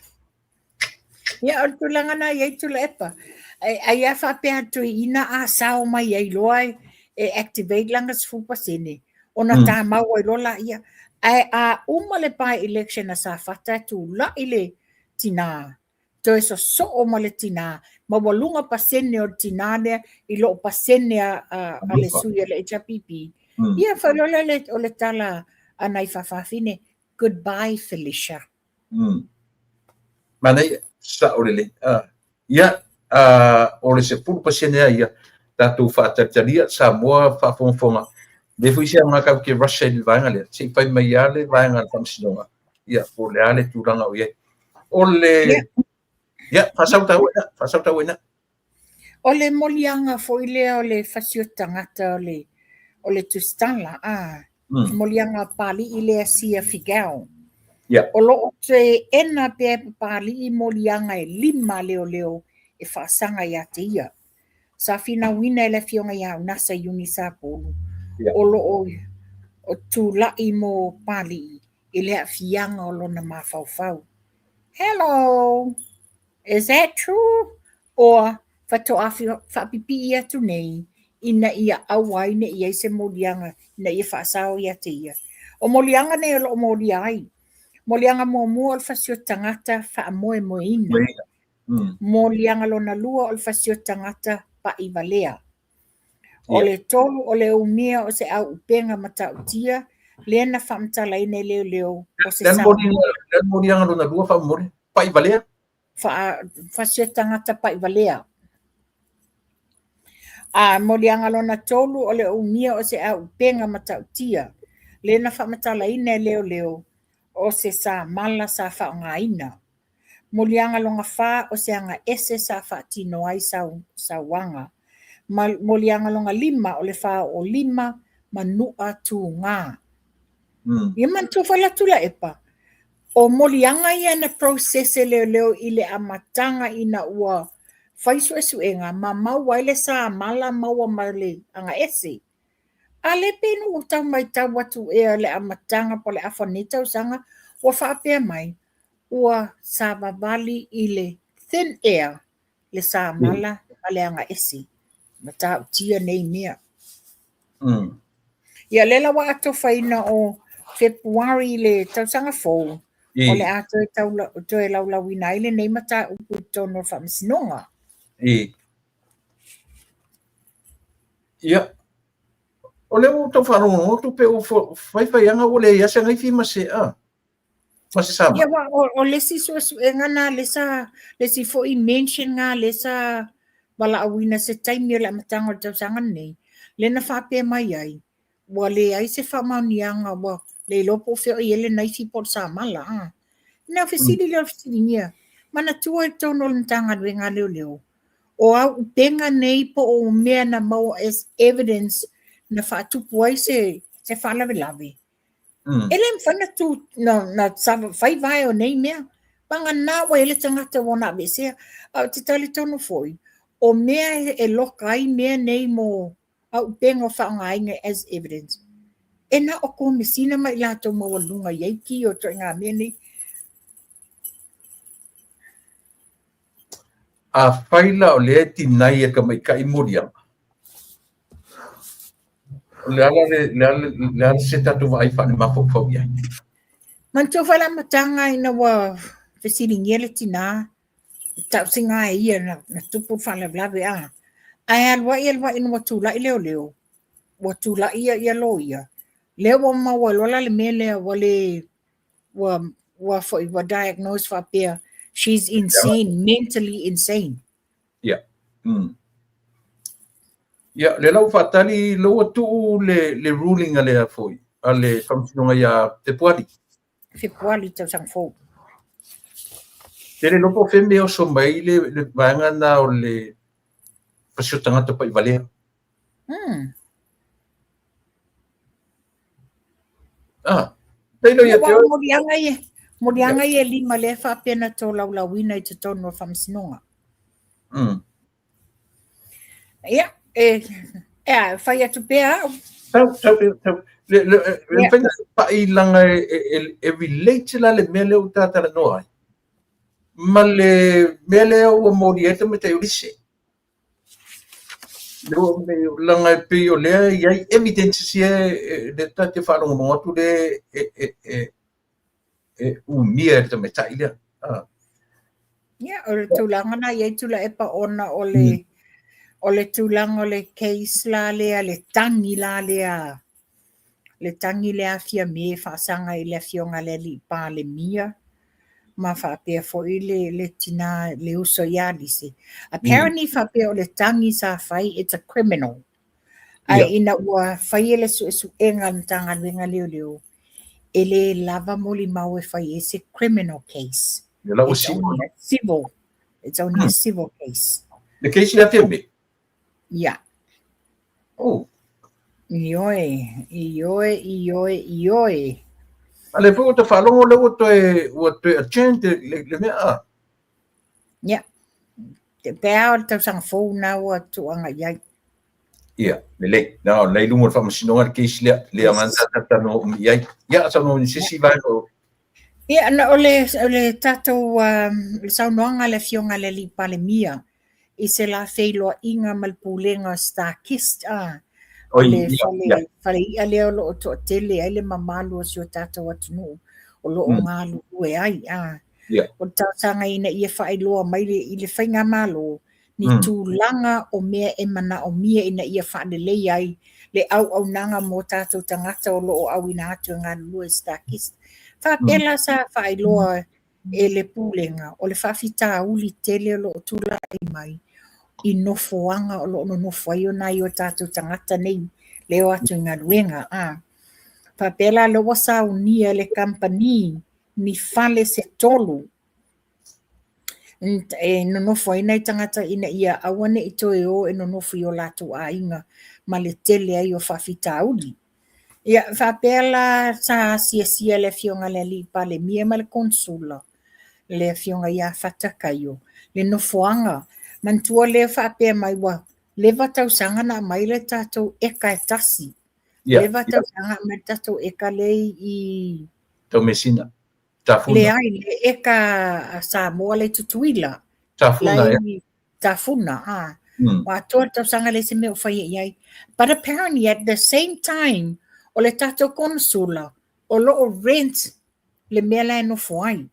S2: Ia, o le tulaga na i ai Tuilaepa. Ai a faapea atu ina a sao mai ai loa e activate lana 10%, ona tamau ai loa laia. Ae a uma le by election a Safata e tulai le tinā, toe sosoo ma le tinā, maualuga pasene o le tinā lea i loo pasene a le sui a le HRPP. Ia faailoa lea o le tala a nai faafafine, Goodbye Felicia.
S1: Manaia, sao lelei. Ia, o le 10% lava ia, tatou faatalitalia Samoa faafogafoga, lea foi se aoga tatou te rush ai i le vaega lea, se i fai mai lava le vaega a le Faamasinoga, ia, po o le a le tulaga o i ai. O le... Ia, faasau taua i ina, faasau taua i ina.
S2: O le moliaga foi lea o le fasioti tagata o le tusitala, a moliaga a Papalii lea Sia Figiel. O lo o teena pea e Papalii moliaga e 5 a leoleo e faasaga ia te ia. Sa finauina e le Afioga ia Unasa Iuni Sapulu, o lo o tulai mo Papalii i le aafiaga o lona mafaufau. Hello! Is that true? Or faatoa faapipii atu nei ina ia aua ai ne i i ai se moliaga ina ia faasao ia te ia. O moliaga nei o lo o molia ai. Moliaga muamua o le fasioti tagata faamoemoeina. Moliaga lona lua o le fasioti tagata pa'ivalea. O le tolu o le umia o se auupega matautia lea na faamatalaina e leoleo o se
S1: Le a le moliaga lona lua faamolemole? Pa'ivalea?
S2: Fasioti tagata pa'ivalea. A moliaga lona tolu o le umia o se auupega matautia lea na faamatalaina e leoleo o se samala sa faaaogaina. Moliaga lona fa o se aga ese sa faatino ai sauaga. Moliaga lona lima o le fāoolima ma nu'a tugā. Ia manatua foi la Tuilaepa, o moliaga ia na process e leoleo i le amataga ina ua fai suesuega ma maua ai le samala maua ma le aga ese. A lea pei na ou tau matau atu ea le amataga po o le afa o lenei tausaga ua faapea mai ua savavali i le thin air le samala ma le aga ese. Matautia nei mea. Ia lea la ua atofaina o Fepuari le tausaga fou, o le a toe, toe laulauina ai lenei mataupu i totonu o le Faamasinoga.
S1: Ia, o lea ua tau faalogologo atu pe ua faifaiaga ua leai lava se naifi ma se a ma se sama.
S2: Ia, wa, o le isi suesuega na lea sa, le isi foi mention na lea sa valaauina se taimi o le amataga o le tausaga lenei, lea na faapea mai ai, ua leai se faamaoniaga, ua le iloa po o fea o i ai le naifi po o le samala. A. Na fesili lea o le fesiligia, manatua i totonu o le Matagaluega a Leoleo, o auupega nei po o mea na maua as evidence na faatupu ai se, se faalavelave, e le mafai na tu, na fai vae o nei mea. Vagana ua i ai le tagata ua ona aveesea. A ou te talitonu foi, o mea e loka ai mea nei mo auupega o faaaogaina as evidence, e na o Komesina ma i latou maualuluga i ai ki o ituaiga mea nei.
S1: Afai la o lea e deny e tamaitai moliaga, o le a la le, le a le a se tatou vaai faalemafaufau i ai?
S2: Manatua foi le amataga ina ua fesiligia le tinā, tausiga e ia na tupu le faalavelave a. Ae alu ai alu ai ina ua tulai leoleo, ua tulai ia ia loia, lea ua maua loa la le mea lea ua le ua ua foi ua diagnose faapea she's insane, mentally insane.
S1: Ia. Ia, lea la ua faatali lea ua tuu le ruling a le foi a le Faamasinoga ia Fepuari.
S2: Fepuari tausaga fou.
S1: Te le iloa po o fea mea e oso mai le vaega lena o le fasioti tagata pa'ivalea. Ah, tailo ia te oe.
S2: Moliaga ia, moliaga ia e lima lea e faapea na tolaulauina i totonu o le Faamasinoga. Ia, e, e a, fai atu pea au.
S1: Tau, tau, tau. Le, le, le mafai ona pa'i laga e relate la le mea lea ua ta talanoa ai ma le mea lea ua molia ai le tamaitai o Lise. Laga e pei o lea e i ai evidences ia lea ta te faalogologo atu lea e umia e le tamaitai lea.
S2: Ia, o le tulaga na i ai Tuilaepa ona o le o le tulaga o le case la lea, le tagi la lea le tagi lea a Fiame e faasaga i le afioga i le alii Palemia ma faapea foi le, le tina, le uso ia Lise. Apparently faapea o le tagi sa fai, it's a criminal. Ae ina ua faia le suesuega a le Matagaluega o Leoleo, e le lava molimau e fai ai se criminal case. It's only a civil, it's only a civil case.
S1: Le case lea Fiame?
S2: Ia.
S1: Oh.
S2: Ioe, ioe, ioe, ioe.
S1: A le foi ua ta faalogo lea ua toe, ua toe adjourned le, le mea a?
S2: Ia. Pe a o le tausaga fou na ua tuuaga i ai.
S1: Ia, lelei. Na, o lena i luga o le faamasinoga le case lea, lea yes. ta talanoa umi i ai. Ia, saunoa i se isi vaega o...
S2: Ia, na, o le, o le tatou um, le saunoaga a le afioga i le Alii Palemia i se la feiloaiga ma le pulega o StarKist, a, o le fale, ia. fale i'a lea o lo o toatele ai le mamalu o si o tatou atunuu o lo o galulue ai. A.
S1: Yeah.
S2: O le talosaga ina ia faailoa mai le, i le faigamalo ni tulaga o mea e manaomia ina ia faalelei ai le auaunaga mo tatou tagata o lo o auina atu e galulue i StarKist. Faapea la sa faailoa e le Pulega, o le faafitauli tele o lo o tulai mai i nofoaga o lo o nonofo ai o nai o tatou tagata nei le o atu i galuega. A faapea la lea ua saunia e le kamupani ni fale se tolu e nonofo ai nai tagata ina ia aua ne i toe o e nonofo i o latou aiga ma le tele ai o faafitauli. Ia, faapea la sa asiasia le afioga i le Alii Palemia ma le Konesula, le afioga ia Fata Kaio, le nofoaga. Manatua lea faapea mai ua leva tausaga na aumai le tatou eka e tasi. Leva tausaga aumai le tatou eka lea i
S1: Taumeasina.
S2: Tafuna. Leai, le eka a Samoa lea i Tutuila.
S1: Tafuna,
S2: ia. Tafuna, a. Ua atoa le tausaga leai se mea o faia i ai. But apparently at the same time, o le tatou konesula, o lo o rent le mea la e nofo ai.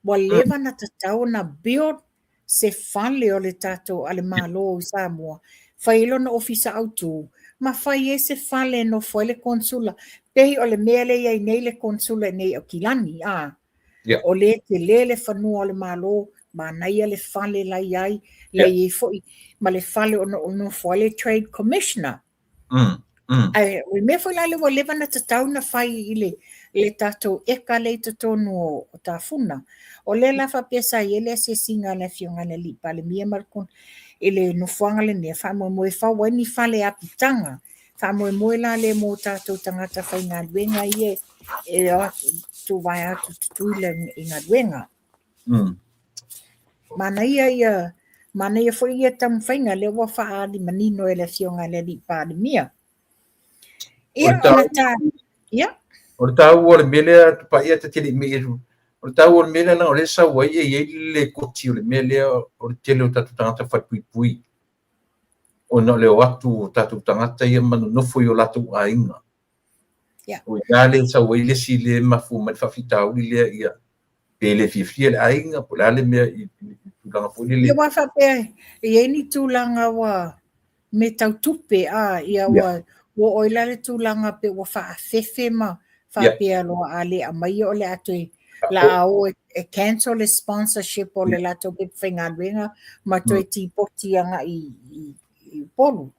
S2: Ua leva ona tatau ona build se fale o le tatou a le Malo i Samoa, fai ai lona ofisa autu, ma fai ai se fale e nofo ai le konesula. Pei o le mea lea e i ai nei le konesula i inei i Aukilani, a.
S1: Yeah.
S2: O lea e tele le fanua o le Malo, manaia le fale la i ai, la i ai foi ma le fale o nofo ai le Trade Commissioner. Ae o le mea foi la lea ua leva ona tatau ona fai i le, le tatou eka lea i totonu o, o Tafuna. O lea la faapea sa i ai le asiasiga a le Afioga i le Alii Palemia ma le i le nofoaga lenei, e faamoemoe e fau ai ni fale apitaga. Faamoemoe la lea mo tatou tagata faigaluega ia e o atu, tuvae atu Tutuila i galuega. Manaia ia, manaia foi ia taumafaiga lea ua faaali manino e le Afioga i le Alii Palemia. Ia, ona ta, ia.
S1: O le taua o le mea lea, Tupaia, ta te le i mei o le taua o le mea lea, leaga o lea e sau ai e i ai le koti o le mea lea o le tele o tatou tagata falepuipui ona o le o atu o tatou tagata ia ma nonofo i o latou aiga.
S2: Yeah.
S1: O i ina lea e sau ai le isi lea e mafua mai le faafitauli lea, ia, pe le fiafia le aiga, po o le a le mea i tulaga foi lele.
S2: Ia, aua faapea, e i ai ni tulaga ua mea tau tupe, a, ia ua ua oo ai la le tulaga pe ua faaafefe ma faapea loa a le aumaia o le a toe la a o e cancel le sponsorship o le latou pepa faigaluega ma toe tipoti agai i Upolu.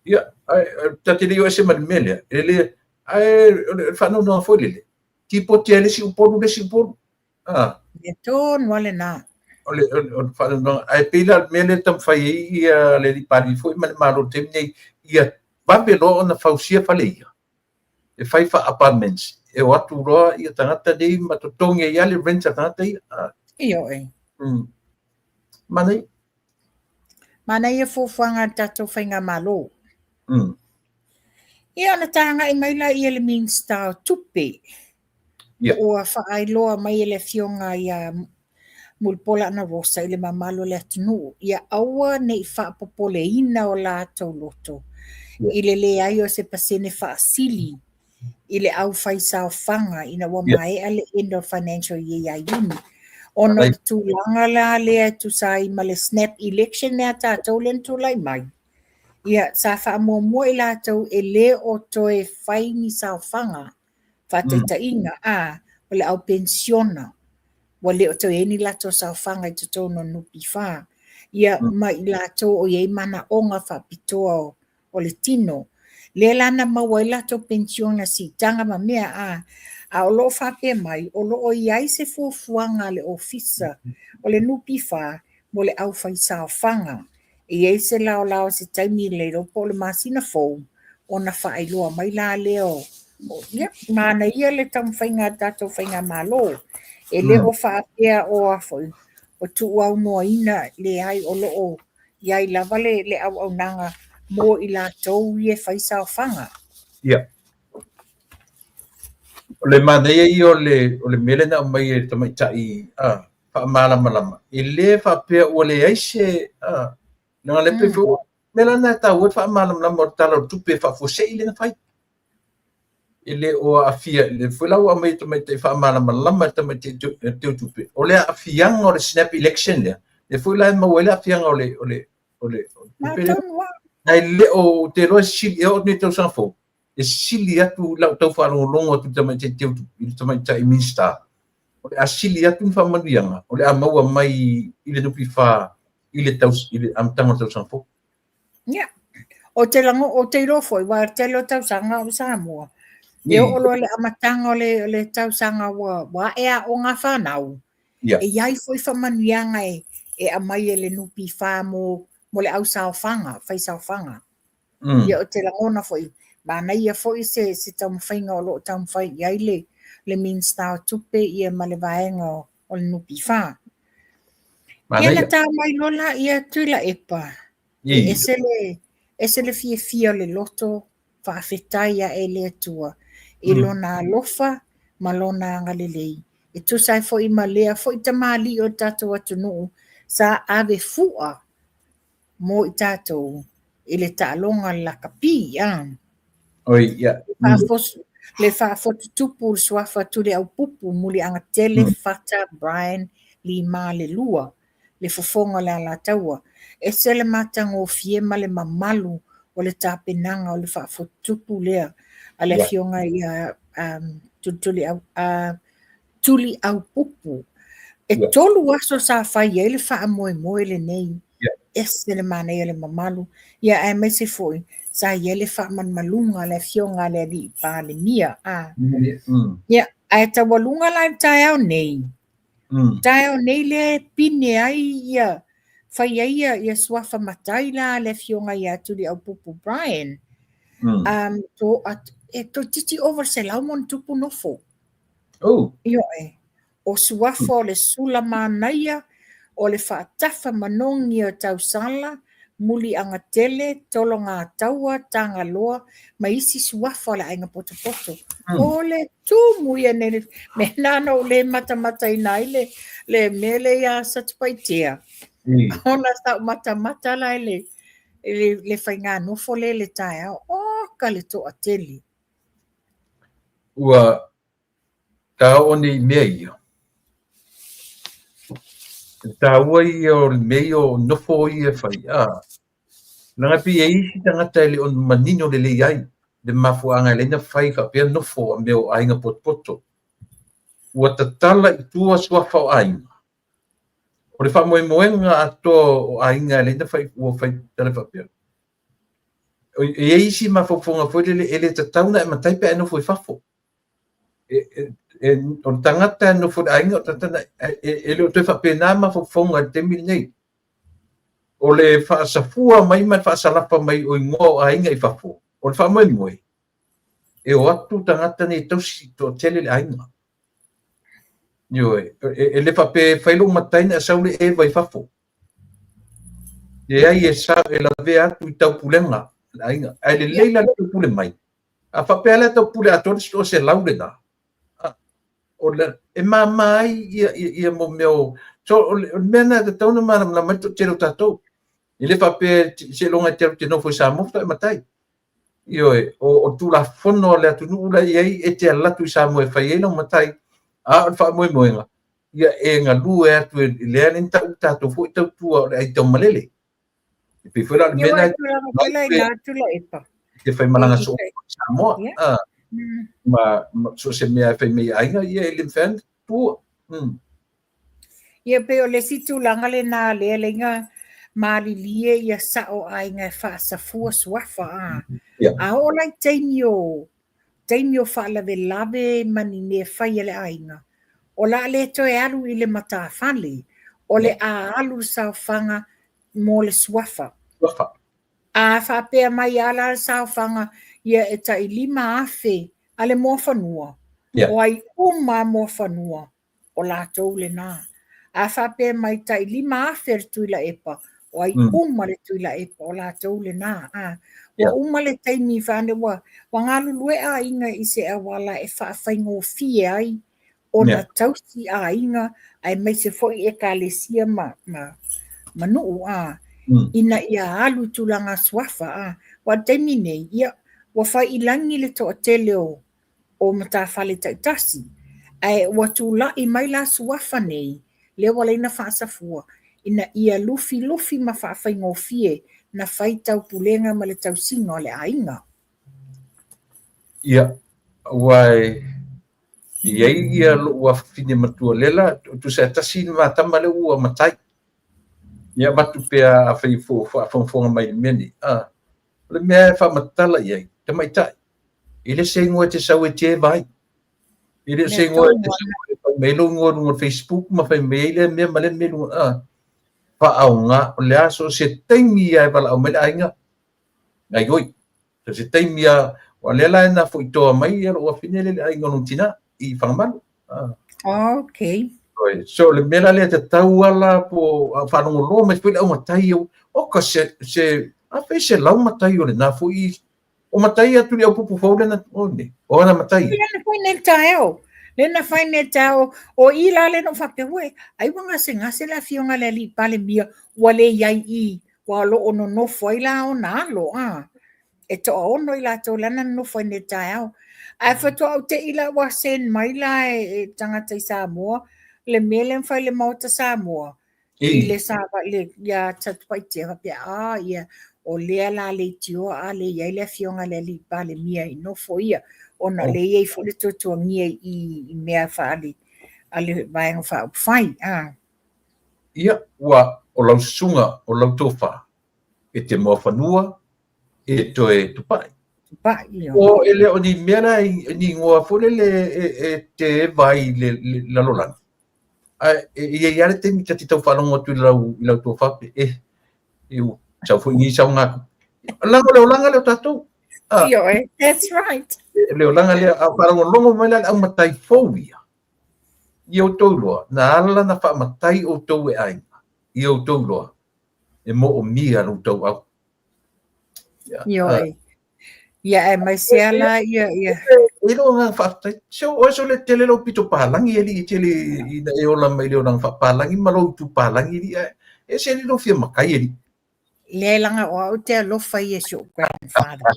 S1: Ia, ae ta te le i o ese ma le mea lea, e le, ae o le faanoanoa foi lele, tipoti ai le isi Upolu, le isi Upolu.
S2: Ah. Mea tonu lava lena.
S1: O le, o le faanoanoaga, ae pei la o le mea lea e taumafai ai ia le Alii Palemia foi ma le Malo i le taimi nei, ia vave loa ona fausia fale ia, e fai faa-apartments, e o atu loa ia tagata nei ma totogi ai lava le rent a tagata ia. Ah.
S2: Ioe.
S1: Manaia.
S2: Manaia fuafuaga a le tatou faigamalo. Ia ona tagai mai laia i le Minisita o Tupe.
S1: Yeah.
S2: Ua faailoa mai e le afioga ia Mulipola Anarosa i le mamalu o le atunuu, ia aua ne i faapopoleina o latou loto i le leai o se pasene faasili i le aufaisaofaga ina ua maea le end of financial year ia Iuni. Ona o le tulaga la lea e tusa ai ma le snap election lea a tatou lea na tulai mai. Ia, sa faamuamua i latou e le o toe fai ni saofaga, faataitaiga, a, o le au penisiona, ua le o toe i ai ni latou saofaga i totonu o le NPF, ia, ma i latou o i ai manaoga faapitoa o le tino. Lea la na maua ai latou penisiona siitaga ma mea, a, a o lo o faapea mai, o lo o i ai se fuafuaga a le Ofisa o le NPF mo le aufaisaofaga. E i ai se laolao i se taimi le iloa po o le masina fou ona faailoa mai la lea o ia, manaia le taumafaiga a le tatou faigamalo. E le o faapea o a foi, o tuuaunoaina, leai o lo o i ai lava le, le auaunaga mo i latou ia e fai saofaga.
S1: Ia. O le manaia ia o le mea lea na aumai e le tamaitai faamalamalama, e le faapea ua leai se leaga le pei foi mea la lena e taua ai le faamalamalama o le Tala o le Tupe faafuasei lea na fai. E le o aafia, lea foi la ua aumai e le tamaitai faamalamalama e le tamaitai teutupe, o le aafiaga o le snap election lea, lea foi la e maua ai le aafiaga o le o le o le tupe lea. Ae le o, ou te iloa e sili, e oo atu nei i le tausaga fou, e sili atu i lau tau faalogologo atu i le tamaitai teu, i le tamaitai Minisita, o le a sili atu ni faamanuiaga o le a maua mai i le NPF i le i le amataga o le tausaga fou.
S2: Ia, ou te lago, ou te iloa foi, aua o le tele o tausaga o i Samoa, e oo loa i le amataga o le, o le tausaga ua, ua ae aoga a fanau, e i ai foi faamanuiaga e, e aumai e le NPF mo, mo le ausaofaga, faisaofaga. Ia, ou te lagona foi, manaia foi se, se taumafaiga o lo o taumafai i ai le, le Minisita o Tupe ia ma le vaega o, o le NPF. Ia na ta mai loa la ia Tuilaepa, e ese le, ese le fiafia o le loto faafetai ae i le Atua i lona alofa ma lona agalelei. E tusa ai foi ma lea foi tamalii o le tatou atunuu sa ave fua mo i tatou i le taaloga o le lakapi. A.
S1: Oi, ia.
S2: Le faafotutupu le suafa Tuliaupupu Muliagatele Fata Brian Lima le lua, le fofoga o le Alataua. Ese le matagofie ma le mamalu o le tapenaga o le faafotutupu lea a le Afioga ia Tuliaupupu. E 3 aso sa fai ai le faamoemoe lenei. Ese le manaia le mamalu, ia aemaise foi sa i ai le faamalumaluga a le Afioga a le Alii Palemia. A. Ia, ae taualuga la i le taeao nei. Taeao nei lea e pine ai ia, fai ai ia, ia suafa matai la a le Afioga ia Tuliaupupu Brian. To, at, e toeitiiti ova i le 100+ nofo.
S1: Oh.
S2: Ioe. O suafa o le sula manaia, o le faatafa manogi o tausala, Muliagatele, Tologataua, Tagaloa, ma isi suafa o le aiga potopoto. O le tumu ia nei, mea na na ou le matamataina ai le, le mea lea ia Satupaitea. Ona sa ou matamata la i le, le, le faiganofo lea i le taeao. Oka le toatele.
S1: Ua ta oo nei i mea ia, e taua ia o le mea ia o nofo ia e fai, a, leaga e pei e i ai isi tagata e le o manino lelei ai le mafuaaga e ala ai ona fai faapea nofo a mea o aiga potopoto. Ua tatala i tua suafa o aiga. O le faamoemoega atoa o aiga e ala ai ona fai, ua fai tala faapea. E i ai isi mafaufauga foi lele e le tatau ona e matai pe a e nofo i fafo. O le tagata e nofo i le aiga, o le tagata e le o toe faapena mafaufauga i le taimi lenei. O le faasafua mai ma le faasalafa mai o igoa o aiga i fafo, o le faamoemoe, e o atu tagata nei e tausi toatele le aiga. Ioe, e le faapea e fai lou matai ona e sau le eva i fafo. Leai, e sa, e lavea atu i taupulega le aiga. Ae lelei la le taupule mai. A faapea la e taupule atoa le 100 lena, o le, e mama ai ia, ia, ia mo mea o, so, o le, o le mea lena e tatau ona malamalama ai le toatele o tatou. E le faapea seiloga e te alu e te nofo i Samoa faatoa e matai. Ioe, o, o Tulafono a le atunuu la e i ai, e te alu atu i Samoa e fai ai lau matai, a o le faamoemoega, ia e galue atu e lea na tau tatou foi tautua o le ai taumalele. E pei foi la o le
S2: Ia
S1: mea
S2: ua
S1: lena
S2: e tulaga foi la i la Tuilaepa.
S1: E te faimalaga soo i Samoa. Ma so o se mea e fai mai e aiga, ia e le mafai ona tuua.
S2: Ia pei o le isi tulaga lena lea laiga malilie ia sao aiga e faasafua suafa a. A oo la i taimi o taimi o faalavelave ma ni mea fai a le aiga, o le a le toe alu i le matafale, o le a alu le saofaga mo le suafa.
S1: Suafa.
S2: A faapea mai a la le saofaga, ia e tai 5,000 a le Muafanua, o ai uma a Muafanua, o latou lena. A faapea mai tai 5,000 a le Tuilaepa, o ai uma le Tuilaepa, o latou lena. A ua uma le taimi faa ua galulue aiga i se auala e faafaigofie ai ona tausi aiga aemaise foi ekalesia ma nuu a ina ia alu i tulaga suafa a. Aua o le taimi nei, ia, ua fai i lagi le toatele o matafale taitasi, ae ua tulai mai la suafa nei, lea ua laina faasafua, ina ia lufilufi ma faafaigofie na fai taupulega ma le tausiga o le aiga.
S1: Ia, aua e i ai ia lou afafine matua lela, tusa e tasi le ma tama lea ua matai. Ia avatu pea afai faafogafoga mai i le mea nei. O le mea e faamatala i ai, tamaitai, e le se igoa e te sau e te vai. E le se igoa e te sau e fai mai lou igoa i luga o le Facebook ma fai mai ai lea mea ma lea mea i luga. Faaaoga, o le a so o se taimi lava e valaau mai le aiga, gaioi. So o se taimi lava, aua o lea la e na foi toa mai ia lou afine lea i le aiga o lona tina i Fagamalo.
S2: Okay.
S1: So le mea la lea tatau lava la po o faalogologo mai foi le aumatai o ka se se a fai se lau matai o lena foi o matai atu le au pupu fou lena o ne o ana matai.
S2: Le na fai nei taeao. Le na fai nei taeao o i la le no faapea ue ai ua gasegase le afioga i le alii Palemia ua le iai i ua o lo o nonofo ai la ona alo a. E toaono i latou lana nonofo ai nei taeao. Ae faatoa ou te i la ua send mai la e tagata i Samoa le mea lea na fai i le Maota Samoa i le le ia Satupaitea faapea a ia o lea la leitioa a le i ai le afioga i le alii Palemia i nofo ia ona o lea e i ai foi le tuatuagia i mea faale a le Vaega Faaupufai a.
S1: Ia, ua o lau susuga, o lau tofa, e te muafanua, e toe tupai.
S2: Tupai, ioe.
S1: O e le o ni mea la ni igoa foi lele e te eva ai i le lalolagi. Ae e i ai lava le taimi ta te tau faalogo atu i lau i lau tofa pe e e ua sau foi ni sauga. Leaga o le olaga lea o tatou.
S2: Ioe, that's right.
S1: Le olaga lea, a faalogologo mai la le aumatai fou ia, i outou iloa, na ala na faamatai outou e aiga, i outou iloa, e moomia lo outou au.
S2: Ioe. Ia aemaise lava la ia ia.
S1: E lou agaga faafetai. Se o oe sole tele lou pito palagi e alii tele ina e ola mai le olaga faapalagi ma lou itu palagi alii ae ese alii lou fia matai alii.
S2: Leai leaga o au te alofa ia i si ou grandfather.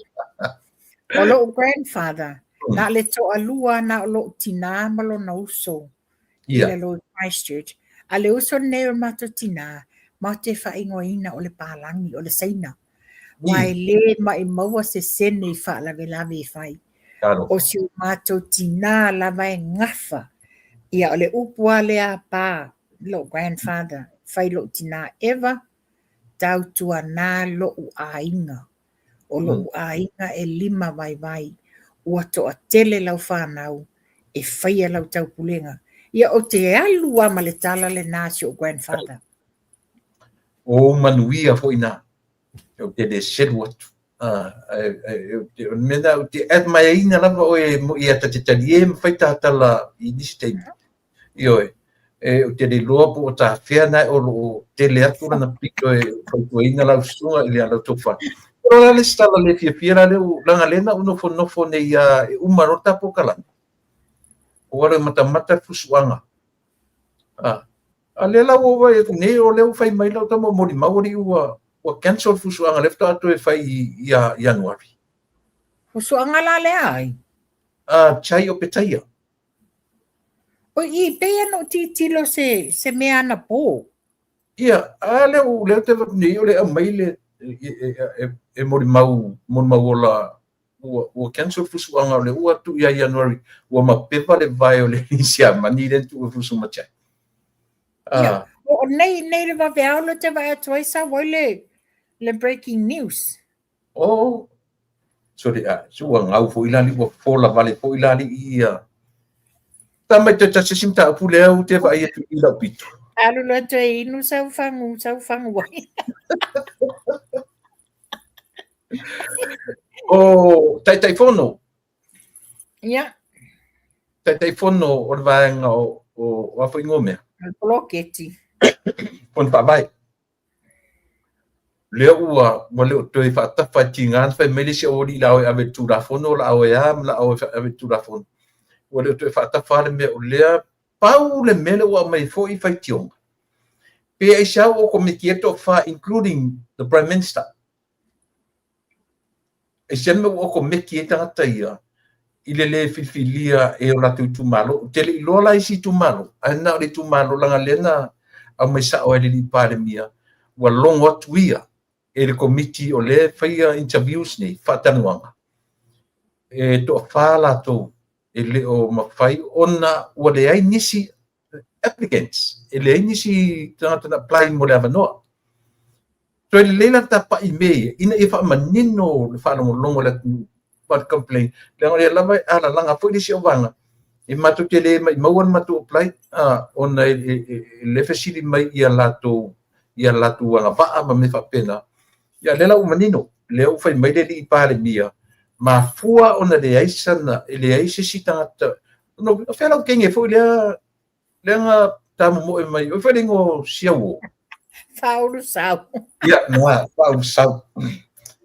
S2: O lou grandfather, na o le toalua na o lou tinā ma lona uso i lalo i Christchurch. A le uso lenei o le matou tinā, matou te faaigoaina o le palagi, o le Saina. Aua e le maʻimau se sene i faalavelave e fai. O si o matou tinā lava e gafa. Ia, o le upu lava lea a Pa, lou grandfather, fai i lou tinā, Eva, tautuana lou aiga. O lou aiga e lima vaivai. Ua toatele lau fanau e faia lau taupulega. Ia, ou te alu lava ma le tala lena a si ou grandfather.
S1: O ou manuia foi na. Ou te le selu atu. O le mea lena, ou te admire-ina lava oe ia ta te talie ma fai ta tala i nisi taimi. Ioe, e, ou te le iloa po o tafea na o lo o tele atu lana pito e fautuaina lau susuga i le lau tofa. O la le isi tala le fiafia la lea, leaga lea na ou nofonofo nei a e uma loa le ta polokalame. Ua alu e matamata le fusuaga. A, a lea la ua ou vaai atu nei, o lea ua fai mai lau tama molimau alii ua ua cancel le fusuaga lea faatoa toe fai i ia Ianuari.
S2: Fusuaga la lea ai?
S1: A, chai o petaia.
S2: Oi, i pei ona ou tilotilo se, se mea anapo.
S1: Ia, a lea ua, lea ou te vaai nei o le aumai le, e molimau ola ua cancel fusuaga o le ua tuu ia Ianuari ua mapeva le vae o le alii Siamani lea na tuu e fusu matiai.
S2: Ia, o nei nei le vaveao lea ou te vaai atu ai sau ai le breaking news.
S1: Oh, sorry, se ua gau foi la alii, ua fola vale foi la alii ia. Ta mai te tasi se mataupu lea ou te vaai atu i lau pito.
S2: Alu loa toe inu sau fagu, sau fagu ai.
S1: O Taitaifono.
S2: Ia.
S1: Taitaifono o le vaega o a foi ingoa o mea?
S2: O le poloketi.
S1: Fono Faavae. Lea ua le o toe faatafa e tiga ona fai mai le isi aualii la o e ave i le Tulafono, la o e a ma la o e ave i le Tulafono. Ua le o toe faatafa le mea o lea pau le mea lea ua aumai foi faitioga. Pe aisea ua komiti ai le toafa including the Prime Minister. Aisea le mea ua komiti ai tagata ia i le lē filifilia e o latou itumalo. Ou te le i iloa la isi itumalo, ae na o le itumalo leaga lea na aumai sao ai le alii Palemia, ua logo atu ia e le komiti o lea e faia interviews nei, faatalanoaga, e toafa latou e le o mafai ona ua leai nisi applicants, e leai nisi tagata na apply mo le avanoa. Toe lelei la le tapai mea ia, ina ia faamanino le faalogologo a le atunuu ma le complain, leaga o lea lava e alalaga foi le isi auvaega, e matou te le maimaua le matou apply, ona e le fesili mai ia latou agavaa ma mea faapena. Ia lea la ua manino, lea ua fai mai le alii Palemia, mafua ona leai sana, e leai se isi tagata. No, o fea lau kenge foi lea na tamomoe mai, oi foi le ingoa o Siauo.
S2: Faaulu sau.
S1: Ia, na, faaulu sau.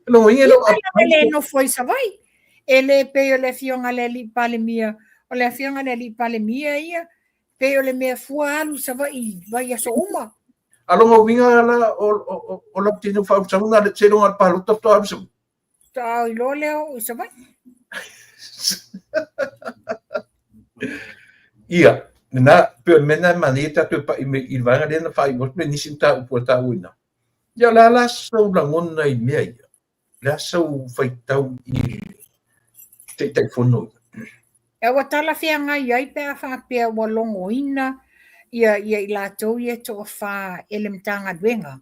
S1: Logo inge lo
S2: e le nofo i Savaii. E le pei o le afioga le alii Palemia, o le afioga le alii Palemia ia, pei o le mea fua alu i Savaii vaiaso uma.
S1: A longa uiga la o lau tino faaulu sau na le seiloga le palota faatoa alu Savaii.
S2: Faatoa iloa lea o i Savaii.
S1: Ia, na pe o le mea na e manaia tatou e pai mai i le vaega lea na faaiu atu le nisi mataupu a taua ina. Ia o le a la sau lagona i mea ia? Le a sau faitau i Taitaifono ia?
S2: E ua talafeagai ai pe a faapea ua logoina ia i latou ia e toafa e le Matagaluega.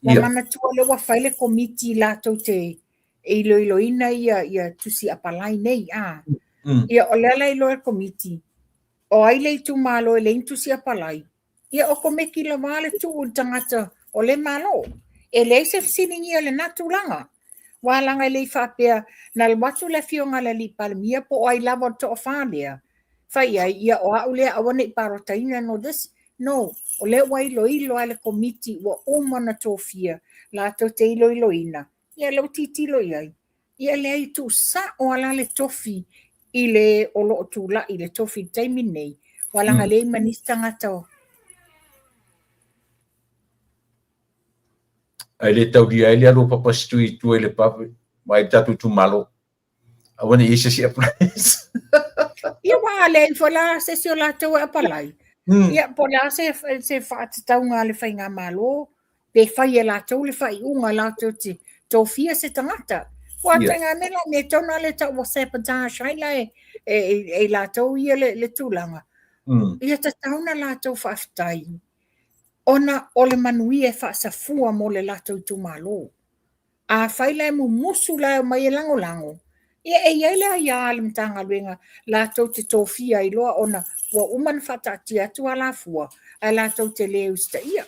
S2: Ua manatua lea ua fai le komiti latou te iloiloina ia tusi apalai nei. Ia o lea la iloa e le komiti, o ai le itumalo e leai ni tusi apalai, ia o komiti lava le tuu i le tagata o le malo. E leai se fesiligia o lena tulaga. Ua laga e le i faapea na alu atu le afioga i le alii Palemia po o ai lava o le toafa lea. Fai ai, ia o au lea aua ne i palotaina no this. No, o lea ua iloilo a le komiti ua uma ona tofia latou te iloiloina. Ia lea ua tilotilo i ai. Ia leai tuusao ala le tofi i le o loo tulai le tofi i le taimi nei. Ua laga leai ma nisi tagata o
S1: Ai le taulia ai le alu o papa si tui tua i le papa mai tatou itumalo. Aua ne i se isi apply.
S2: Ia ua leai foi la se isi o latou e apply. Ia po o le a se faatatauga a le faigamalo pe fai e latou le faaiuga latou te tofia se tagata. Ua ituaiga mea la mea tonu lava le tau ua sabotage ai la e latou ia le tulaga. Ia tatau na latou faafetai ona o le manuia e faasafua mo le latou itumalo. A fai la e mumusu la e omai e lagolago, ia e i ai le aia a le Matagaluega latou te tofia ai loa ona ua uma ona faataatia atu alafua ae latou te le usitaia.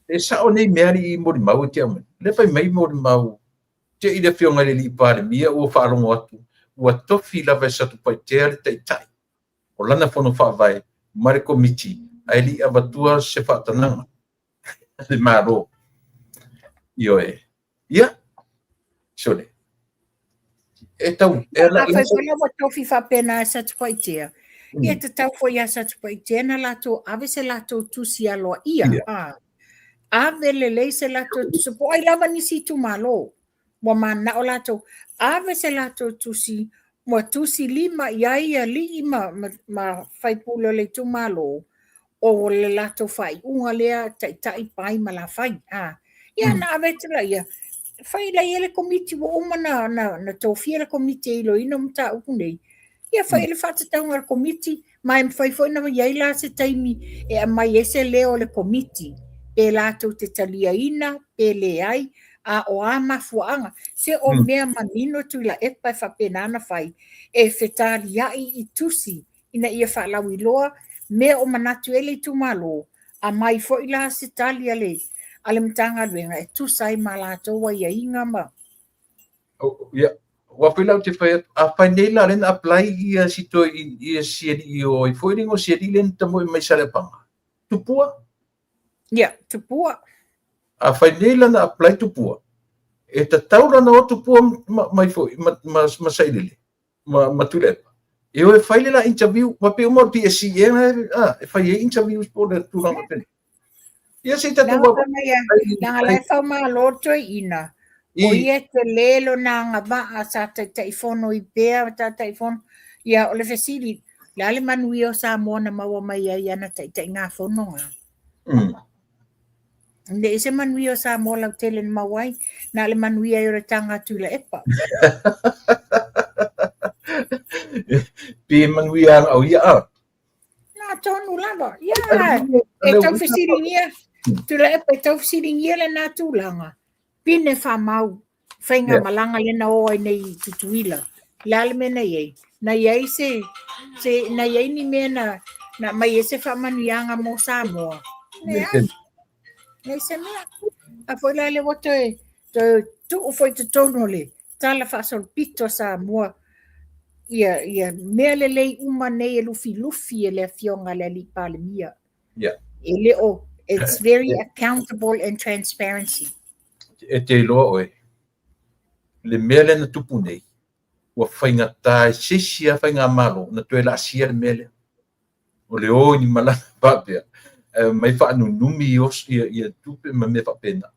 S1: E sao nei mea alii molimau e te aumai. Le fai mai molimau te i le afioga i le alii Palemia ua faalogo atu ua tofi lava e Satupaitea le taitai o lana fono faavae ma le komiti ae le i avatua se faatanaga le malo. Ioe. Ia, sole. E tau, e
S2: la... Afai foi la ua tofi faapena e Satupaitea, ia tatau foi ia Satupaitea na latou ave se latou tusi aloaia. Ave lelei se latou tusi, po o ai lava nisi itumalo ua mananao latou, ave se latou tusi, ua tusi lima i ai alii ma faipule o le itumalo, o le latou faaiuga lea taitai pai ma lafai. Ia na ave atu laia, fai laia le komiti ua uma na, na, na tofia le komiti e iloina mataupu nei. Ia fai le faatatauga a le komiti, ma e mafai foi na i ai la se taimi e aumai ai se leo o le komiti, pe latou te taliaina, pe leai, a o a mafuaaga. Se o mea manino Tuilaepa e faapena ona fai, e fetaliai i tusi ina ia faalauiloa mea o manatu i ai le itumalo, aumai foi la se tali a le a le Matagaluega e tusa ai ma latou aiaiga ma.
S1: Ia, ua pei la ou te fai atu, afai nei la lea na apply ia si toe ia si alii o ai foi le igoa o si alii lea na tamoe mai Saleapaga, Tupua?
S2: Ia, Tupua.
S1: Afai nei la na apply Tupua, e tatau la ona o Tupua mai foi ma Sailele ma Tuilaepa. E o e fai le la interview, ma pei uma o le PSC ea e fai ai interviews po o le tulaga penei. Ia se i tatou
S2: vaavaai. Leaga la e faumalo le toeaina, o ia e tele lona agavaa sa Taitaifono i pea Taitaifono. Ia o le fesili, o le a le manuia o Samoa na maua mai ai i ana taitaigafono ga? E leai se manuia o Samoa lautele na maua ai, na o le manuia ai o le taga a Tuilaepa.
S1: Pe manuia ana o ia a?
S2: Na tonu lava. Ia, e tau fesiligia, Tuilaepa e tau fesiligia lena tulaga. Pine faamau, faigamalaga lea na o ai nei i Tutuila. O le a le mea na i ai? Na i ai se, se na i ai ni mea na, na aumai ai se faamanuiaga mo Samoa? Leai. Leai se mea. A foi la lea ua toe, toe tuu foi i totonu o le Tala Faasolopito a Samoa ia, ia mea lelei uma nei e lufilufi e le Afioga a le Alii Palemia.
S1: Yeah.
S2: E le o, it's very accountable and transparency.
S1: E te iloa oe, le mea lea na tupu nei, ua faigata i se isi lava faigamalo ona toe laasia le mea lea. O le o i ni malaga faapea, ae omai faanunumi ia tupe ma mea faapena.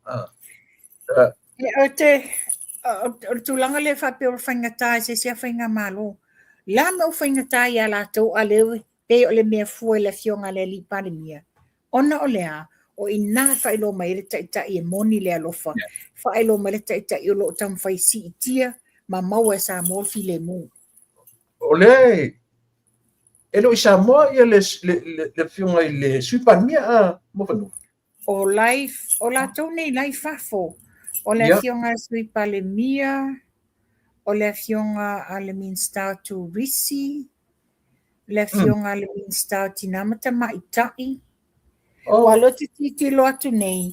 S2: O te, o le tulaga lea faapea ua faigata i se isi lava faigamalo. O le a le mea ua faigata ia latou a o lea pei o le mea fua i le Afioga a le Alii Palemia? Ona o le a? O i ina e faailoa mai ai le Taitai e moni le alofa, faailoa mai le Taitai o lo o taumafai e siitia ma maua e Samoa le filemu.
S1: O lea e le o i Samoa ia le Afioga i le Sui Palemia a Muafanua?
S2: O lai, o latou nei la i fafo. O le Afioga i le Sui Palemia, o le Afioga a le Minisita o Turisi, le Afioga a le Minisita o Tina ma Tamaitai. Ua lea ou te tilotilo atu nei,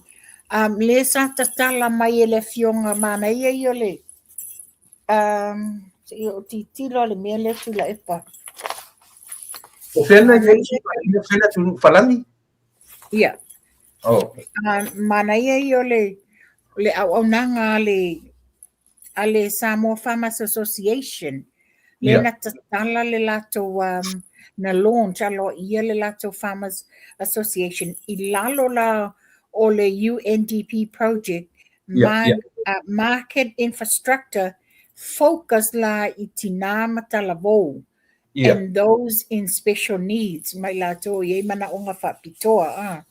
S2: um, le sa tatala mai e le Afioga manaia ia o le um, se i ou tilotilo le mea lea Tuilaepa.
S1: O fea na i ai, o fea na atunuu Falani?
S2: Ia.
S1: Oh.
S2: Manaia ia o le, le auaunaga a le a le Samoa Farmers Association, lea na tatala le latou, um, na launch aloaia le latou Farmers Association i lalo la o le UNDP project, market infrastructure focus la i tinā ma talavou and those in special needs, ma i latou e i ai manaoga faapitoa.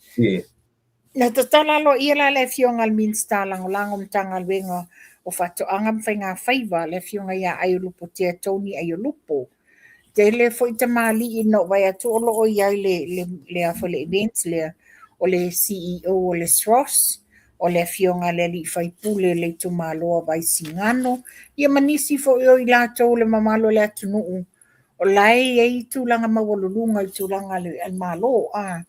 S2: Na tatala aloaia la le Afioga i le Minisita Lagolago Matagaluega o Faatoaga ma Faigafaiva, le Afioga ia Aiolupo Tea Tony Aiolupo. Tele foi tamalii na ou vaai atu o lo o i ai le, le, le, a foi le event lea, o le CEO o le SROS, o le Afioga i le Alii Faipule o le itumalo o Vaisigano, ia ma nisi foi o i latou o le mamalu o le atunuu o la e i ai tulaga maualuluga i tulaga a le Malo. A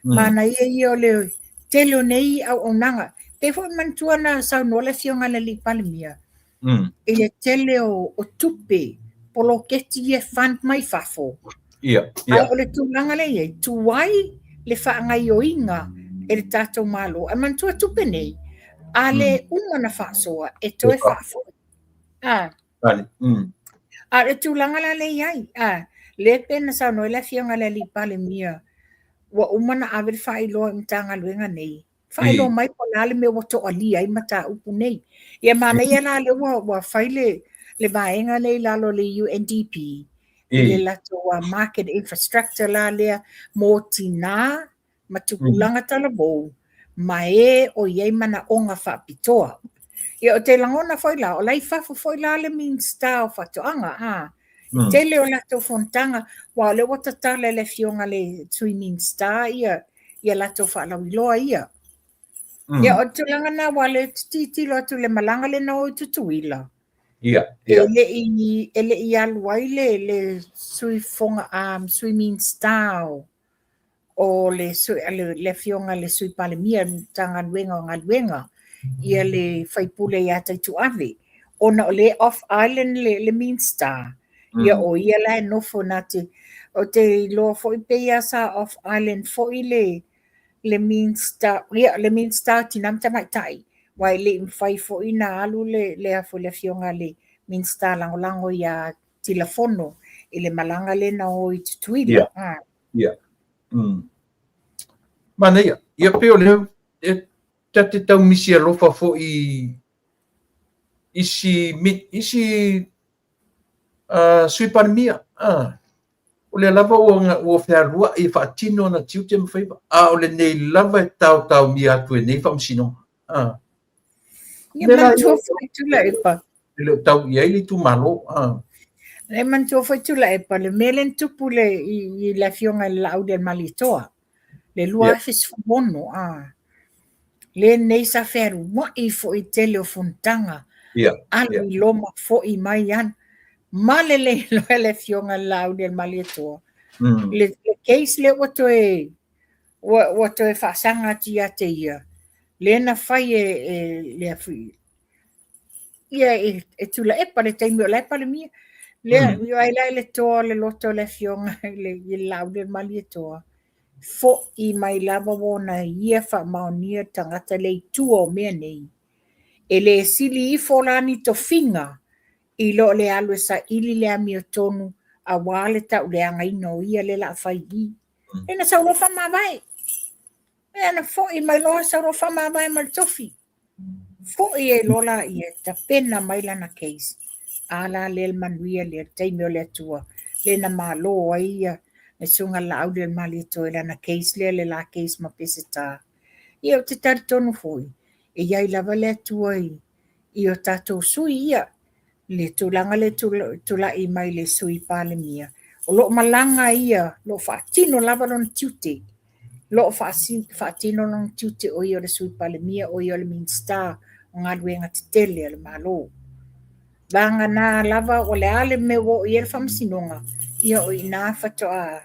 S2: manaia ia o le tele o nei auaunaga. Pei foi manatua na saunoa le Afioga i le Alii Palemia i le tele o tupe poloketi ia e fund mai fafo.
S1: Ia.
S2: A o le tulaga lea e i ai, tuai le faagaoioiga e le tatou Malo. Ae manatua tupe nei, a le uma na faasoa, e toe faafoi.
S1: A.
S2: A o le tulaga la lea e i ai, a, lea pei ona saunoa ai le Afioga i le Alii Palemia, ua uma ona ave le faailoa i Matagaluega nei, faailoa mai po o le a le mea ua toalia ai mataupu nei. Ia manaia la lea ua fai le vaega lea i lalo o le UNDP, i le latou market infrastructure la lea mo tinā ma tupulaga talavou, ma e o i ai manaoga faapitoa. Ia o te lagona foi la, o la i fafo foi la le Minisita o Faatoaga, a, mm. tele o latou fonotaga, aua o lea ua tatala e le afioga le Sui Minisita ia, ia latou faalauiloa ia. Mm. Ia o le tulaga na, aua le tilotilo atu le malaga lea na o i Tutuila.
S1: Ia, ia.
S2: E le i, e le i alu ai le, le sui fofoga, um, sui Minisita o, o le, le, le afioga le Sui Palemia, le Matagaluega o Galuega, ia le faipule ia Taituave, ona o le off island le, le Minista, mm. ia o ia la e nofo na te, o te iloa foi pe ia sa off island foi le, le Minista, ia le Minista o Tina ma Tamaitai, wa e le i mafai foi na alu le, le afo le afioga le Minista lagolago ia Tilafono i le malaga lea na o i Tutuila.
S1: Yeah. Ah. Ia. Mm. Manaia. Ia pe o lea e ta te tau misi alofa foi isi isi uh, sui palemia. Ah. O lea lava ua, ua fealuai e faatino ana tiute ma faiva. A o lenei lava e taotaomia atu e nei faamasinoga. Ah.
S2: Ia manatua foi Tuilaepa.
S1: E le o tau i ai le itumalo. Ah.
S2: E manatua foi Tuilaepa, le mea lea na tupu le, i, i le afioga i le Laaulialemalietoa, le 2016, ah. Lenei sa fealuai foi i tele o fonotaga,
S1: yeah,
S2: alu
S1: yeah.
S2: i loma foi mai ana. Ma le le iloa le afioga i le Laaulialemalietoa. Mm. Le, le case lea ua toe ua, ua toe faasaga atu ia te ia, lea na fai e, e le afi, ia e, e Tuilaepa le taimi o la e Palemia. Lea, mm. ai la i le toa le loto o le afioga i le, i le Laaulialemalietoa, fo'i mai lava ua ona ia faamaonia le tagata le i tua o mea nei. E le sili ifo la ni tofiga i lo le alu e saili le amiotonu auā le tauleagaina o ia le la fai i. Mm. E na sau loa faamavae. E na fo'i mai loa sau loa faamavae ma le tofi. Fo'i ai loa laia, tapena mai lana case. A la lea le manuia lea, le taimi o le Atua, lea na malo ai ia le Susuga Laaulialemalietoa i lana case lea, le la case ma Peseta. Ia ou te talitonu foi, e i ai lava le Atua i, i o tatou sui ia, le tulaga lea tulai mai le Sui Palemia, o lo o malaga ia, o lo o faatino lava lona tiute, o lo o faatino lona tiute o ia o le Sui Palemia, o ia o le Minisita o Galuega Tetele a le Malo. Vagana lava o le a le mea ua oo i ai le faamasinoga, ia o i ina faatoa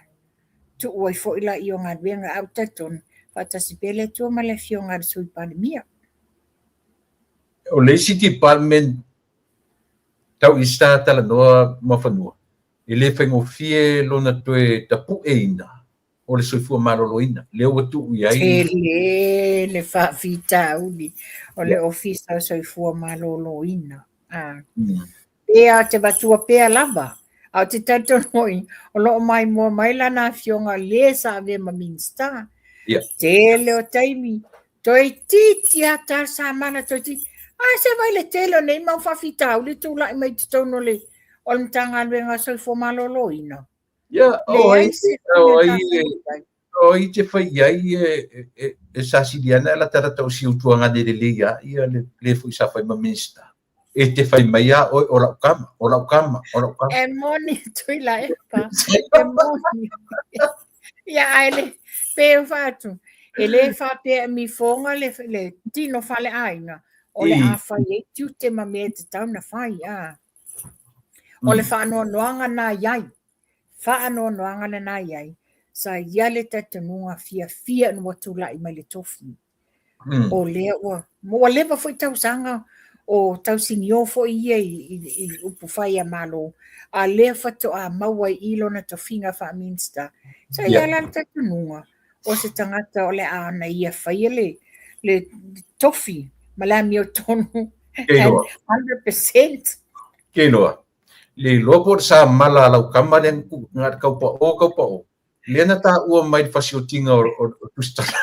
S2: tuu ai foi laia o galuega, ae ou te talitonu, faatasi pea le Atua ma le Afioga i le Sui Palemia.
S1: O le isi department tau i sa talanoa ma fanua, e le faigofie lona toe tapu'eina o le soifua maloloina, lea ua tuu i ai.
S2: Tele le faafitauli o le Ofisa o Soifua Maloloina. Ah. Mm. Pea te vatua pea lava. A o te talitonu foi, o lo o maimoa mai lana afioga le sa avea ma Minista.
S1: Yeah.
S2: Tele o taimi, Toeitiiti lava ta samala toeitiiti. Ae se vai le tele o nei mau faafitauli tulai mai i totonu o le o le Matagaluega o Soifua Maloloina.
S1: Ia, o ai, o ai, o ai te fai i ai e, e, e sasili ana e latalata o si utuagane lelei a ia le, le foi sa fai ma Minista. E te fai mai a oe o lau kama, o lau kama, o lau kama.
S2: E moni Tuilaepa, e moni. Ia ae le, pe o faatu, e le faapea e mifoga le, le tino faleaiga, o le a fai ai tiute ma mea e tatau na fai, a. O le mm. faanoanoaga na i ai, faanoanoaga lena i ai, sa i ai le talitonuga fiafia ina ua tulai mai le tofi. Mm. O lea ua, ua leva foi tausaga o tausinio foi ia i, i, i upu fai a Malo, a lea faatoa maua ai i lona tofiga faa-Minista. Sa ia la le talitonuga o se tagata o le a ona ia faia le, le tofi ma le amiotonu 100%.
S1: Ke iloa. Le iloa po o le samala a lau kama lea na tuu na kaupao kaupao. Lea na taua mai le fasiotiga o, o, o Tusitala.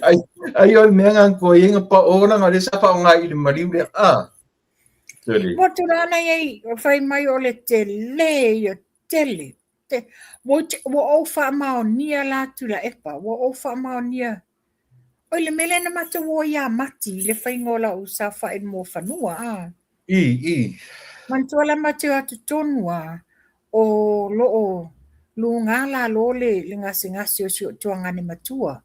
S1: Ai, ai o le mea nga ko ia nga pa o la nga le sa fa nga i le maliu le a.
S2: Tele. Mo tulaga ia i fai mai o le tele ia tele. te, ua ou faamaonia la Tuilaepa, ua ou faamaonia. Oi le mea lea na matou o ai ia Mati i le faiga o lau saofai i le Muafanua, a.
S1: I, i.
S2: Manatua la matou o atu tonu a, o lo o luga lalo le gasegase o si ou tuagane matua,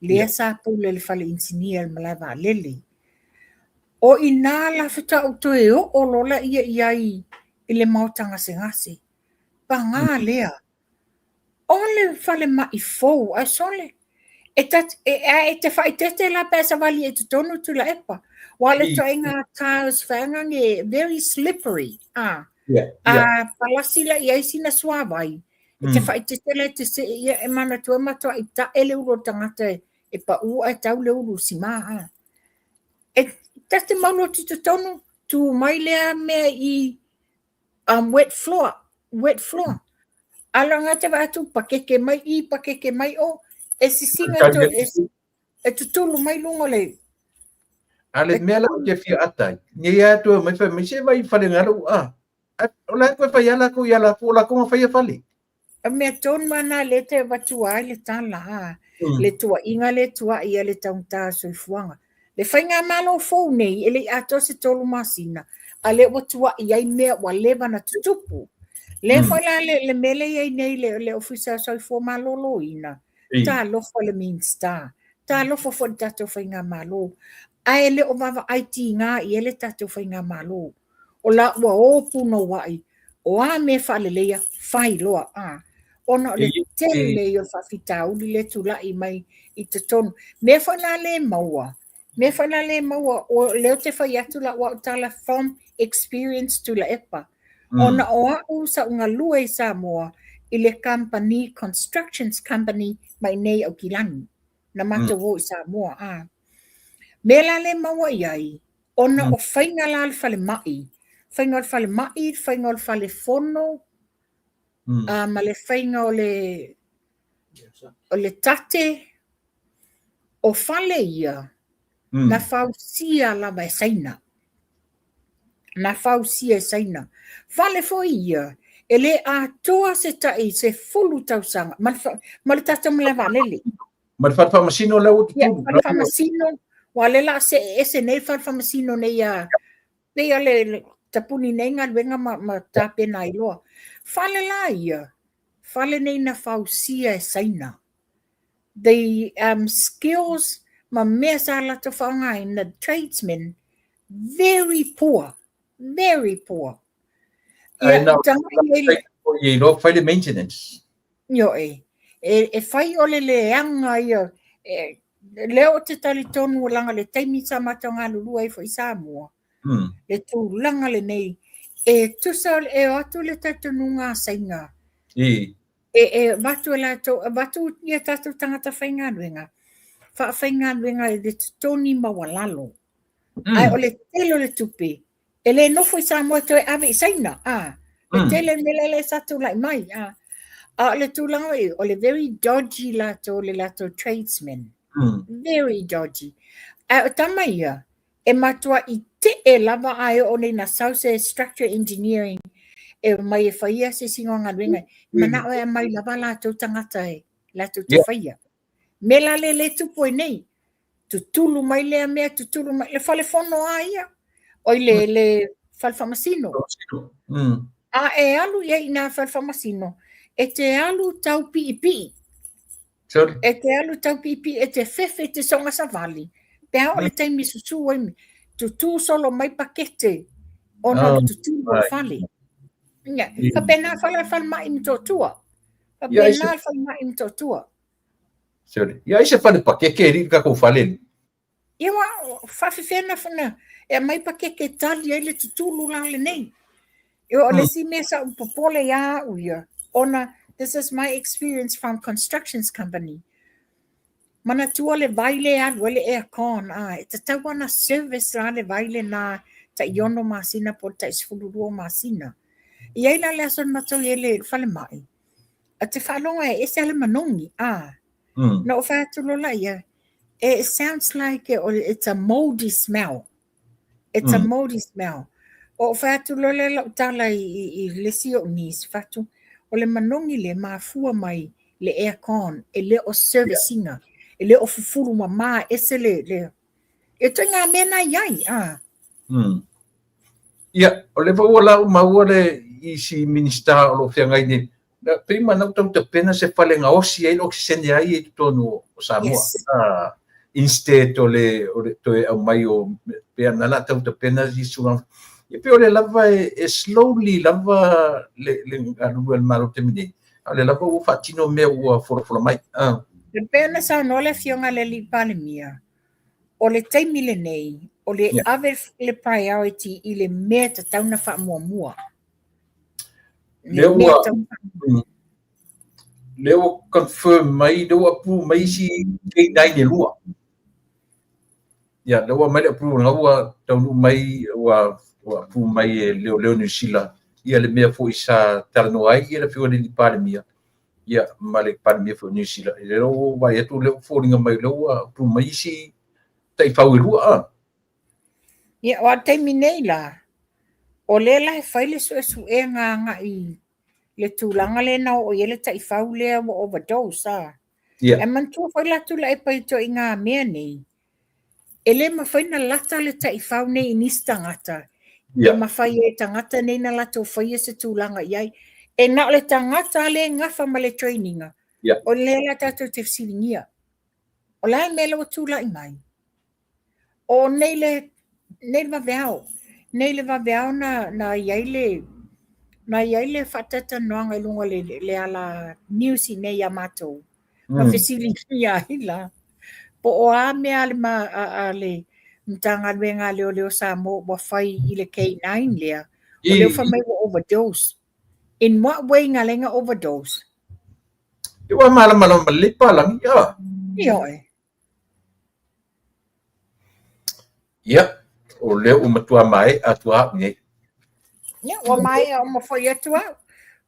S2: lea sa pule i le fale inisinia i le malae vaalele. O i ina la faatoa ou toe oo loa laia i ai i le maota gasegase. Paga lea, o le falemai fou ae sole, e ta, e, a e te faaeteete la pe a savali i totonu Tuilaepa. Aua o le ituaiga tiles vaega nei, very slippery. A, a palasi la i ai sina suavai, e te faaeteete la e te see ia e manatua e matuai tae le ulu o le tagata e pau ae tau le ulu i le sima. A. E ta te malu atu i totonu, tu mai lea mea i wet floor, wet floor. A lo ngā te vaai atu, pakeke mai i, pakeke mai o, e sisiga to, e, e tutulu mai lunga o le...
S1: A le mea la ou te fia ata ai, nei a toe mai fai mai se vai fale ngalo a. O la koe fai ala ko ia la ko la ko fai fale.
S2: O mea tonu lava na lea te avatua ai le tala, a, le tuuaiga lea e tuuai ai le taugata o le soifuaga. Le faigamalo fou nei, e le i atoa se 3 masina, a lea ua tuuai ai mea ua leva ona tutupu. Lea foi la le mea lea e i ai nei le Ofisa o Soifua Maloloina, talofa i le Minisita, talofa foi i le tatou faigamalo, ae le o vaavaai tiga i ai le tatou faigamalo. O la ua o punouai, o a mea faaleleia, fai loa, a. Ona o le tele ia o faafitauli lea e tulai mai i totonu. Mea foi la le maua, mea foi la le maua, o lea ou te fai atu lau au tala from experience Tuilaepa. Ona o au sa ou galue i Samoa i le company, constructions company mai nei i Aukilani. Na matou o i Samoa, a. Mea la le maua i ai, Ona o faiga la o le falemai, faiga o le falemai, faiga o le fale fono, ma le faiga o le, o le tate, o fale ia, na fausia lava e Saina. Na fausia e Saina. Fale foi ia, e le atoa se tai 10 tausaga, ma le tatou malae vaalele.
S1: Ma le fale faamasino lea ua tutulu.
S2: Ia, fale faamasino, aua o lea o le a see ese nei le fale faamasino nei ia, pei o le tapuni nei galuega ma tapena ai loa. Fale la ia, fale nei na fausia e Saina. The skills ma mea sa latou faaaogaina, tradesmen, very poor, very poor.
S1: Ia, tagai ai le... Ia, fai le maintenance.
S2: Ioe, e fai o le leaga ia, e, lea ou te talitonu leaga le taimi sa matou galulue ai foi i Samoa, le tulaga lenei, e tusa e o atu le talitonuga a Saina, e avatu e latou, avatu ia tatou tagata faigaluega, faafaigaluega i le totogi maualalo. Ae o le tele o le tupe, e le nofo i Samoa e toe ave i Saina, a. Le tele mea lea sa tulai mai, a. A o le tulaga foi, o le very dodgy latou, le latou tradesmen. Very dodgy. Ae o tama ia, e matuai tee lava a e oo nei na sau se structure engineering e omai e faia se isi o galuega. Manao e aumai lava latou tagata e latou te faia. Mea la lea le tupu ai nei, tutulu mai lea mea, tutulu mai, le fale fono a ia, oi le fale faamasino. A e alu i ai i nā fale faamasino, e te alu tau piipii.
S1: Sorry.
S2: E te alu tau piipii, e te fefe, e te soga savali. Pe a o le taimi susu ai, tutū solo mai pakete, ona o le tutulu o le fale. Ia, faapena fale falemai i Motootua. Faapena le falemai i Motootua.
S1: Sorry. Ia ai se fale pakeke e li tatou fale ni.
S2: Ia ua faafefea na na e aumai pakeke e tali ai le tutulu la lenei. Ia o le isi mea sa ou popole ia au ia, ona this is my experience from constructions company. Manatua le vai lea e alu ai le aircon, a, e tatau lava ona service la le vai lena tai 6 masina po o le tai 12 masina. E i ai la le aso na matou i ai i le falemai, A te faalogo e ese lava le manogi, a. Na ou fai atu loa laia, it sounds like it's a moldy smell. It's a moldy smell. Ou fai atu loa lea lau tala i le isi o ou niece, fai atu, o O le manogi lea e mafua mai le aircon e le o service ina, e le o fufulu mama ese le, le e ituaiga mea na i ai. Ah.
S1: Ia, o le ua la maua le isi Minisita o lo o feagai nei, pei manau tau tapena se fale gaosi ai le okesene ai i totonu o Samoa.
S2: Yes.
S1: Ah, instead o le toe aumai o pea na la tau tapena si tulaga. Ia pei o le lava e slowly lava le galulue a le Malo taimi nei. A o le lava ua faatino mea ua folafola mai. Ah.
S2: E pei ona saunoa le afioga i le alii Palemia, o le taimi lenei, o le ave le priority i le mea e tatau ona faamuamua.
S1: Lea ua lea ua confirm mai, lea ua approve mai isi K9 e lua. Ia, lea ua mai le approve, na ua taunuu mai, ua approve mai e Leoleo Niu Sila, ia le mea foi sa talanoa ai ia le afioga i le Palemia, ia ma le Palemia foi o Niu Sila. Lea ua vaai atu lea ua foliga mai lea ua approve mai isi taifau e lua. Ah.
S2: Ia, o a taimi nei la, o lea la e fai le suesuega agai le tulaga lea na oo i ai le taifau lea ua overdose. Ah. E manatua foi la Tuilaepa i ituaiga mea nei, e le mafai ona lata le taifau nei i nisi tagata, e mafai e tagata nei na latou faia se tulaga i ai. E na o le tagata lea e gafa ma le training, o lea la tatou te fesiligia. O le a le mea lea ua tulai mai? O nei le nei le vaveao, nei le vaveao na i ai le na i ai le faataitanoaga i luga o le ala news i nei ia matou. Ma fesiligia ai la, po o a mea a le, a le Matagaluega a Leoleo Samoa ua fai i le K9 lea, o lea ua fai mai ua overdose. In what way na ala ai ona overdose?
S1: E ua malamalama lelei palagi. Ah.
S2: Ioe.
S1: Ia, o lea ua matua maea atu au nei.
S2: Ia, ua maea uma foi atu au.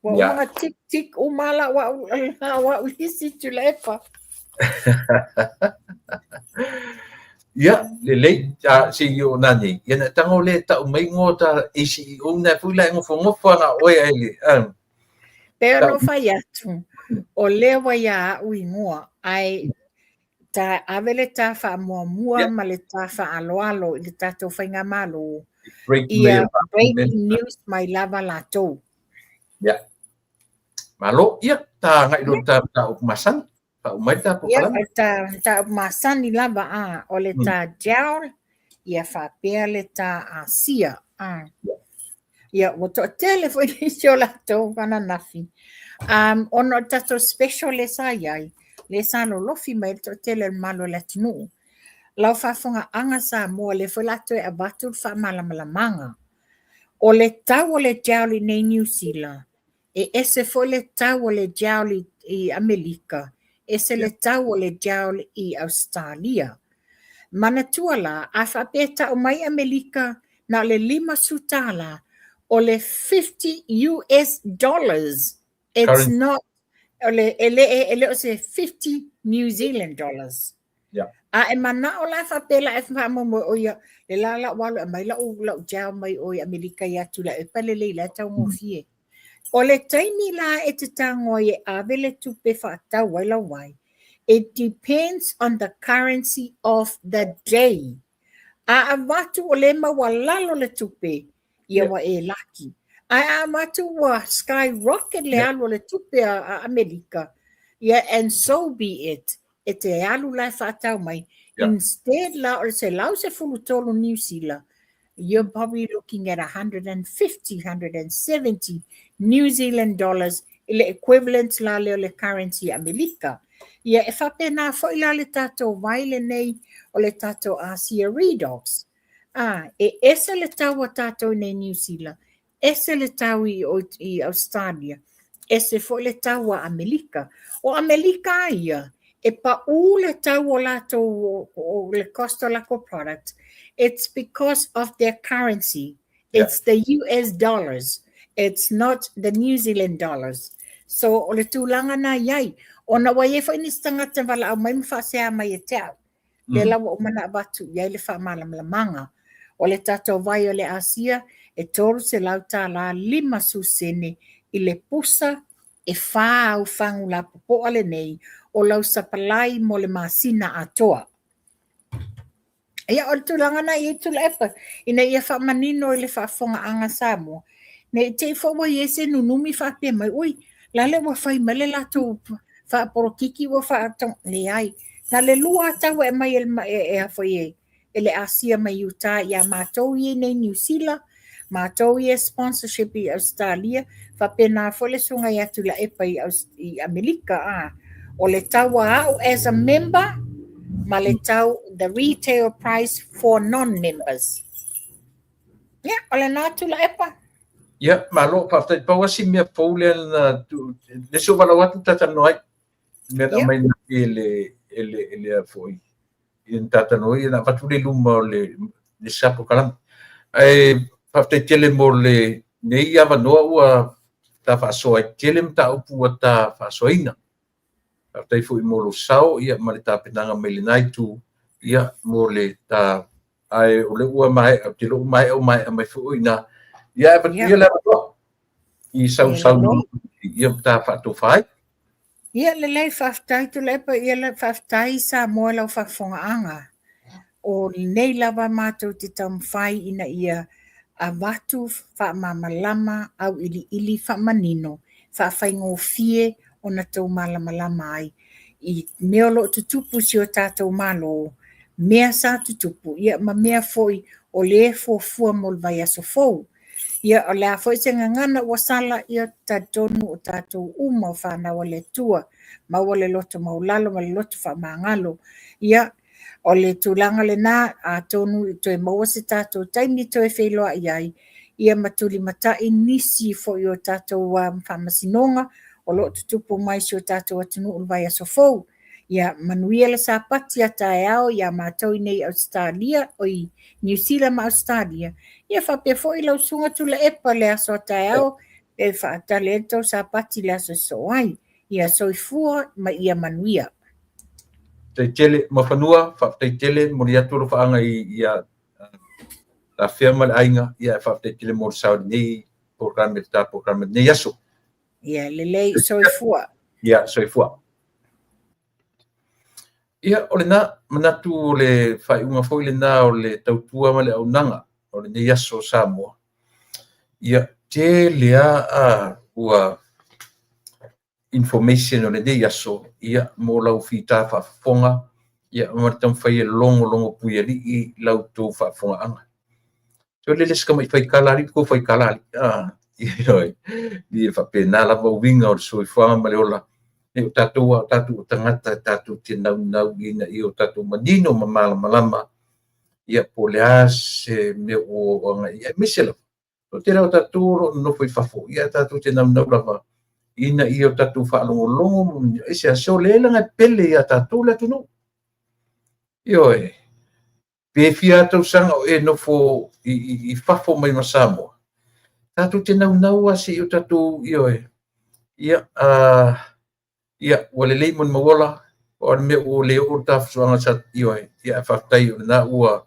S2: Ua uma na tik tik uma lau au, lau au lisi Tuilaepa.
S1: Ia, lelei, ta se i o nani. Ia na tango le tau mai ngoa ta ACEO na fui la e ngofo ana oe ai le. Ah.
S2: Pei ona ou fai atu, o lea ua ia au igoa, ae ta ave le ta faamuamua ma le ta faaaloalo i le tatou faigamalo,
S1: ia
S2: breaking news mai lava latou.
S1: Ia. Malo, ia, ta agai loa ta mataupu masani. Faauma ai le ta polokalame.
S2: Ia, ta mataupu masani lava, a, o le ta gel, ia faapea le ta asia. A. Ia, ua toatele foi nisi o latou ananafi. Ona o le tatou special lea sa i ai, lea sa lolofi mai ai le toatele o le mamalu o le atunuu. Lau faafofogaaga Samoa, lea foi o le a toe avatu le faamalamalamaga. O le tau o le gel i nei Niu Sila, e ese foi le tau o le gel i Amerika, ese le tau o le gel i Ausetalia. Manatua la, a faapea e tau mai Amerika na o le $50, o le $50 US. It's not, o le, e le, e le o se 50 New Zealand dollars. A e manao la faapea la e faamoemoe o ia, le la la ua alu e aumai lau gel mai o i Amerika ia Tuilaepa lelei la e taugofie. O le taimi la e te tago ai e ave le tupe faatau ai lau vai, it depends on the currency of the day. A avatu o lea e maualalo le tupe, ia ua e laki. Ae a avatu ua skyrocket le alu o le tupe a Amerika, ia and so be it. E te alu la e faatau mai. Instead la o le 113 Niu Sila, you're probably looking at 150, 170 New Zealand dollars i le equivalent la lea o le currency Amerika. Ia e faapena foi la le tatou vai lenei o le tatou Asia Redox. A, e ese le tau a tatou i nei Niu Sila, ese le tau i Australia, ese foi le tau a Amerika. O Amerika a ia, e paū le tau o latou, o le cost o lakou product, it's because of their currency. It's the US dollars. It's not the New Zealand dollars. So, o le tulaga na i ai. Ona ua i ai foi nisi tagata valaau mai ma faasea mai e te au. Lea la ua uma ona avatu i ai le faamalamalamaga. O le tatou vai o le Asia, e $300 50 sene i le pusa. E fā au fagu lapopoa lenei o lau sapalai mo le masina atoa. Ia, o le tulaga na i ai Tuilaepa, ina ia faamanino i le faafofogaaga a Samoa, ne i te i foi ua i ai se nunumi faapea mai, ui, lale ua fai mai le latou faapolokiki ua faatau, leai. Na le lua lava tau e aumai e, e, e, foi e, e le asia mai uta ia matou ia nei Niu Sila, matou ia sponsorship i Ausetalia, faapena foi le susuga ia Tuilaepa i, i Amerika. A. O le tau a au as a member, ma le tau the retail price for non-members. Ia, o lena Tuilaepa.
S1: Ia, malo, faafetai. Pau lava si mea fou lea na le se valaau atu talanoa ai. Mea na aumai e le e le e le foi i na talanoa ai na avatu le luma o le sa polokalame. Ae faafetai tele mo le nei avanoa ua ta faasoa ai tele mataupu ua ta faasoaina. Faafetai foi mo lou sao ia ma le tapenaga mai lena itu ia mo le ta ae o lea ua maea, ou te iloa ua maea ua maea mai foi i ina. Ia ae avatu ia le avanoa i sau ia ta faatofa ai.
S2: Ia lelei, faafetai Tuilaepa, ia faafetai Samoa i lau faafofogaaga. O lenei lava matou te taumafai ina ia avatu faamalamalama, auiliili faamanino, faafaigofie ona tou malamalama ai i mea o lo o tutupu i si o tatou Malo, mea sa tutupu, ia ma mea foi o lea e fuafua mo le vaiaso fou. Ia, o le a foi se gagana ua sala, ia talitonu o tatou uma o fanau a le Atua, maua le loto maualalo ma le loto faamagalo. Ia, o le tulaga lena, atonu e toe maua se tatou taimi toe feiloai ai, ia ma tulimatai nisi foi o tatou faamasinoga o lo o tutupu mai si o tatou atunuu i le vaiaso fou. Ia manuia le Sapati a taeao ia matou i nei Ausetalia, oi Niu Sila ma Ausetalia. Ia faapea foi lau Susuga Tuilaepa le aso a taeao e faatali ai le tou Sapati i le aso e sosoo ai. Ia soifua ma ia manuia.
S1: Faafetai tele Muafanua, faafetai tele, momoli atu alofaaga i Afea ma le aiga, ia faafetai tele mo le sao i lenei polokalame, le ta polokalame i lenei aso.
S2: Ia lelei, soifua.
S1: Ia soifua. Ia o lena manatu o le faaiuga foi lena o le tautua ma le auaunaga o lenei aso o Samoa. Ia tele lava ua information o lenei aso ia mo lau fita faafofoga ia ma le taumafai e logologo puialii la outou faafofogaaga. So le se tamai faikala alii ko faikala alii. Ah, ia faapena lava uiga o le soifuaga ma le ola. E o tatou a o tatou tagata tatou te naunau ina ia o tatou manino ma malamalama ia po o le a se mea ua agai i ai. Aemaise lava, o le tele o tatou o lo o nonofo i fafo, ia tatou te naunau lava ina ia o tatou faalogologo aisea, o lea leaga e pele ia tatou le atunuu. Ioe, pe fia tausaga o e nofo i fafo mai ma Samoa, tatou te naunau lava se i o tatou, ioe, ia, ia, ua lelei mo le mauola, o le mea ua le oo le tafusuaga sa, ioe, ia, faafetai o lena ua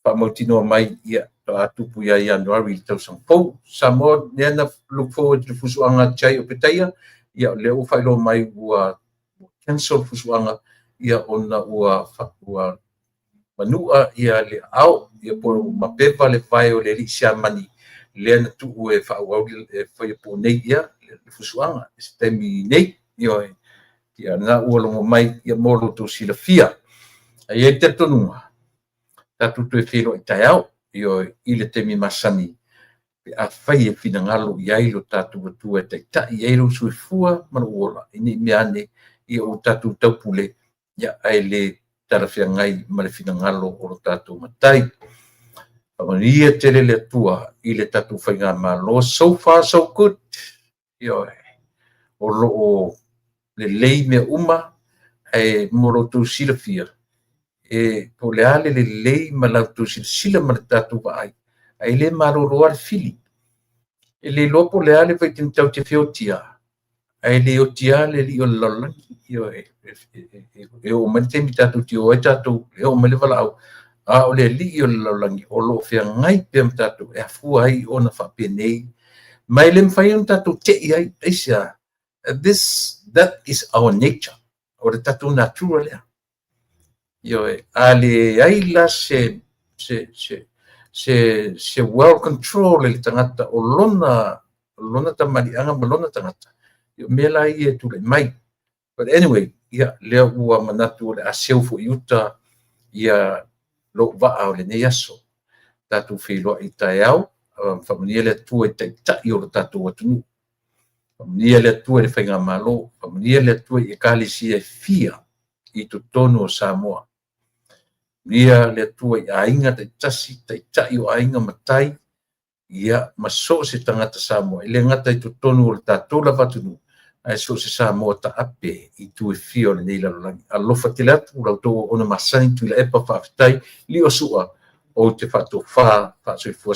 S1: faamautinoa mai, ia, faatoa tupu ia Ianuari i le tausaga fou. Samoa, lea na look forward i le fusuaga Jai o Petaia, ia, o lea ua faailoa mai ua cancel le fusuaga, ia, ona ua manua ia le aao, ia po o mapeva le vae o le alii siamani, lea na tuu e faaauau e faia po nei ia le fusuaga i se taimi nei. Ioe, ia lena ua logo mai ia mo lo outou silafia. Ae i ai le talitonuga, tatou toe feiloai taeao, ioe, i le taimi masani, pe afai e finagalo i ai lo tatou Atua e taitai i ai lou soifua ma lou ola, ina ne i mea ane ia ua tatou taupule, ia ae le talafeagai ma le finagalo o lo tatou Matai. Faamanuia tele le Atua i le tatou faigamalo. So far so good. Ioe, o lo o lelei mea uma, ae mo lo outou silafia, e po o le a le lelei ma la outou silasila ma le tatou vaai, ae le malolo lava le fili. E le iloa po o le a le vaitaimi tatou te feotia, ae le oti lava le alii o le lalolagi. Ioe, e oo mai le taimi tatou te o ai tatou, e oo mai le valaau, a o le alii o le lalolagi o lo o feagai pea ma tatou e afua ai ona faapenei, ma e le mafai ona tatou tei ai, aisea? This, that is our nature. O le tatou natura lea. Ioe, a leai la se se se se se well control e le tagata o lona lona tamaliiaga ma lona tagata, o mea la ia e tulai mai. But anyway, ia, lea ua manatu o le a seu foi i uta ia lou vaa o lenei aso. Tatou feiloai taeao, faamanuia le Atua i taitai o le tatou atunuu. Faamanuia le Atua i le faigamalo, faamanuia le Atua i ekalesia e fia i totonu o Samoa. Faamanuia le Atua i aiga taitasi, taitai o aiga matai, ia ma so o se tagata Samoa, e le gata i totonu o le tatou lava atunuu, ae so o se Samoa taape i itu e fia o lenei lalolagi. Alofa tele atu la outou auauna masani Tuilaepa, faafetai. Lio Sua, ou te faatofa faasoifua.